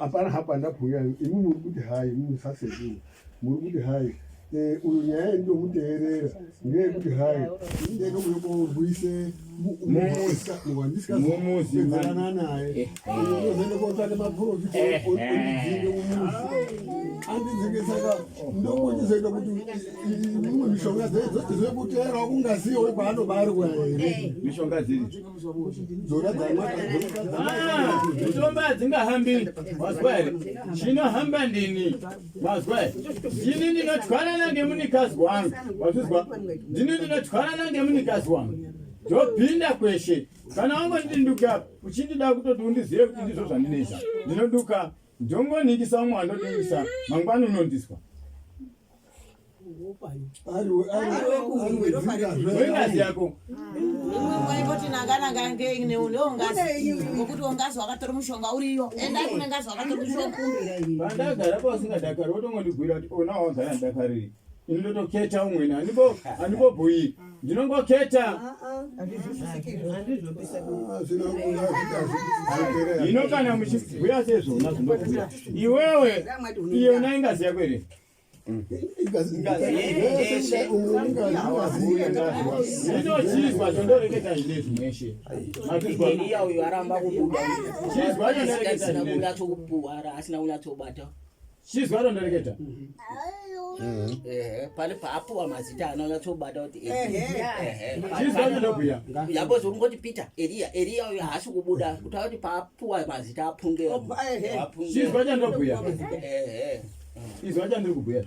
hapana hapa ndabhuya imi muri kuti hai imi musasekuru muri kuti hai Eh, uyu nyaya yendomuteerera ngeyekuti hai ini ndenge kuyokorwise wandisikazoedzerana naye uyu unozoende kotsvake maprofita ondidzinge mumuzi andidzinge saka ndokuchizoita kuti imwe mishonga dzekuteerawo kungasiwo kwaanobarwa here mishonga dziri dzona mitombo hadzingahambi wazwa here chinohamba ndini wazwa here ndini ndinotwarana ngemunikazi wangu wazvizwa ndini ndinotwarana ngemunikazi wangu ndopinda kweshe kana wangondinduka uchindida kutoti undizive kuti ndizvo zvandinoita ndinoduka ndongoningisa umwe wandoningisa mangwani unondiswa. Wengazi yako. Imwe nanga nanga ngei neungazi ngokuti ungazi wakatora mushonga uriyo. Endai kune ngazi wakatora mushonga. Pandagara pausingadakari wotongondigwira kuti ona wagara ndakariri. Ini ndotoketa umweni handibo handibobhuyi. Ndinongoketa. Hino kana muchibhuya sezvona zvinobhuya. Iwewe iyona ingazi yako here? Inochizwa chondoreketa zvinezvi mweshe. Eliya uyu aramba kubuda. Chizwa chondoreketa Asina zvinezvi. kunyatsokupuwa, asina kunyatsobata. Chizwa chondoreketa. Ehe, pane paapuwa mazita anonyatsobata kuti Ehe. Chizwa chondobhuya. Yabo zvorungoti Peter, Eliya, Eliya uyu haasi kubuda kutaura kuti paapuwa mazita apunge. Apunge. Chizwa chandobhuya. Ehe. Izwa chandiri kubhuya.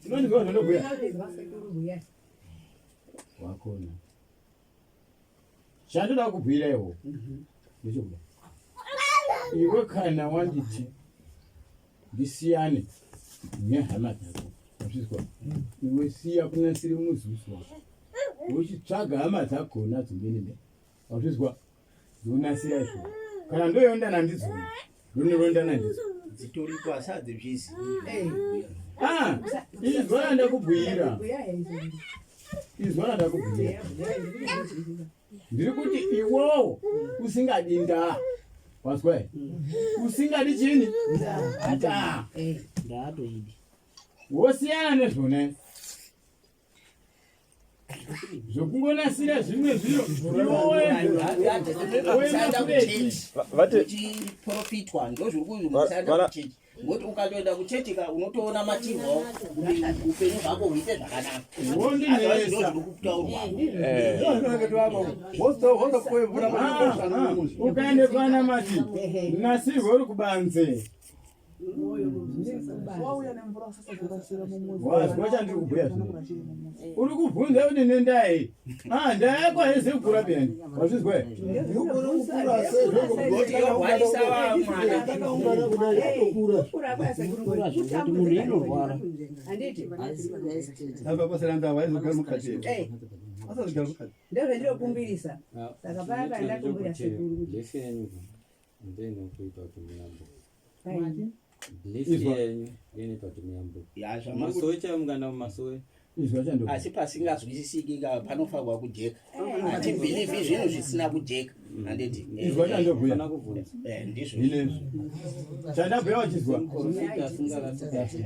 Tinondizwa zvandobhuya. Wakona. Chandoda kubhuira iwo. Ndechekuda. Iwe kana wanditi ndisiyane nehama dzako. Wazvizwa? Iwe siya kunasira muzuzu wako. Uchitsvaga hama dzakona dzimene mene. Wazvizwa? Ndonasira izvo. Kana ndoyondana ndidzo. Ndonirondana ndidzo. Dzitoripo asi hadzizvizi. Ah, izwa randakubhuyira. Izwa randakubhuyira. Ndiri kuti iwowo usingadi ndaa. Wazwa here? Usingadi chini? Ndaa. Ndaatoidi. Wosiyana nezvona. Zvokungonasira zvimwe zviro. Vachiprofitwa ndozviri kuzi musaenda kuchechi ngokuti ukatoenda kuchechi ka unotoona matirwa kuti upenyu hwako huite zvakanaka Wondinesa. ndozviri kutaurwa Ukaende kwana mati nasirwe uri kubanze. Wazwa chandiri kubhuya zvino. Uri kubvunza kuti nendai. Ah, ndaa yako haizi kukura peyani. Wazvizwa here? Apa pasina ndaa vaizogara mukati. Asazogara mukati. Ndozvandinokumbirisa. Saka paya pandakumbira sekuru kuti Bless yenyu ndoinokuita kuti muyambuke. Bless Izwa. yenyu ndoinoita kuti muyambuke. Ya, zvamuri Masowe chaiwo mukaenda mumasowe. Izwa chandobhuya. asi pasingazwisisiki ka panofanirwa kujeka hatibhilivhi zvinhu zvisina kujeka handiti Izwa chandobhuya. Fana kubvunza. Eh, ndizvo Zvinezvi. Chandabhuya wachizwa. Muprofita asingarasiki.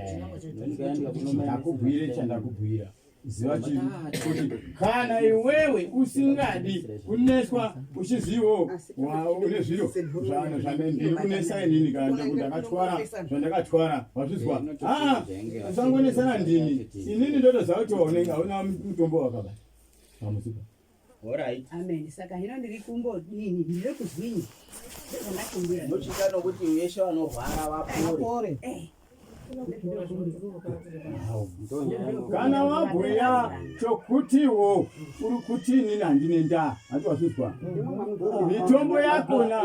Ndikaenda kuno Ndakubhuyire chandakubhuyira. Ziva chii kuti kana iwewe usingadi kuneswa uchizivo une zviro zvandiri kunesa inini kana kuti ndakatwara zvandakatwara wazvizwa aa usangonesana ndini inini ndotoziva kuti waunenge hauna mutombo wakabata pamusipa Alright. Amen. Saka hino ndiri kumbodini ndiri kuzwinyi ndozvandakumbira. Ndochita nokuti veshe vanorwara vapore. Eh. Kana wabhuya chokutiwo uri kuti inini handine ndaa hati wazvizwa mitombo yakona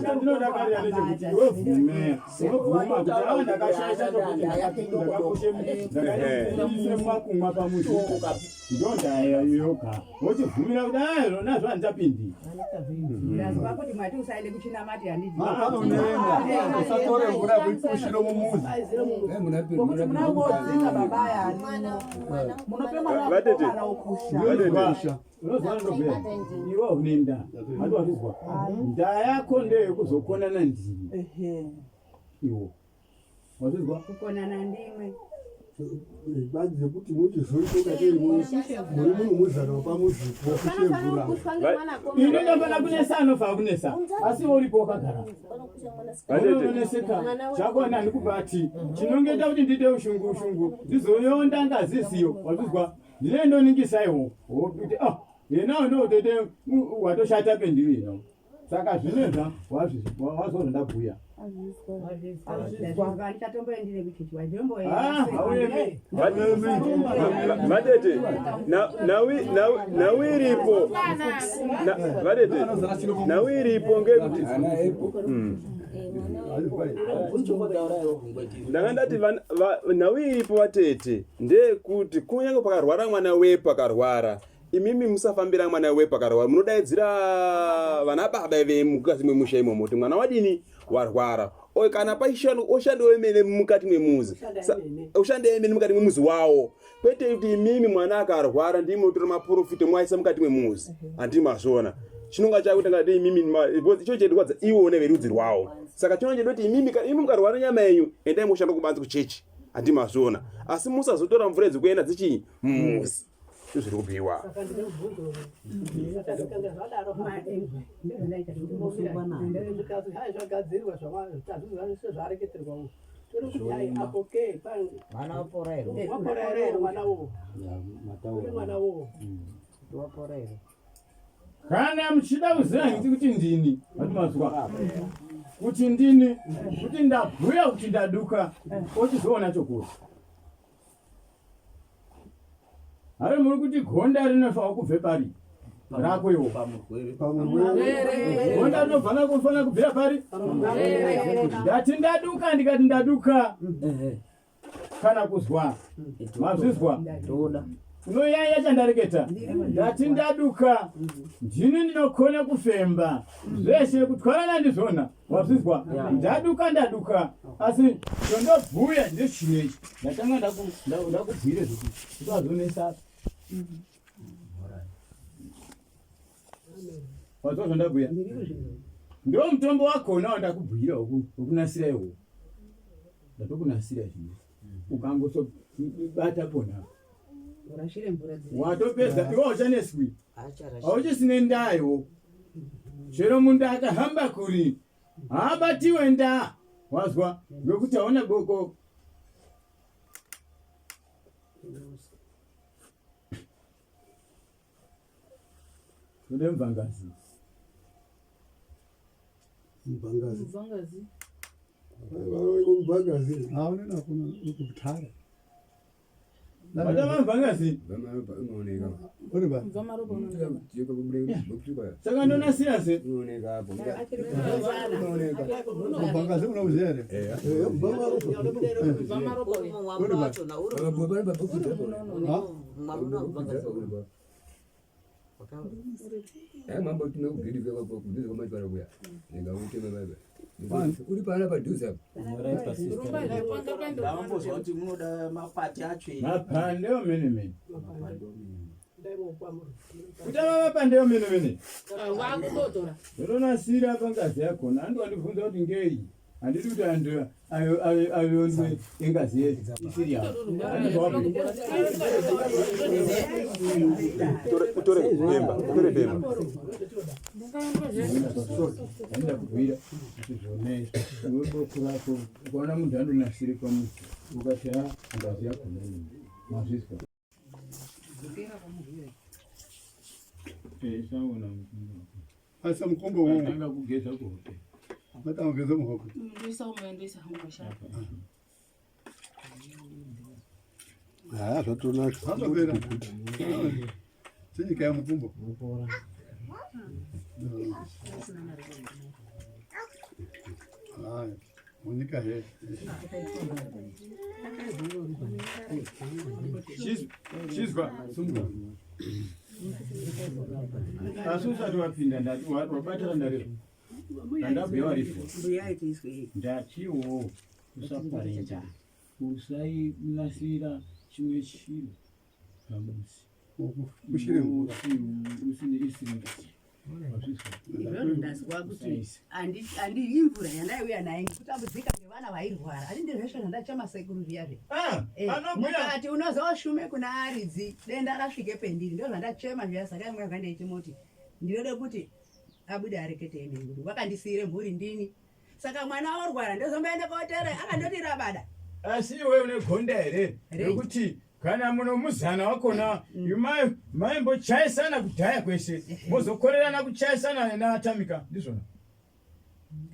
chandinodakarira ndechekuti iwe bvume unobvuma kuti aa ndakashaisha chokuti ndakakoshe ndakaise makumwa pamuzi ndondaa yoga wochibvumira kuti aa zvona zvandichapindi Ndazwa kuti mwati usaende kuchinamati handiti. Hapana unoenda. Usatore mvura yekuipushira mumuzi. Ngokuti munangodzinga baba yani. Munope mwana Vatete. mukomana wokusha. Vatete. Unozwa ndobhuya iwe une ndaa hati wazvizwa ndaa yako ndeyekuzokonana ndini Ehe. iwo wazvizwa Kukonana ndimwe. Badzi yekuti muchizoita ungatei muri munhu muzana wapamuzipo Kushe mvura. ini ndofana kunesa anofaa kunesa asi iwe uripo wakagara Vatete. unoneseka chakona handikubati chinongoita kuti ndiite ushungu ushungu ndizoyonda ngazi isiyo wazvizwa ndine ndoningisa iwo wokuti ah yenawo ndotoite watoshata pendiri yenawo saka zvinezva wazvizwa zvandabhuya. Vatete, nhau iripo, vatete, nhau iripo ngekuti ndanga ndati nhau iripo vatete ndeyekuti kunyange pakarwara mwana wepo akarwara imimi musafambira mwana wepo akarwara munodaidzira vana baba vemukati memusha imomo kuti mwana wadini warwara o kana paishano oshanda wemene mukati memuzi oshanda emene mukati memuzi wawo kwete kuti imimi mwana akarwara ndimi mutora maprofita mwaisa mukati memuzi handii mazviona chinonga chakuti ngati imimi because icho chedirwadza iwone verudzi rwawo saka chinonga chedu kuti imimi imi mukarwara nyama yenyu endai moshanda kubanze kuchechi handii mazviona asi musazotora mvura idzi kuenda dzichii mumuzi zviri kubhiwa Kana muchida kuziva handiti kuti ndini vati mazwa kuti ndini kuti ndabhuya kuti ndaduka ochizoona chokuti Hare muri kuti gonda rinofanira kubve pari rako iwo gonda rinobvana kufanira kubvira pari ndati ndaduka ndikati ndaduka kana kuzwa mazvizwa unoyaiya chandareketa ndati ndaduka ndini ndinokona kufemba zveshe kutwarana ndizvona wazvizwa ndaduka ndaduka asi chondobhuya ndechinechi ndatanga ndakubhuire zvekuti usazonesa wazwa zvandabhuya ndo mutombo wakona wandakubhuira wekunasira iwo ndatokunasira zvino ukangosobata pona watopedza iwe hauchaneswi hauchisine ndaa iwo chero mundu akahamba kuri haabatiwe ndaa wazwa ngekuti hauna boko Tode mvangazi. Mvangazi. Mvangazi. Mvangazi. Hauna kuna kutara. Madama mvangazi. Saka ndonasira se. Mvangazi unauziva here? Mambo tinokugirika kudhuze kwamachwara kuya ndingautema baba uri paana padhuze apa ndambozwa kuti munoda mapati acho mapande omene mene kutava mapande omene mene ndonasira pangazi yakona andi wandibvunza kuti ngei handidi kuti antu ayondwe ingazi isiri yavo utore bemba utore bemba handida kubhuira kuti zvona izvi iwe boko rako ukaona munhu andonasiri pamuti ukati ha ngazi yakona mazvizwa Asa mukombo wo. Tanga kugeza kuhope. Matanga kugeza muhope. Ndoisa umoendoisa hangu shaka. Ah, zvatonaka. Zvapera. Senyika yamukumbo. Haya. Munyika he. Chizwa. Asi usati wapinda ndati wabatira ndariro. Ndandabhuya waripo. Ndatiwo usaparinja. Usainasira chimwe chiro pamusi. Ushire mvura. Usine isiri ngazi. Izvozvo ndazwa kuti handi imvura yandaiuya nayo kutambudzika ngevana vairwara handi ndizveshe zvandachema sekuru zviya zve ah, eh, mukati unozoshume kuna aridzi denda rasvike pendiri ndo zvandachema zviya saka imwe yakandiichimoti ndinode kuti abude arekete ene nguri wakandisiire mhuri ndini saka mwana orwara ndozomboenda kotere akandoti rabada asi iwe une gonda here rekuti kana munomuzana wakona mm. maimbochaisana kudhaya kwese mozokorerana kuchaisana naatamika ndizvona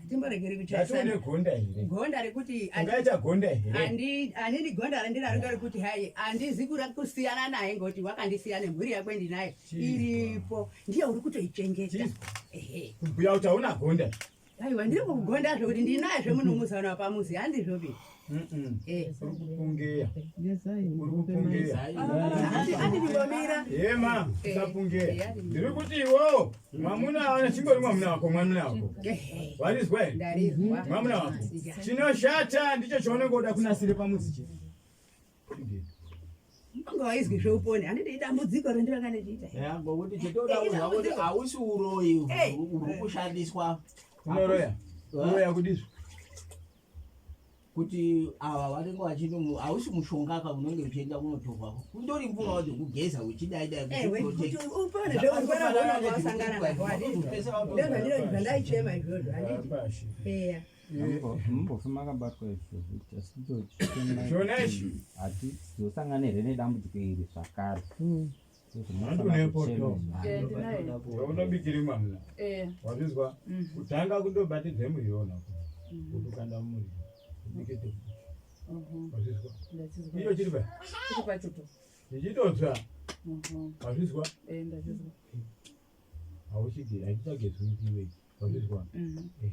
Timboregere Ndati une gonda here? Gonda rekuti Ungaita gonda here? Andi anini gonda randinaro ngerekuti hai andizi kusiyana naye ngoti wakandisiya nemhuri yakwe ndinaye iripo ndiye uri kutoichengeta. Ehe. Kubhuya kuti hauna gonda. Aiwa ndiri kugonda zvekuti ndinayezve munhu muzana pamuzi handizvopi. Eh. Uri kupungeya. Uri kupungeya. Andindingomira. Yema, usapungeya. Ndiri kuti iwo mwamuna wana chingori mwamuna wako, mwamuna wako. Warizwa here? Ndarizwa. Mwamuna wako. Chinoshata ndicho chaunenge uda kunasire pamuzi chete. Unga waizwi zveupone handiti idambudziko rendiranga ndichiita. Ya, ngokuti chetoda kuzwa kuti hausi uroyi uri kushandiswa. Unoroya? Uroya kudizvo? Kuti ava vanenge vachiti hausi mushonga ka unenge uchienda kunotorwa. Kundori mvura dzekugeza uchidai dai Kuti upone zveurwere hwaunenge wasangana nahwo handiti. Ndozvandaichema izvozvo handiti. Eya. Mumbofi makabatwa izvozvo Zvona izvi. hatizosangane here nedambudziko iri zvakare. Handinepoto. Unobikira mwamuna. Eh. Wazvizwa? Kutanga kundobatidze muriwo nako. Kutokanda mumuriwo. Ubike to. Wazvizwa? Ndachizwa. Iyo chiri pa? Chiri pachoto. Chichitotsva. Wazvizwa? Eh, ndachizwa. Hauchigezi, hachichagezwi mutiwe. Wazvizwa? Eh.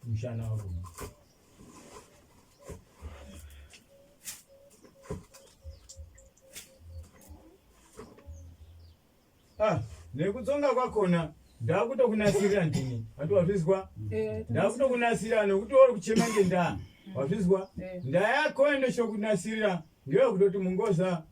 Mushana wako. Ah, nekutsonga kwakona ndakutokunasirira ndini handi wazvizwa ndakutokunasirira nekuti uri kuchema ngendaa wazvizwa ndaa yako ndochokunasirira ngeyekutoti mungoza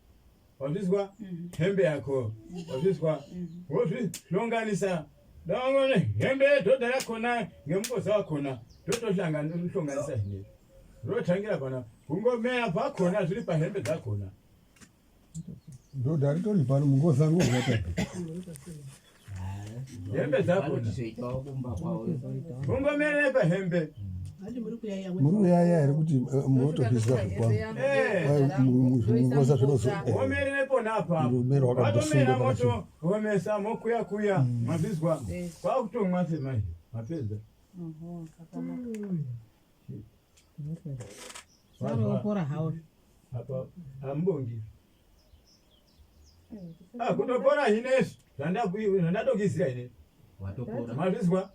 wazvizwa hembe yako wazvizwa wozvihlonganisa dangone hembe yedhodha yakona ngemungoza wakona totohlonganisa zvinezvi zvotangira pana kungomera pakona zviri pahembe dzakona Dhodha ritori pano mungoza ngozvata. Hembe dzakona kungomera pahembe. Muri kuyaya here kuti munotozviziva zvekwambo mungoza zvinozo Womerere pona apapo. Rumero Watomera wakambosungwa moto womesa mokuya kuya mazvizwa kwakutomwa semazvo mapedza. Varopora hawo. Apa ambongi. Ah, kutopora hinezvi zvandatokizira hinezvi. Watopora. Mazvizwa?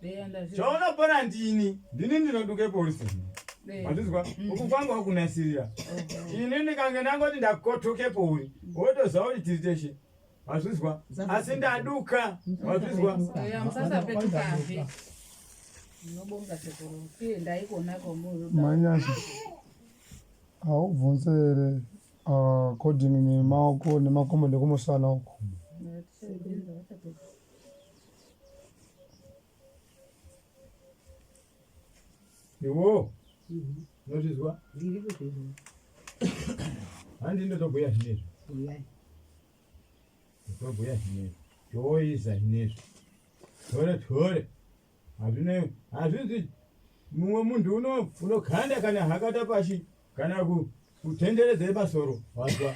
Chaunopora ndini, ndini ndinoduke polisi. Mazvizwa? Uku kwangu wakunasirira. Ini ndikange ndangoti ndakotoke pori, wotoziva kuti tiri teshe. Mazvizwa? Asi ndaduka. Mazvizwa? Eya, musasapetukapi. Ndinobonga sekuru. Iye ndaikona komuri. Manyasha haubvunze here according nemaoko nemakumbo nekumusana uko Iwo. Unozvizwa? Ndiri kuzvizwa. Handi ndotobhuya zvinezvi. Uyai. Ndotobhuya zvinezvi. Toisa zvinezvi. Tore tore. Hazvine hazvizi mumwe munhu uno unokanda kana hakata pashi kana kutenderedza pasoro wazwa.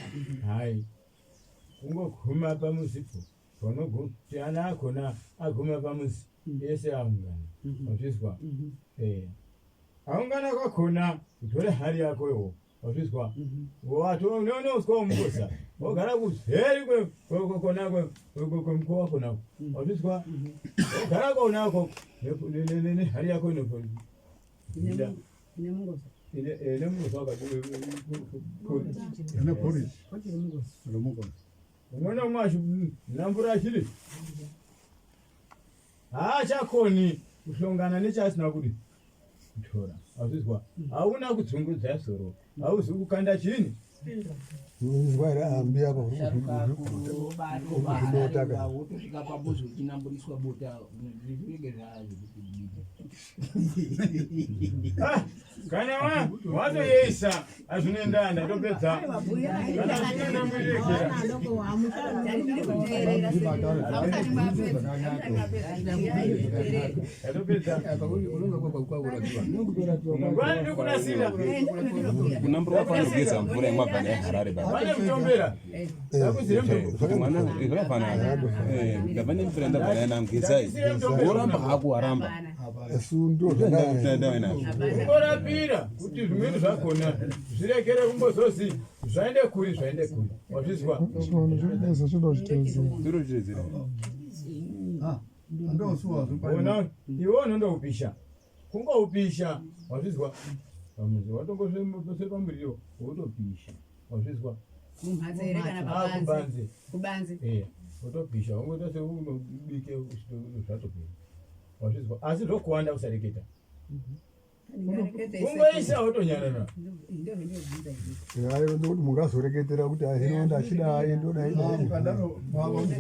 Hai. Kungoguma pamuzipo. Panoguti ana akona aguma pamuzi ese aungana. Wazvizwa? Eh. Aungana kwakona utore hari yako iwo. Wazvizwa? Watononoswa mukosa. Wogara kuzeri kona kwemukova konako. Wazvizwa? Wogara konako nehari yako ino. Ine mungoza. Ine mungoza wakati. Ine porridge. Kwatiri mungoza. Ine mungoza. Umwe naumwe achinambura achiri haachakoni kuhlongana nechaasina kudi kutora. Azvizwa? Hauna kudzungudza soro, hauzi kukanda chini. Unozwa here ambi apa uri kuzvibota ka. Wotosvika pamuzi uchinamburiswa bota zvinenge zvazvikuti. Ah, kana wa watoyeisa azvinoendana ndatopedza kana zvinoenda murekera Kunambura kwaanogeza mvura imwabva naye Harare baba. Pane mutombera. Kuti mwana zvakafanana. Eh, ndabva nemvura ndabva naye namugezai. Woramba hako waramba. Sundo Ndaenda nazvo. Kungorapira kuti zvimweni zvakona zvirekere kumbozozi zvaende kuri zvaende kuri. Wazvizwa? Chivanhu chinonetsa chinoda kuchitevedzera. Zviro chitevedzera. Ona iwe unondoupisha. Kungoupisha wazvizwa? Pamuzi watongosve pamuriro wotopisha. Wazvizwa? Mumhatso here kana Ah, pabanze? kubanze. Kubanze. Eh, wotopisha ungoita seunobike zvatopera. Wazvizwa? Asi zvokuwanda usareketa. Kungoisa wotonyarara. Hayi ndokuti mungazoreketera kuti hino ndachidai ndodai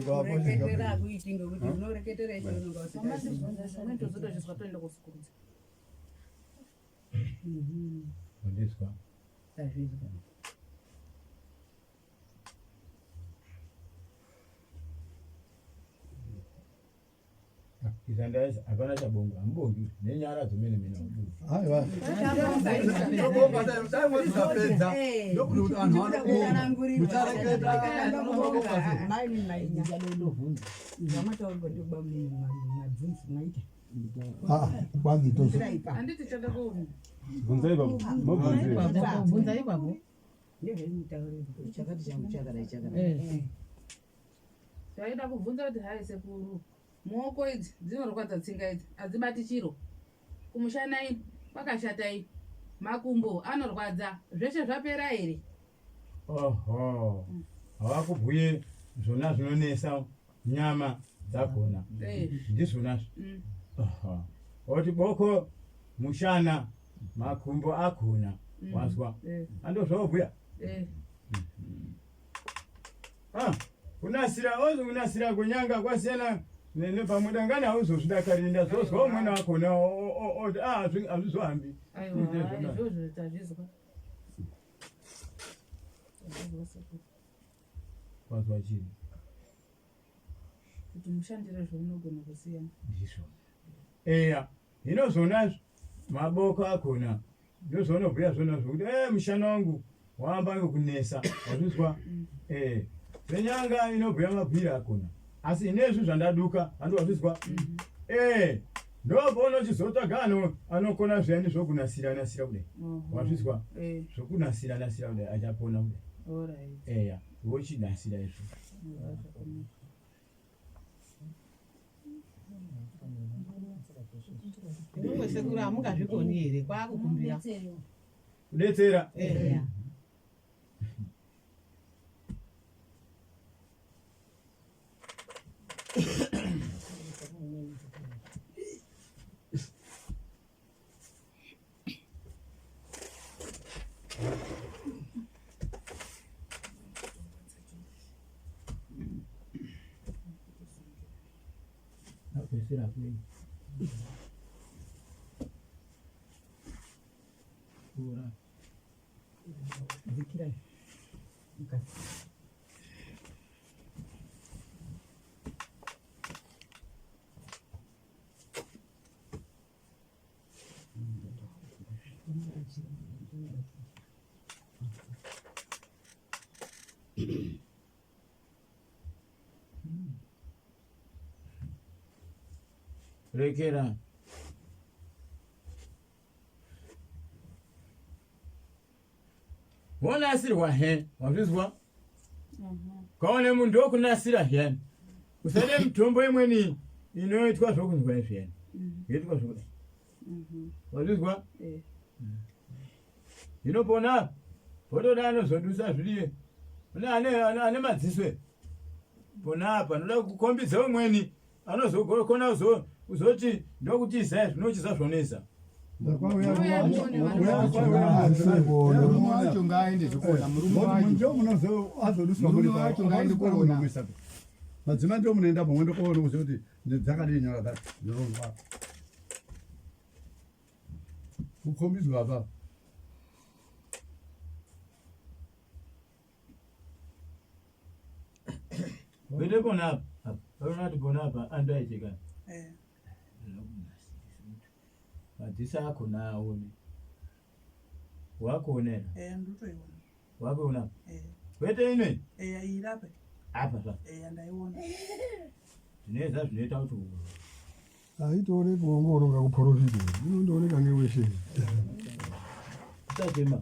Kureketera hakuiti ngekuti unoreketera icho unonga usikazivi. Tozotozvizwa toenda kusukurudza. Wazvizwa? Tazvizwa. Izandaisa hapana chabonga hamubongi nenyara dzomene mene hamubongi. Aiwa. Tobonga dai dai mwazvisapedza. Ndokuti kuti anhu anobonga. Muchareketa. Ah, kwanzi tozo. Handiti chada kuona. Bvunzai baba. Mabvunzei. Bvunzai babo. Chakati changu chakadai chakadai. Taida kubvunza kuti hai sekuru muoko idzi dzinorwadza tsinga idzi hadzibati chiro kumushana ini kwakashata ini makumbo anorwadza zveshe zvapera here Oho. Havakubhuye zvona zvinonesa nyama dzakona. Eh. Ndizvonazvo. Mm. Oho. Oti boko mushana makumbo akona. Mm. Wazwa? Eh. Andozvobhuya. Eh. Ah, kunasira ozi kunasira kunyanga kwasiyana nepamwe dangani hauzozvidakariri ndazozwa umweni wakona oti ah hazvizohambi. Aiwa izvozvo tazvizwa. Tazvizwa sekuru. Wazwa chii? Kuti mushandire zvaunogona kusiyana. Ndizvo. Eya, hino zvonazvo maboko akona ndozvaunobhuya zvona zvokuti e mushana wangu waamba ngekunesa wazvizwa eh senyanga inobhuya mabhuire akona asi inezvi zvandaduka handi wazvizwa eh ndopaunochizotsvaga ano anokona zviyani zvokunasira nasira kudai wazvizwa Eh. zvokunasira nasira kudai achapona kudai Alright. eya wochinasira izvo Imwe sekuru hamungazvikoni here kwakukumbira. kudetsera Eya. Apesera kwei. Ura. Dzikirai. Mukati. Rekera. Wonasirwa he, wazvizwa? Kaone muntu wokunasira zviyani. Usade mitombo imweni inoitwa zvokunzwa zviyani. Yoitwa zvokudai. Wazvizwa? Eh. Hino pona potoda anozodusa zviriye. Une ane ane, ane madziso. e. Pona apa anoda kukombidza umweni anozokona kuzoti ndokuti izai zvinochiza zvonesa. Murume wacho ngaaende zvekuona murume wacho. Murume wacho ngaende koona. Madzimai ndio munoenda pamwe ndokoona kuziva kuti dzakadii nyora dzacho dzinonzwa. Kukhombidzwa apa. Kwete pona apa. Apa. Paona kuti pona apa antu aicheka. Eh. Madziso akona aone. Wakuonera. Eh, ndotoiona. Wakuona. Eh. Kwete inoi. Eh, irape. Apa pa. Eh, ndaiona. Zvinoedza zvinoita kuti Haitooneki wongoronga kuprofita. Inondooneka ngeweshe. usachema.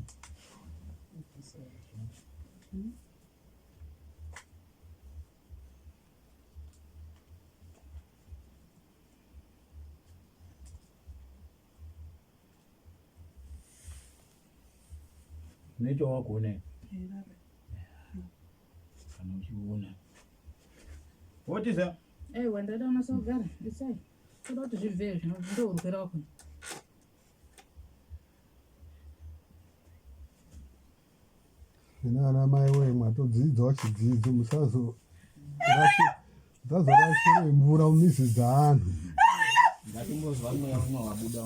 Unoita wakuonera. Irape. Kana uchiona. Wotiza. Aiwa ndada unasa kugara isai toda kuti zvibve zvino ndourwere wakona. Ina ana mai woye mwatodzidzawo chidzidzo musazorashire mvura mumizi dzaanhu. Ngatimbozwa mweya umwe wabuda.